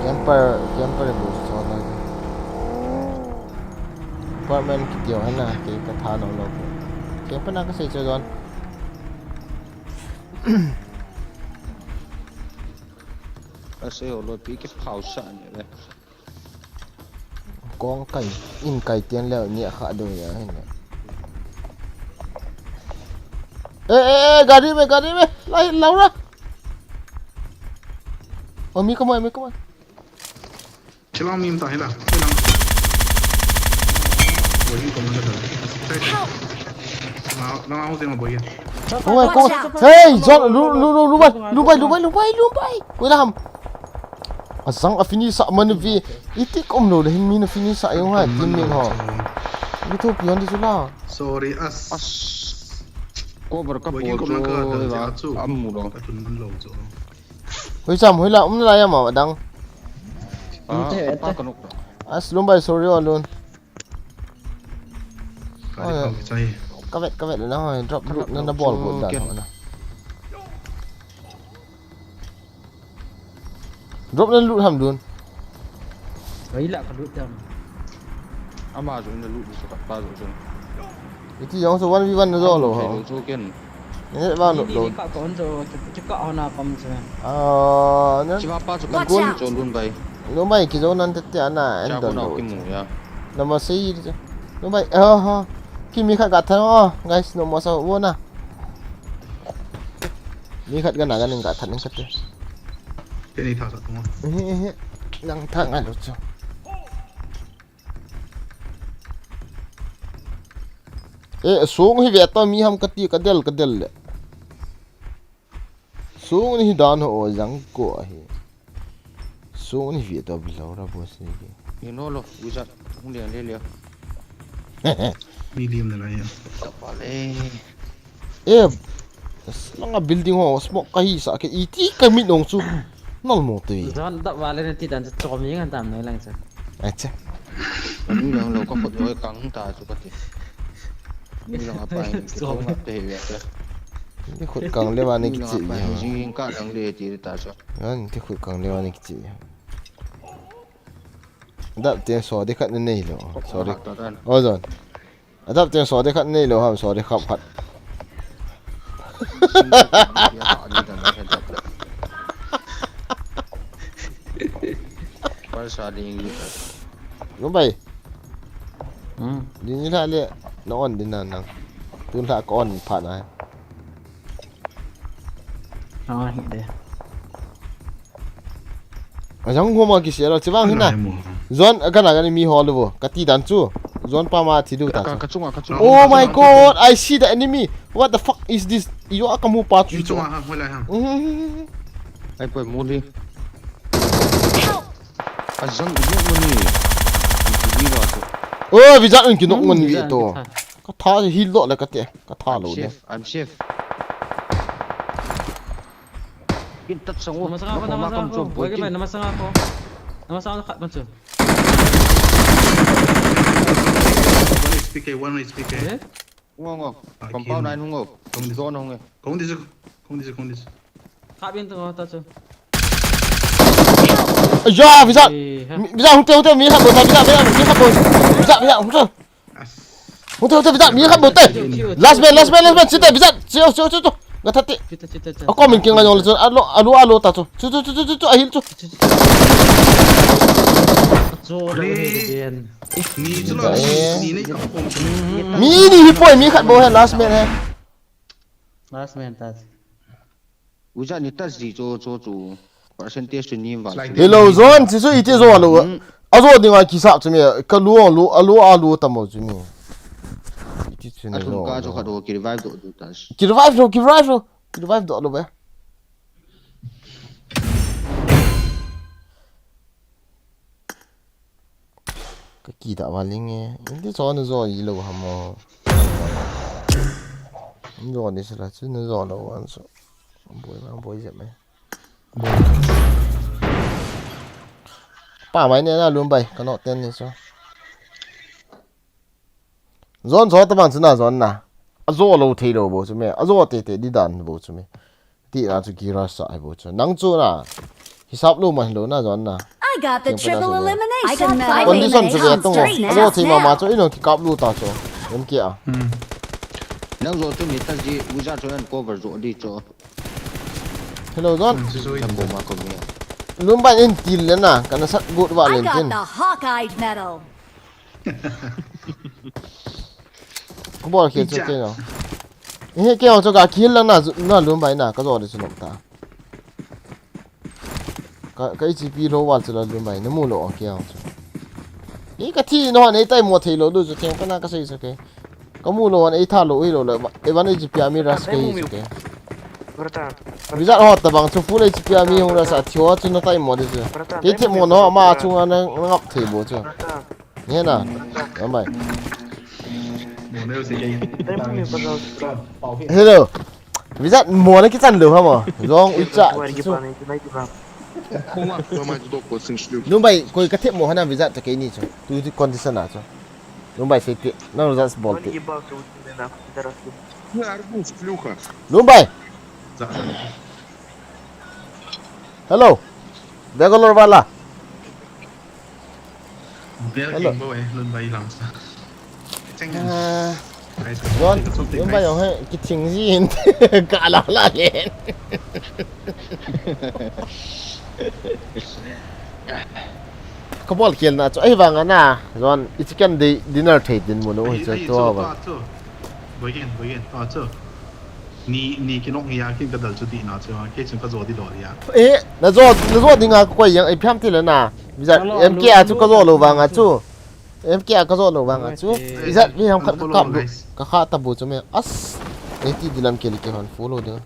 Camper, camper bu so na. Apartment kiti ho na ke ka tha no lo. Camper na ka sei cho don. Ka sei ho lo pi ki phau sa ni le. Kong kai, in kai tian leo ni kha do ya hin. Eh, eh, eh, gari me, gari me. Lai, Laura. Oh, mi kamai, mi kamai. Chilang mi ta hila. Chilang. Woi ko man da. Sai sai. Na na ho jeng boy. Kong ai, kong ai. Hey, John, lu, lu, lu, lu bai, lu bai, lu bai, lu bai, lu bai. Wei lam. Asang a finish a man vi. Iti kom lo le hin mi na finish a yong hai team mi ho. Mi thu pion di chu la. Sorry as. Cover ka Boy po ko man ka cho da ba ja chu. Am mu lo. Ka tun man lo chu. Hoi cham, hoi la, um la ya ma dang. Ah, Ante, pa ante. Ka nok. As lum bai sorry o lun. Ka di ka sai. Ka vet, ka vet le na hoi drop lut na na bol ko dan Ken. Ho na. Drop na lut ham dun. Wei la ka lut jam. Ama jo na lut so ka pa jo jo. Iti yong so one v one na zo lo ho. So ken. Ni ba lut Ni lo. Ka kon jo, chu ka hona kom chu. Ah, na. Chi ba pa jo Watch kon out. Jo lun bai. Lum bai ki zo nan te te ana en Cha don ko na lo. ki mu ya. Na ma sei. Lum bai. Ah ha. Ki mi khat ka tha o. Guys, no ma sa wo na. Mi khat ka na ka ning ka tha ning ka te. Te ni tha sa tong. Ehe, ehe. Nang tha ngai lo chu. Eh, sung hi ve ta mi ham ka ti ka del ka del le. Sung ni hi dan ho jang ko ahi. Sung ni ve ta bi lo ra bo si ki. Ni no lo, wizard. Hung le le le. Mi lim na la ya. Ta pa le. Eh, langa building ho smoke ka hi sa ke iti ka mi nong chu. Nal mo te. Zon da wale na ti dan chu chom ing an tam noi lang chu. Acha. Ni lang lo ka khut lo kang ta chu ka ti. Ni lang apa ni ki ko ma te ya. Ni khut kang le wa ni ki chi. Jing ka lang le ti ta chu. Yan ki khut kang le wa ni ki chi. Dap te so de khat ne nei lo. Sorry. Ta dan. O zon. Adap te so de khat nei lo ham, so de khap khat. Par sa ding. Lum bai. Hmm. Din ni la le no on din na nang. Tun la ko on pha na. Ah, hi de. Ajang ho ma ki se lo chi bang hin na. Zon ka na ga ni mi ho lo bo. Ka ti dan chu. Zon pa ma thi du ta. Ka ka chunga ka chunga. Oh my god, I see the enemy. What the fuck is this? Yo ka mu pa chu. Chunga ha, hoi lai ha. Mhm. Ai poi mu li. Ajang ni mu ni. Ni lo chu. Oh, visa un ki nok ngon vi to. Ka tha hi lo le ka te. Ka tha lo de. Safe, I'm safe. Kin tat sang wo. Namasanga ko, namasanga ko. Boy, namasanga ko. Namasanga ko khat man chu. One H P K, one H P K. Eh? Ngo ngo. Compound nine ngo. Zone ngo. Kong dis, kong dis, kong dis. Khat bin tu ta chu. Ya, visa. Eh, ha. Visa hung te hung te mi khat bo ta, visa, visa mi khat bo. Visa, visa hung te. Hung te hung te visa mi khat bo te. Last man, last man, last man. Site visa. Sio, sio, sio, sio. Ga that te. Chuta, chuta, chuta. A kom in kinga jong le chu. Alo, alo, alo ta chu. Chu, chu, chu, chu, chu, chu, ahil chu. Chu, chu, chu. Ajo le he den. Ni chu la, ni, ni ka kom. Mi ni hi poi, mi khat bou he, last man he. Last man ta. Uja ni ta ji cho, cho, cho. Percentage chu ni val. Hello, John, chu chu iti jo lo. Hmm. Ajo dinga kisap chu mi, ka lu, lu, alu, alu tamo chu mi. Iti chu ni. Athum jo ka lo. Chu khat ho ki revive do, do ta. Ki revive lo, ki revive lo. Ki revive do lo be. Ka kida va ling e. Indi cho na jo i lo ha mo. Indi jo ni sila chu na jo lo an so. Boi ma boi jep me. Pa mai ne na lum bai ka no ten ni so. Zon zo tabang chu na zon na. Ajo lo thei lo bou chu me. Ajo te te di dan bou chu me. Ti na chu kira sa ai bou chu. Nang chu na. Hisap lo man lo na zon na. I got the triple elimination medal. Condition chu ve tong. Ajo thei mama chu ino kikap lo ta chu. Em kia. Hmm. Nang zo chu mi ta ji uja chu an cover zo di chu. Hello, John. Hmm, chu zo i. Nang ko ma ko mi. Lumbai in til le na. Kana sat gut va len tin. I got the Hawkeye medal. Ka bol khel chu kei no. He kei chu ka khel lang na, na lum bai na ka jo de chu nom ta. Ka, ka H P lo wal chu la lum bai na mu lo kei chu. Ni ka thi no nei tai mo thei lo du chu kei ka na ka sei chu kei. Ka mu lo an ei tha lo ei lo le. Evan H P ami rush kei chu kei. Bratан. Wizard ho tabang chu full H P ami hung rush a thi ho chu na tai mo de chu. Kei thi mo no ma chu nga na ngap thei bo chu. Bratан. Ni na. Bye bye. Hello. Wizard mo na kichan lo ha mo. Long ucha. Numbai koi ka thep mo hana wizard ta kei ni chu. Tu tu condition a chu. Numbai sei ti. Nang wizard bol ti. Numbai. Hello. Bangalore wala. Hello. Jon, Jon bai ong he kithing jin ka la la len. Ka bol khel na chu ahivang a na Jon i chicken dinner thei din mu no hi chu to ba. Boigen, boigen, to chu. Ni, ni kinok hi a, kin ka dal chu di na chu, kei chun ka jo di dol hi a. Eh, na jo, na jo dinga ka koi yang, eh, phiam ti le na. Wizard, M K a chu ka jo lo vang a chu. M K a ka jo lo vang a chu. Wizard, mi ham khat ka kap lo. Ka kha ta bu chu me. As. Eh, ti di lam ke li ke han follow ding.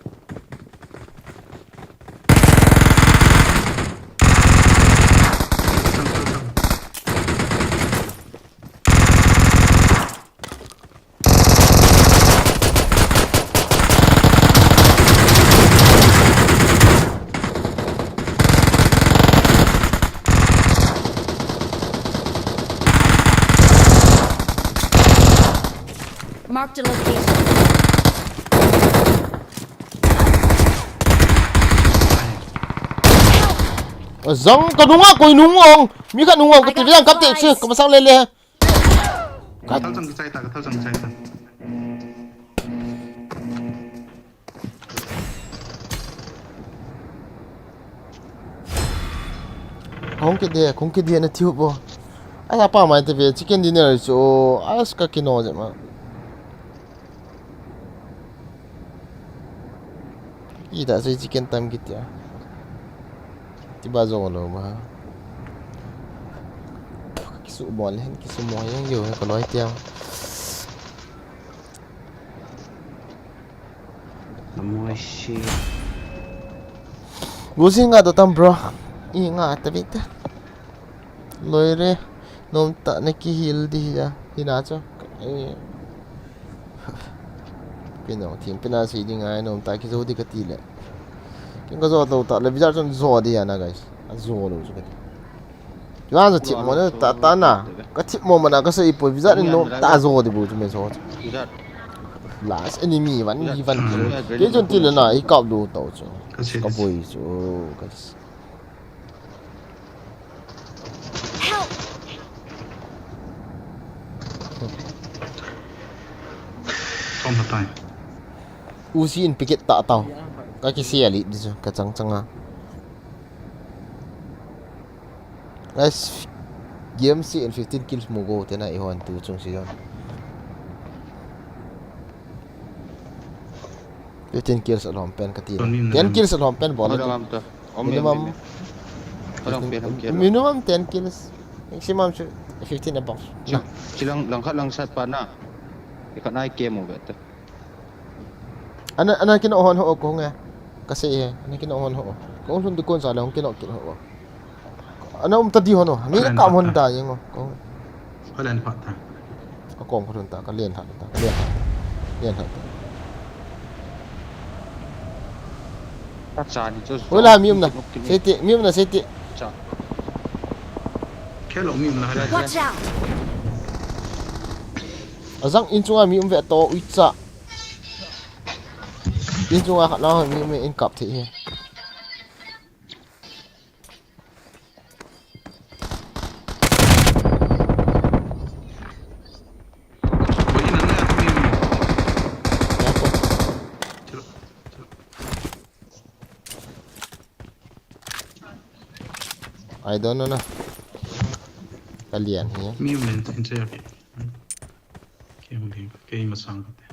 Marked a location. Zang ka nunga koi nung ong. Mi ka nung ong ka ti biang kap te se ka masang le le. Ka thal chang kichai ta, ka thal chang kichai ta. Kong ke de, kong ke de na thiu bo. Asa pa mai te ve chicken dinner chu, as ka kino je ma. Ita sei chicken tam kitia. Ti ba zo lo ma. Kisu bol hen, kisu mo yang yo, ko loi tiang. Amoishi. Gusi nga to tam bro. I nga ta bit. Loire. Nom ta na kihil di ya. Hina cho. Eh. Pino, thim pina si di ngai nom ta kizo di ka ti le. Kin ka zo to ta le bizar chon zo di ya na guys. A zo lo chu ka ti. Kiwa za thip mo na ta ta na. Ka thip mo mana ka sa ipo visa ni no ta zo di bu chu me zo. Last enemy one v one. Ke chun ti le na i kap do to chu. Ka boi chu. Ka Help! From the time. Uzi in picket ta tau. Ka kisi a li di chu, ka chang chang a. Guys, game si in fifteen kills mu go te na i hon tu chung si yon. Fifteen kills alom pen ka ti. Ton min ten na. Kills alom pen bol. Hoi tu. Lam ta. Om em Minimum. Em. Hoi lam pen ham kill. Minimum ten kills. Maximum chu fifteen above. Chi, na. Chi lang, lang khat lang sat pa na. I khat nai kem over ta. Ana, ana kino hon ho ko nge. Ka se he. Ana kino hon ho. Ko lhun di kon sa le hon kino kino ho. Ana um ta di hon ho. Ni ka kam hon da yeng ho. Ko. Ka len phat ta. Ka kom ka lhun ta. Ka len phat ta. Ka len phat. Len phat ta. Ka cha ni chu. Hola mi um na. Kino, kino. Sei ti, mi um na sei ti. Cha. Khelo mi um na ha. Watch out! Azang in chunga mi um ve to ui cha. In chunga khat na mi, mi in kap thei hi. Oi, in an na mi. Ya ko. Chalo, chalo. I don't know na. Ka lian hi. Mi um len in che ya ke. Ke hung ding, ke masang ka te.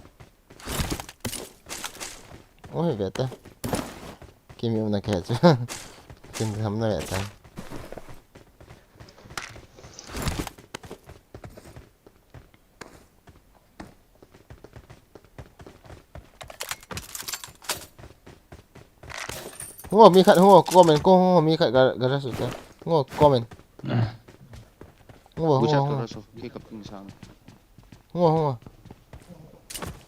Oi, ve ta. Kimi um na ke chu. Kin ham na ve ta. Ngo mi khat ngo comment ko ngo mi khat ga ga rasu ta. Ngo comment. Ngo ngo. Bucha to rasu. Ke kap ting sang. Hung, hung.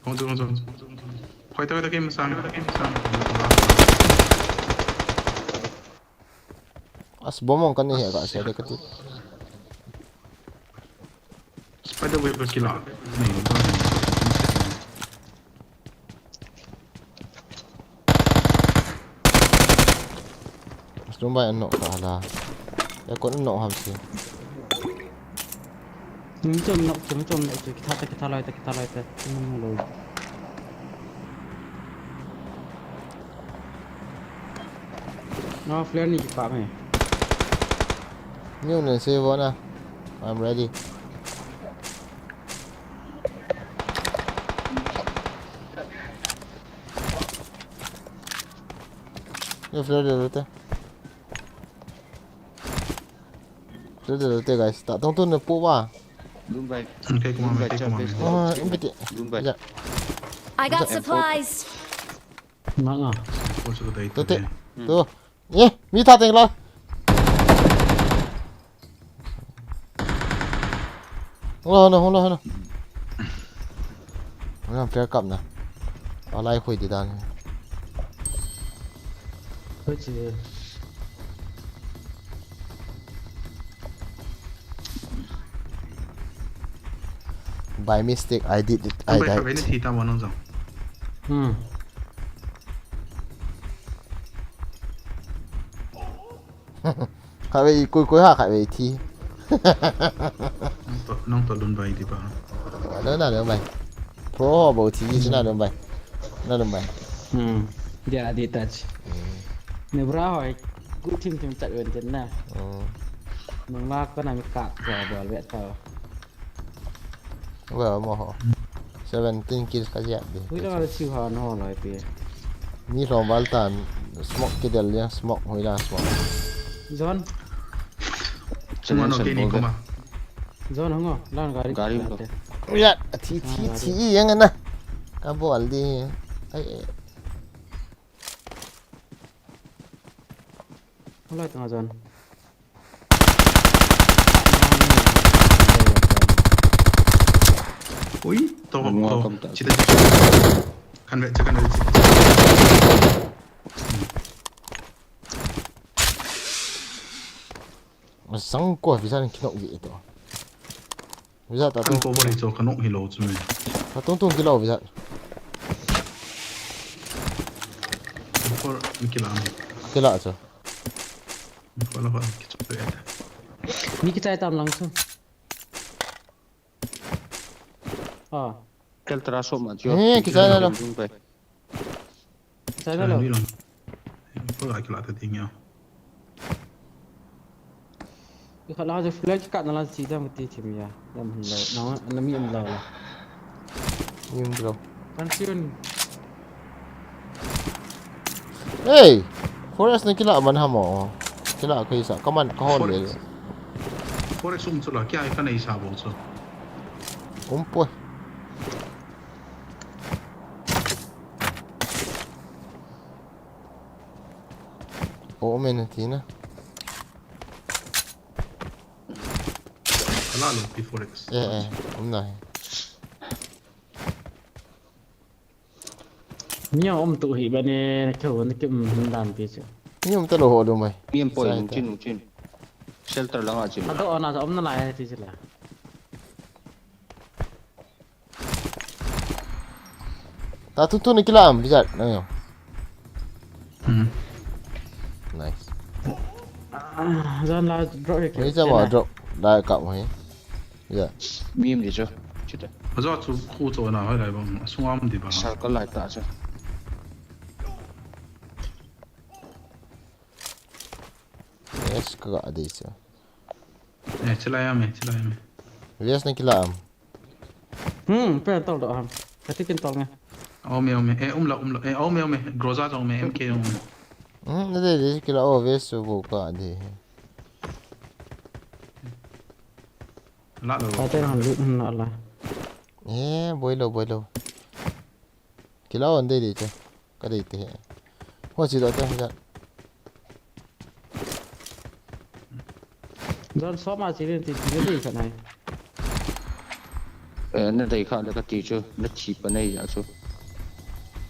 Hung, hung, hung. Khoi ta, khoi ta, kim sang, kim sang. As bomb kan ni he ka se de ka ti. Spider web ka kila. Ni. As bomb an nok ka la. Ya kon nok ham si. Chom chom nok, chom chom nok, chu kitha ta, kitha lai ta, kitha lai ta. Chom nok lo. No, flare ni kipa me. New nen se vo na. I'm ready. New flare de te. Te, te, te, guys. Ta tong tu ne pu ba. Lun bai. Ke kuma me, ke kuma me. Ah, in piti. Lun bai. Ya. I got supplies. Manga. Ko su dai. Tu te. Tu. Ye, mi ta teng la. Hung la, hung la, hung la, hung la. Hung la, player kap na. Alai khui di dan. Khui chi. By mistake, I did it. I died. Khatvei na thi ta mo nang jong. Hmm. Khatvei koi koi ha khatvei thi. Nang to, nang to lun bai di ba. Na, na lun bai. Pro ho bou thi si na lun bai. Na lun bai. Hmm. Dia di touch. Hmm. Ne bra hoi. Ku thim thim chat wen ten na. Hmm. Nang la ko na mi kap ko bol ve to. Well, mo ho. Seventeen kills ka jep di. Ui, la la chiu ha no lai pe. Ni lom val tan smoke kidel ya, smoke hoi la smoke. John. Chuma no ke ni kuma. John, hung o, lan gari. Gari ko. Ya, thi, thi, thi, yang na. Ka bol di. Ai, ai. Hung lai tang a John. Ui, to, to. Chita, chita. Kan ve, kan ve, chita. Sang ko visa ni kinok vi to. Visa ta tung. Kan cover hi chu ka nok hi lo chu me. Ta tung tung kilo visa. Cover ni kila. Kila chu. Ni kila ho ki chu pe ta. Ni kichai tam lang chu. Ah. Kel tra so ma chu. Eh, kichai la lo. Dung pe. Hello. Hello. Ko la kila ta ding ya. Ikha la je flag ka na la si dam ti chim ya. Dam lo. Na na mi um lo la. Yum bro. Kan siun. Hey! Forest na kila man ha mo. Kila ko isa. Come on, ka hol le. Forest um chu la kya ka nei sa bo chu. Um poi. O men ti na. Ala lo P four X. Eh eh, um na. Ni um tu hi ba ne, na ke hon ke um dan pi chu. Ni um ta lo ho lo mai. Ni um poi, sai nung ta. Chin, nung chin. Shelter lang a chin. Ado ona sa um na lai ti chu la. Ta tu tu ni kila am, bijat, nang yo. Hmm. Nice. Ah, zan la drop ye. Ni jama drop, la ka mo he. Ya. Mi em di chu. Chuta. Ajo chu khu chu na hoi lai bang. Sungam di ba. Circle lai ta chu. Yes, ka ga di chu. Eh, chila ya me, chila ya me. Yes, na kila am. Hmm, pe tol do ham. Kati kin tol nge. Ome, ome. Eh, um la, um la. Eh, ome, ome. Groza jong me, M K jong me. Hmm, na de de kila o ve su bo ka de. La lo. Ka te han lut han la la. Eh, boi lo, boi lo. Kila on de de te. Ka de te. Ho si do te ha. Don soma si len ti ti de ka nai. Eh, na dei kha le ka ti chu, na thi pa nei ya chu.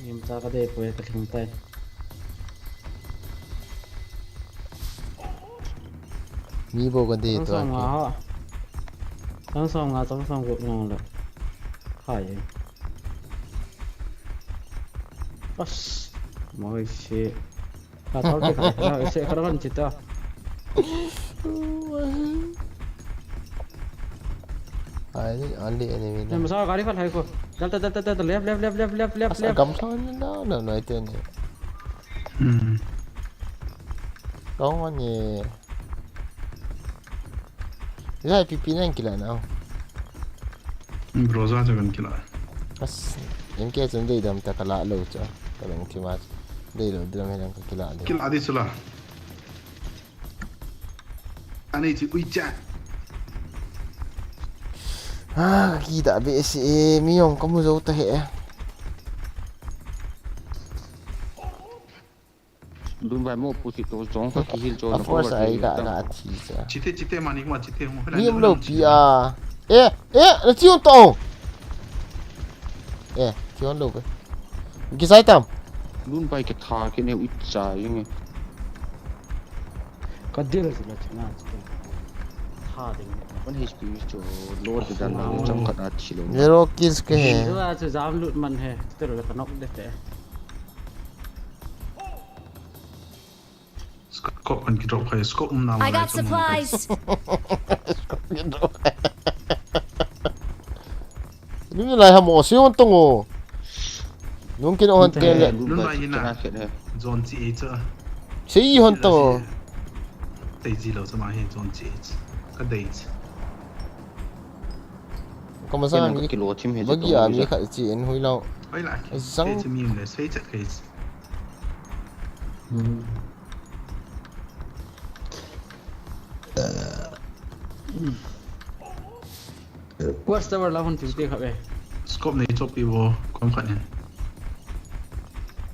Nim ta ka dei poi ka thing tai. Mi bo ka dei to. Song song nga ha. Song song nga, song song gu ngong le. Hai. Pas. Moi se. Ka thor te ka, ka se ka ran chita. Ai, only enemy na. Masa gari khat hai ko. Dal ta, dal ta, dal ta, left, left, left, left, left, left, left. Asa gam sa na na na ite ni. Hmm. Kong ani. Ila pipi nang kila na. Groza chu kan kila. As, M K chun dei dam ta kala lo cha. Ka long thi ma. Dei lo dam he nang ka kila de. Kila di sula. Ani chu ui cha. Ah, ki da be si e, mi yong ka mu zo ta he. Dun vai mo pu si to jong ka ki hil cho na force ai ka ka thi cha. Chite, chite mani ma chite mo. Ni um lo pi a. Eh, eh, na chi un to. Eh, chi un lo be. Ki sai tam. Dun vai ke tha ke ne u cha ying. Ka dil si la china chite. Tha ding. One H P cho lo de dan lo chang ka na thi lo. Zero kills ke he. Chu a chu jam lut man he. Te lo ka nok de te. Scope kan kidrop khai, scope um na. I got supplies. Ni lai ha mo si hon tong o. Nung kin hon te le. Lun bai hina. Zone chi e cha. Si hon tong o. Tei ji lo cha ma he zone chi e. Ka dei. Ka ma sa mi kilo thim he. Bagi a mi khat chi en hui lo. Oi la. Zang. Sei chi mi le sei chat kai. Hmm. Watch tower la hon tiu te kha ve. Scope nei chop pi bo kom khat ne.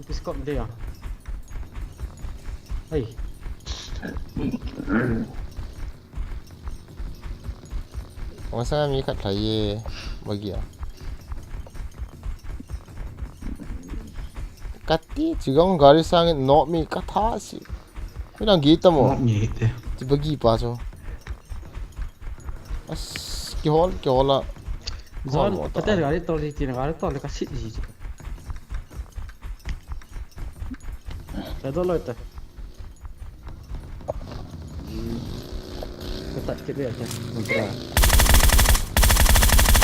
Pi scope de ya. Hey. Masa mi khat lai ye, bagi a. Kati chigong gari sang in nok mi ka tha si. Mi nang gi ta mo. Nok mi te. Chi bagi pa so. As, kihol, kihol a. Zon, kihol mo ta. Pate gari tol di, tin gari tol ka sit di. Ka do lo ta. Ka tat kit dia, ka kontra.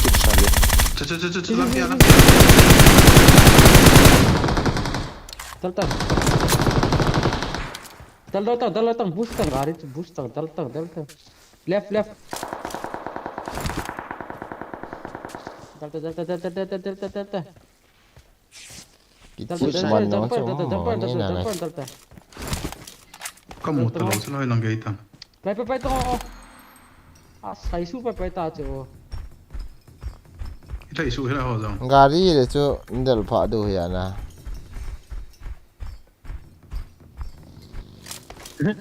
Kit sa dia. Chu, chu, chu, chu, chu, lampi a, lampi a. Dal tang. Dal, dal tang, dal tang, boost tang, gari chu boost tang, dal tang, dal tang. Left, left. Dal tang, dal tang, dal tang. Kichih man jong chu, jumper, jumper, jumper, jumper, jumper. Kamu talou chu loi lang gei tan. Pai, pai, pai to. A, sai su pai, pai ta chu. Ithai su hela ho jong. Gari le chu del pha du hi ana. Help!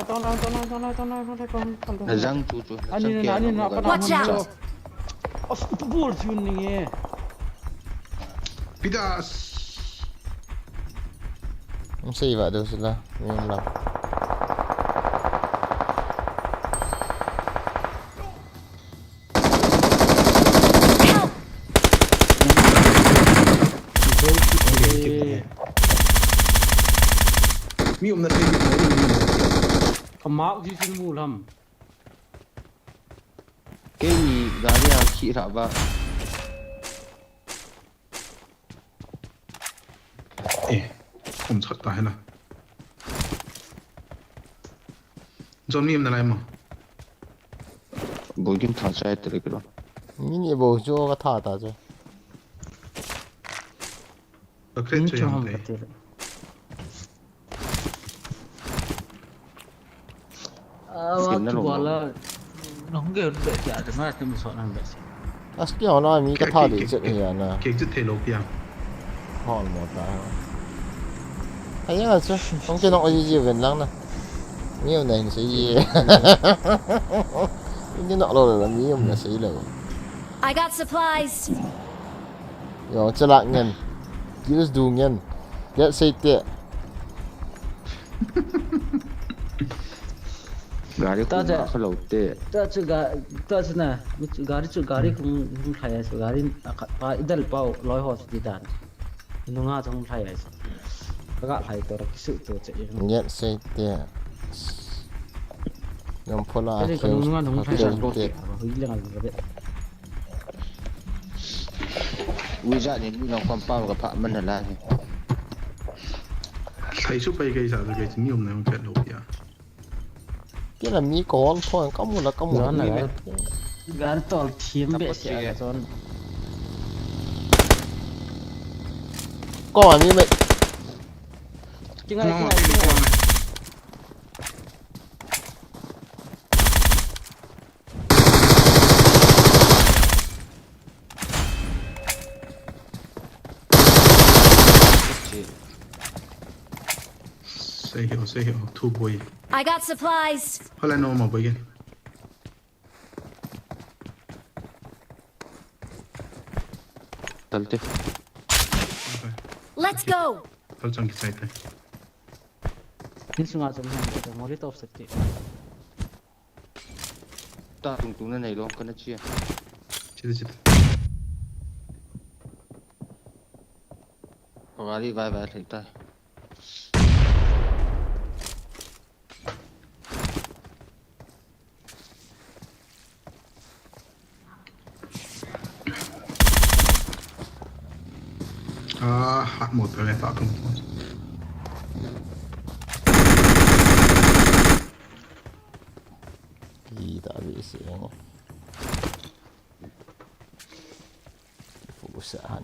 Tong lai, tong lai, tong lai, tong lai, tong lai, tong lai, tong lai, tong lai. Najang chu chu. Ani na, ani na, apa na. Watch out! As, bol chu ni e. Pidas. Hung sei va deu sila, mi um la. Mi umna sei, mi umna sei. Ka mark ji sin mu lam. Keini gari a khi ra ba. Eh, kum chat ta hela. John mi em na lai mo. Boi kin tha chai te le kilo. Mi ni bo jo ka tha ta jo. Ka kret che yang te. Awa, tu wala. Nong ge be ja de ma te mi so nang be. Aski hona mi ka tha di chet hi ana. Kek chet thei lou pia. Hon mo ta. Aya chu, kong ke nong aji ji ven lang na. Mi um na hin sei ye. Ni nok lou la mi um na sei lou. I got supplies. Yo, chalak ngen. Kills du ngen. Get sei te. Gari khu ma kha lou te. Ta chu ga, ta chu na, gari chu gari khu, khu lhai a chu gari a khat pa, idal pau, loi ho chu ti dan. Nunga chu lhai a chu. Ka ga lhai to ra kisu to che. Get sei te. Yom phola. Nunga nung lhai a chu te. Hui le ngal le. Ui ja ni mi long compound ka pha man la ni. Thai su pai kai sa kai mi um na ong phet lo ya. Kila mi ko hol thon ka mu la ka mu. Gar tol thim be sia ka chon. Ko mi me. Kingai kingai. Sei ho, sei ho, thu boi. I got supplies. Hala no ma boi. Talte. Let's go. Tal chang ki sai te. Ni sunga chom hen, Molotov set ti. Ta tung tung na nei lom kana chia. Chita, chita. Gari vai vai thei ta. Ah, hat mo pele ta tung. Kita bisi. Fusa han.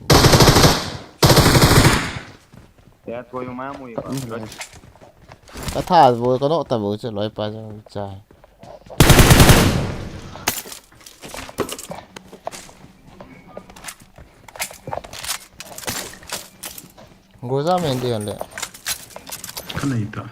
Ya, tu yung mamu yung. Ka tha bo, ka no ta bo, che loi pa jang chai. Goza men de le. Ka nei ta.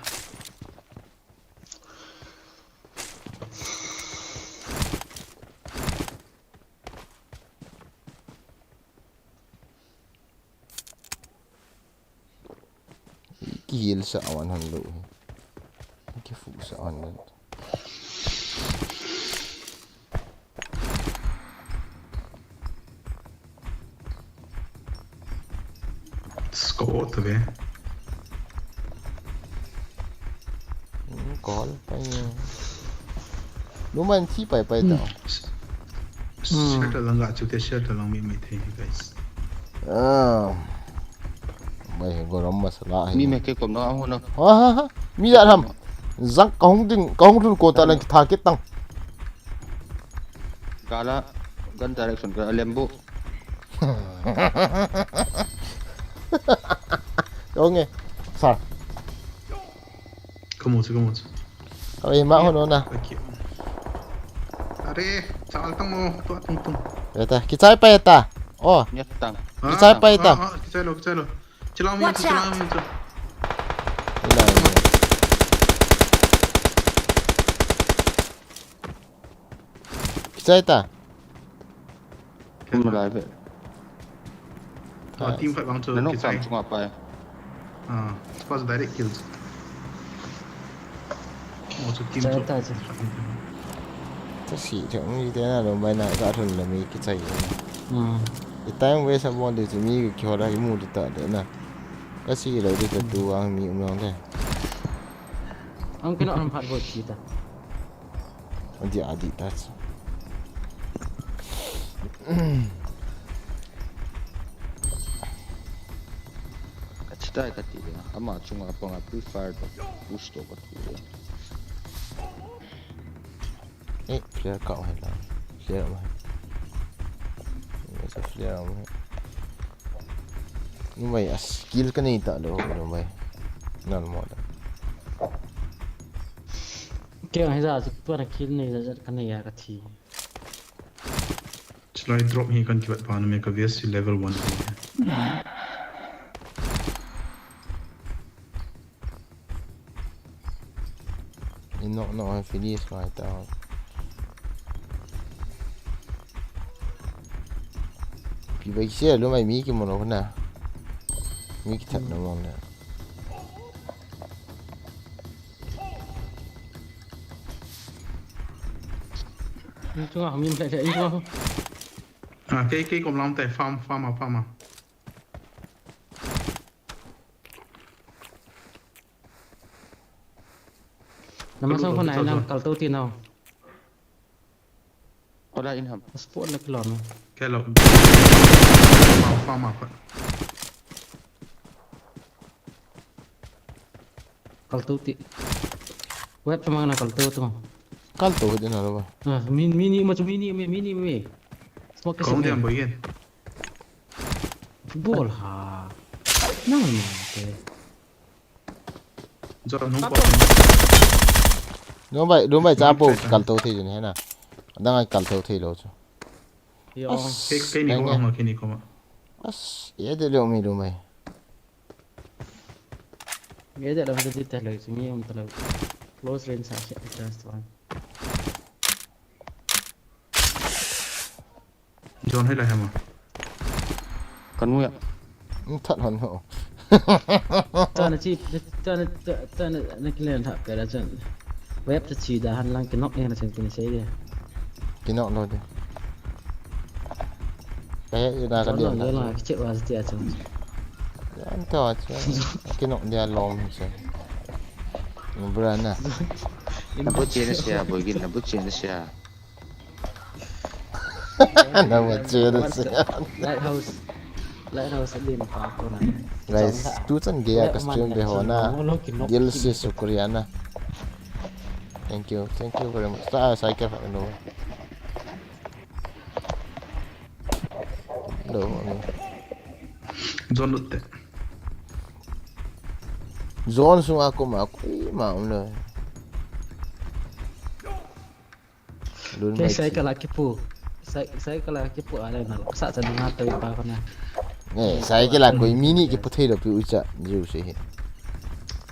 Ki heal sa awan han lo. Ki fu sa awan lo. Score ta ve. Call pai. Lumai in thi pai pai ta. Share ta lang ga chu te, share ta lang mi mai thei ni, guys. Ah. Mai garam masala hi. Mi me ke kom na ho na. Ha ha ha. Mi da tham. Jang kahung ding, kahung lhun ko ta lang kitha kit tang. Gala, gun direction ka lembo. Onge. Sa. Kamu chu, kamu chu. Awe, ma hono na. Thank you. Are, chal tang mo, tua tung tung. Eta, kichai pa eta. Oh. Nyat tang. Kichai pa eta. Ah, ah, kichai lo, kichai lo. Chilang mi chu, chilang mi chu. Ila, ila. Kichai ta. Kum lai ve. Ah, team fight bang chu. Nanok kichai. Sam chunga pai. Ah, suppose direct kill. Oh, chu team chu. Kichai ta chu. Kasi, chang mi te na lo mai na ka thun la mi kichai. Hmm. I time waste a bol de chu mi ki hora i mu de ta de na. Kasi lo de ta tu ang mi um long de. Ang kena ang phat bol kita. Adi, adi, that's. Ka chitai ka ti le, ama chunga panga pre-fire to, push to ka ti le. Eh, flare ka hai la. Flare ma. Yes, flare ma. Numei a skill ka nei ta lo, numei. Nan mo da. Kei hi ja chu tua na kill nei ja ka nei ya ka thi. Chulai drop hi kan kibat pa na me ka V S C level one ko. Ino no finish mai ta. Pi bai se lo mai mi ki mo lo na. Mi ki that na mo na. Inchunga hum in leh leh inchunga hum. Ah, kei kei kom lam te farm farm a farm a. Nama sang ko nai nang kal to ti nau. Kola in ham. Spot le kilom. Kelo. Farm, farm a. Kal to ti. Web tu mana kal to tu. Kal to din alo ba. Ah, min mini ma chu mini me mini me. Smoke. Kong diam boy yen. Bol ha. Nang ma te. Jor nung pot. Lumai, lumai cha po kal to thei jin he na. Dang ai kal to thei lo chu. Yo. As, kei, kei ni ko ma kei ni ko ma. As, ye de lo mi lumai. Ye de lo de de lo mi um ta lo. Close range sa se just one. John hei la hema. Kan mu ya. That hon ho. Tana chi, tana, tana na kilen tha pera chan. Web ta chi da han lang kinok ne na chan kin sei de. Kinok lo de. Kahe na ka diam na. Kiche wa ti a chan. An ta wa chan. Kinok dia lom chan. Bra na. Na bu che na sia, boy gin na bu che na sia. Nang ma che da se. Lighthouse. Lighthouse din pa ko na. Guys, tu chan gei a ka stream ve ho na. Dil si shukriya na. Thank you. Thank you very much. Sa, sa ke fa no. No, no. Zone lut te. Zone sunga ko ma ko ma um lo. Lun mai. Cycle a kipu. Cycle a kipu a le na. Sa cha na to pa ko na. Ne, cycle a koi mini kipu thei lo pi u cha. Jiu se he.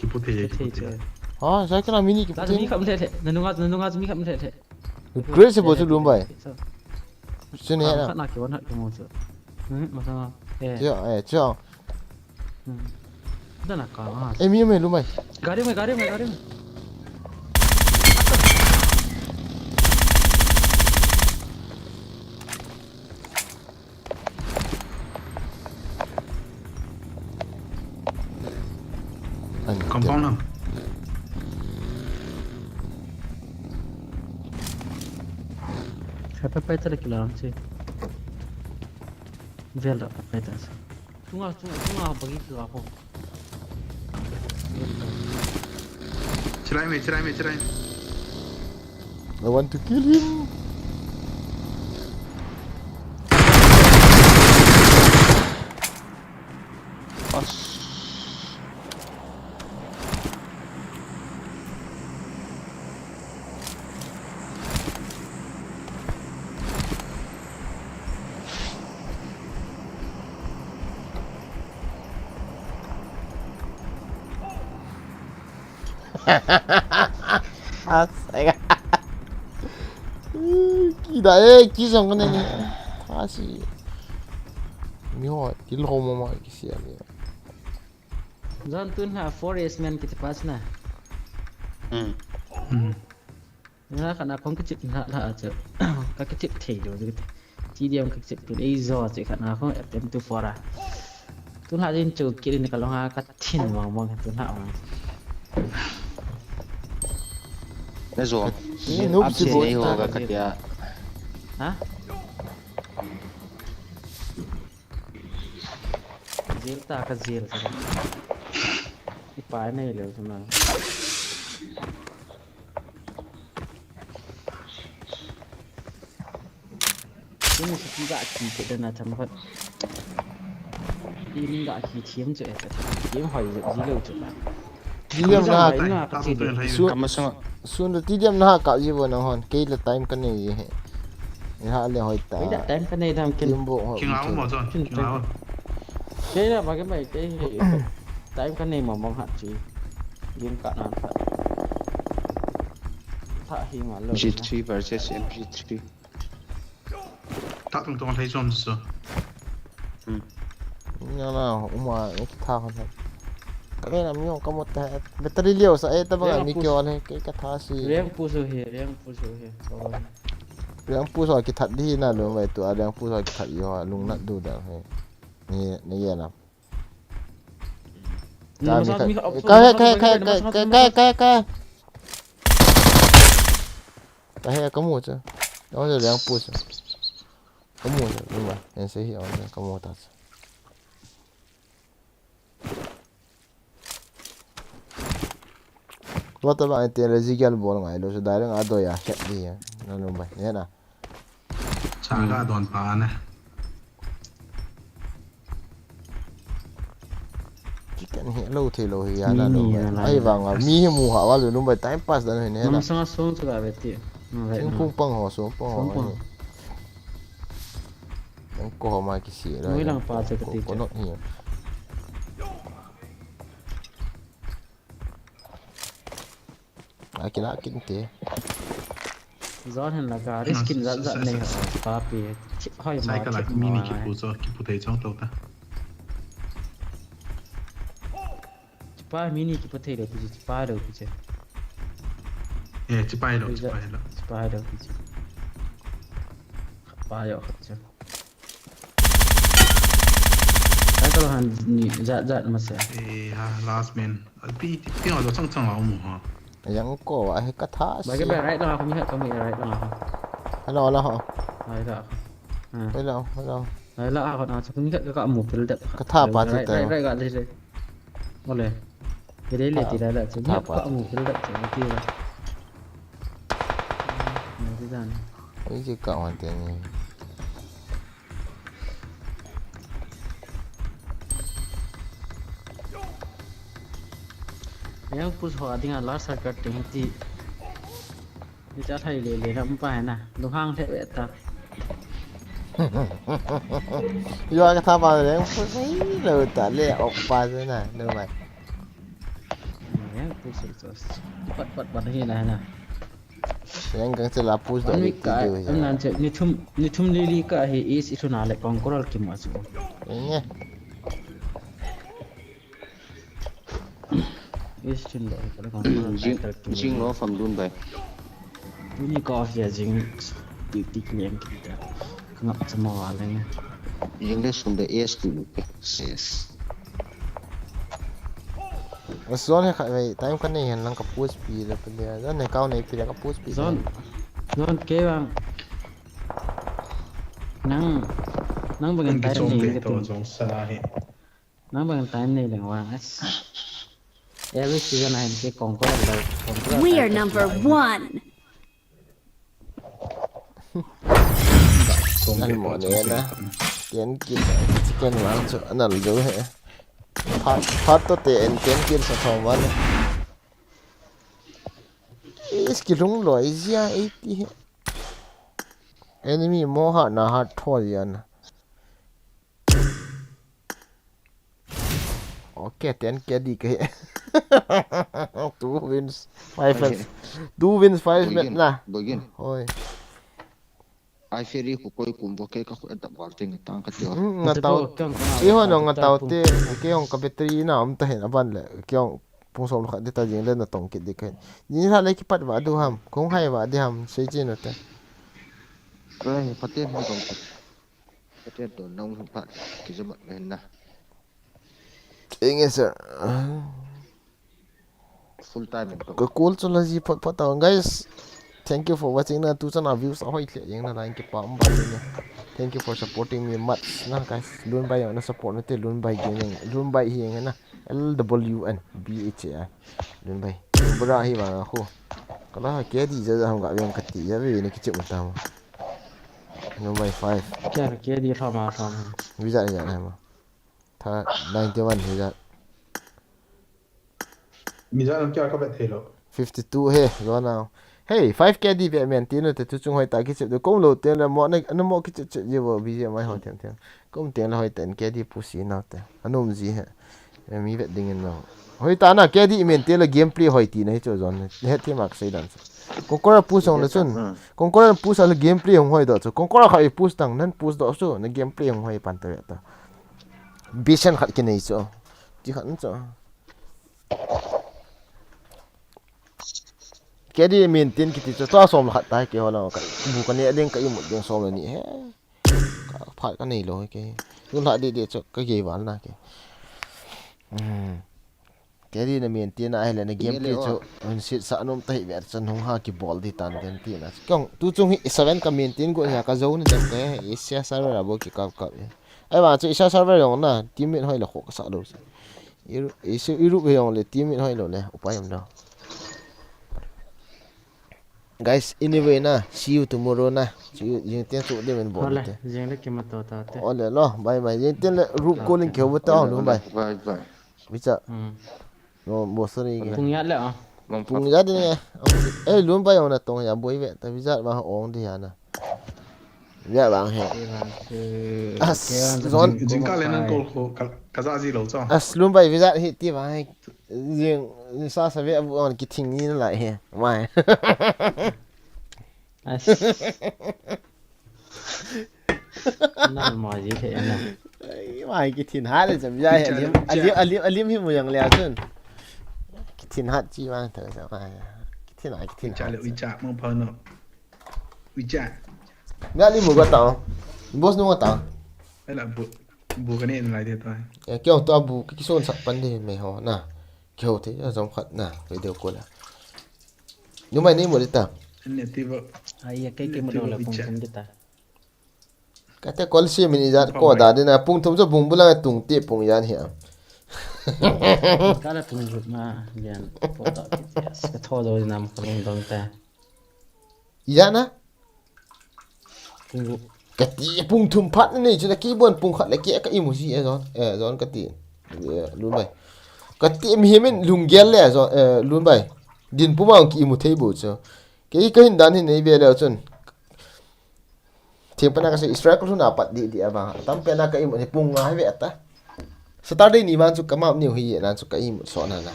Kipu thei, kipu thei. Ha, cycle a mini kipu thei. Mi kham le le. Na nunga, na nunga mi kham le le. Grace bo chu lum bai. Chu ne na. Khat na ki wan hat ki mo chu. Hmm, ma sa. Eh. Cha, eh, cha. Hmm. Dana ka, ah. Eh, mi, mi, lumai. Gari mein, gari mein, gari mein. Compound na. Pai, pai ta le kila che. Vel da, pai ta. Chunga, chunga, chunga, bagi kila ko. Chirai me, chirai me, chirai me. I want to kill him. Ash. Asai. Kida, eh, ki jong ne ni. Asi. Mi ho, ki lo mo ma ki sia ni. Zan tun ha forest man ki pas na. Hmm. Hmm. Na kana kong ki chip na la a che. Ka ki chip thei do. T D M ka chip tu ei zo che kana kong attempt to four a. Tun ha jin chu ki ni ka long ha ka thin mong mong tun ha mong. Na zo. Ni noob si bo. Nei ho ka ka tia. Ha? Jil ta ka jil ka. Ipa nei le tu na. Ini saki ga ki ke dana tham khat. Ini ga ki thiam che ta. Thiam hoi ji lo che ta. Jiliam na ka chi de. Su- Kama sanga. Sun da T D M na ka ji bo na hon. Kei la time ka nei he. Ni ha le hoi ta. Kei la time ka nei dam kin. Kim bo ho. King au mo jon. King au. Kei la ba ke mai kei he. Time ka nei mo mong ha chi. Game ka na ka. Tha hi ma lo. G three versus M G three. Tha tung tung lei jom su. Hmm. Nya na, uma, ek tha hon. Ka nge na mi ka mo ta, battery liu sa, eh, ta ba mi ke wan he, ke ka tha si. Riang pu su he, riang pu su he. Riang pu su ki that di na lo mai tu, a riang pu su ki that yo, lung nat du da he. Ni, ni ye na. Ka mi ka, ka, ka, ka, ka. Ka he ka mu cha. Ka he riang pu cha. Ka mu cha, lu ba. En se hi on ka mu ta cha. Lo ta ba en te le ji gyal bol ngai lo cha dai reng a do ya, het di ya. Na lu ba. Ne na. Cha ka don pa na. Ki kan he lo thei lo hi ya na lo. Ai vang a mi hi mu ha wa lo lum bai time pass dan he ne na. Nam sanga song chu ga ve ti. Sing pung pang ho, song pang ho. Song pang. Nang ko ma ki si la. Noi lang pa che ka ti. Ko no hi. Akila kinte. Zon hen la gari skin zat zat nei ho pa pi. Chip hoi ma. Sai ka la chip mini ma ki pu zo, ki pu thei chong to ta. Chipa mini ki pu thei lo pi, chipa lo pi che. Eh, chipa lo, chipa lo. Chipa lo pi che. Pa yo khat che. Cycle han ni zat zat ma se. Eh, ha, last man. Pi, pi, pi, lo chang chang a um ha. Yang ko, a he ka tha. Ba ke si. Ba right la, ko mi ka mi right la. Hello, hello. Right la. Hmm. Hello, hello. Right la, ko na chu mi ka ka mu pil dep. Ka tha pa chu right, te. Right, right, ka le le. Ole. Ke le le ti la la chu. Ka tha pa ka chu. Mu pil dep chu ti la. Ni ti dan. Oi, je ka wan te ni. Yang push ho a dinga last circuit ding ti. Ni cha thai le le na um pa na. Lu hang the ve ta. Yo ka tha ba yang push lo ta le ok pa se na. Lu mai. Yang push so. Pat pat pat hi na na. Yang kang chela push do. An mi ka, an nan che, ni thum, ni thum li li ka hi is i thuna le kong koral kim a chu. Nge. Is thun do, koral kong koral jing, jing lo fam dun bai. Tuni ka of ya jing, ti, ti klem kita. Ngap chama wa le nge. English from the S to U K. Yes. Zon he kha, wei, time ka nei hen lang ka push pi le pe le. Zon he kau nei pi le ka push pi. Zon. Zon ke bang. Nang, nang bang time nei leng tung. Nang bang time nei leng wa. Every season I have to conquer the conquer. We are number one. Nang mo ne na. Ten kill. Chicken wang chu anal jo he. Phat, phat to te en ten kill sa thom wale. Is kilung loi jia eighty he. Enemy mo ha na ha tho jia na. Okay, ten K D ke. Two wins, five. Okay. Two wins, five match na. Begin. Hoi. Ai feri ko koi kum bo ke ka khu da bar ting tang ka tio. Nga tao. Iho no nga tao te, ke hong ka battery na om ta hen aban le. Ke hong pung som khat de ta jing le na tong kit de ke. Ni ha le kipat va du ham, kong hai va de ham, sei chi no te. Ai, paten ha tong. Paten to nong pat ki jama hen na. Inge sir. Full time in. Ka call chu la ji phat phat tau, guys. Thank you for watching na, tu chana views a hoi hle jeng na line kipa um ba ni. Thank you for supporting me much na, guys. Lun bai na support na te, Lun bai jeng, Lun bai hi jeng na. L W N B H A I. Lun bai. Bra hi ba khu. Kala K D ja ja ham ga veng kati ja ve ni kichim ta ma. Lun bai five. Kya K D tho ma tho ma. Visa ja na ma. Tha ninety-one hi ja. Mi ja nang kya ka bet thei lo. Fifty-two he, lo na. Hey, five K D ve men tin te tu chung hoi ta kichep de kom lo ten le mo na, na mo kichep chep je bo B G M I ho them them. Kom ten le hoi ten K D pusi na te. Anum ji he. E, mi vet ding in lo. Hoi ta na K D men te le gameplay hoi ti na hi chu zon. He ti mak sei dan. Conqueror push ong le chun. Conqueror push le gameplay hong hoi do chu. Conqueror kha i push tang nan push do chu. Na gameplay hong hoi pan ta ve ta. Vision khat kinei chu. Ti khat chu. K D min tin kiti chu tua som khat tai ke ho la ka bu ka ne ding ka imut ding som ni he. Ka phat ka nei lo ke. Tun la de de chu ka gei val na ke. Hmm. K D na min tin a hele na game play chu un sit sa nom ta hi ver chan hung ha ki bol di tan den ti na. Kong tu chung hi seven ka min tin go ya ka zo ni dem ke. Asia server a bo ki kap kap. Ai ba chu Asia server yong na teammate hoi la kho ka sa lo. Iru, isu, iru ve yong le teammate hoi lo le, upai um lo. Guys, anyway na, see you tomorrow na. See you, jing ten chu de men bo. Ole, te. Jing le kima to ta te. Ole lo, bye bye. Jing ten le room calling ke bo ta lo bye. Bye bye. Bicha. Hmm. No, bo sorry ke. Pung ya le a. Pung ya de ne. Eh, lun bai ong na tong ya boi ve. Ta visa ma ong de ya na. Ya bang he. As zon. Jing ka le nan kol ko ka za ji lo cho. As lun bai visa hi ti bang he. Jing sa sa ve abu on ki thing ni na lai he. Mai. As. Nal mo ji the na. Ai, mai ki thin hat le jam ya he. Alim, alim, alim, alim hi mu yang le a chun. Ki thin hat chi mai ta sa mai. Ki thin a, ki thin hat. Uicha le uicha, mo pha no. Uicha. Na li mu ga ta. Boss nu ga ta. Ai la bu, bu ka ne lai de ta. E, kyo to bu ki son sak pan de me ho na. Kyo te, jom khat na, video call a. Nu mai ni mu de ta. Ne ti ba. Ai, ya kai ke mu do la pung thum de ta. Kate kol si min ijat ko da dina pung thum so bung bula tung ti pung yan hi am. Kala tung juk ma yan ko ta ti ka tho do nam ko long dong ta. Ijat na? Pung gu. Kati pung thum phat ni chu na ki bon pung khat le ki ka imu si e zon. E zon kati. E, lun bai. Kati mi himin lung gel le zon, e, lun bai. Din pu ma ki imu thei bu chu. Kei ka hin dan hin nei ve le chun. Thing pana ka sei Israel ko lhun a pat di di a ba. Tam pena ka imut ni pung nga ve ta. Saturday ni man chu ka map ni hi nan chu ka imut so na na.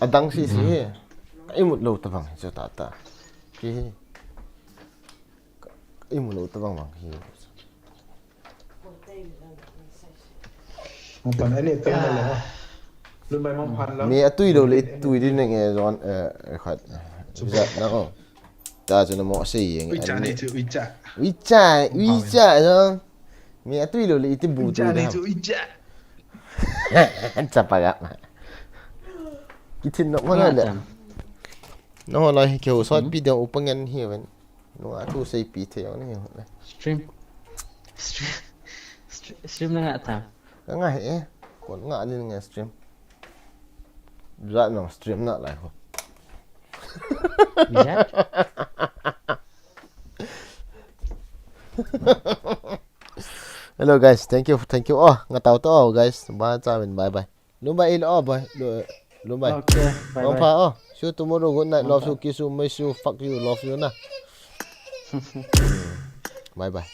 Adang si si hi. Ka imut lo ta bang chu ta ta. Ki hi. Ka imut lo ta bang bang hi. Mong pan ani teng le ha. Lun bai mong pan la. Mi atui lo le tui di neng e zon, eh, khat. Zat na ko. Ta chu na mo sei yeng. Uicha ni chu uicha. Uicha, uicha zon. Mi atui lo le iti bu tu. Uicha ni chu uicha. Chapa ga. Ki thin nok ma le. No lai ke ho sot pi de upangen hi ven. No a thu sei pi thei ni. Stream. Stream, stream na nga ta. Ka nga he. Kon nga din nga stream. Za nong stream na lai ho. Biza. Hello guys, thank you, thank you. Oh, nga tau to, oh, guys. Ba cha min, bye bye. Lumba il, oh, bye. Lu- Lumba. Okay, bye Mong bye. pha, oh. See you tomorrow. Good night. Love you, kiss you, miss you, fuck you, love you na. Bye bye.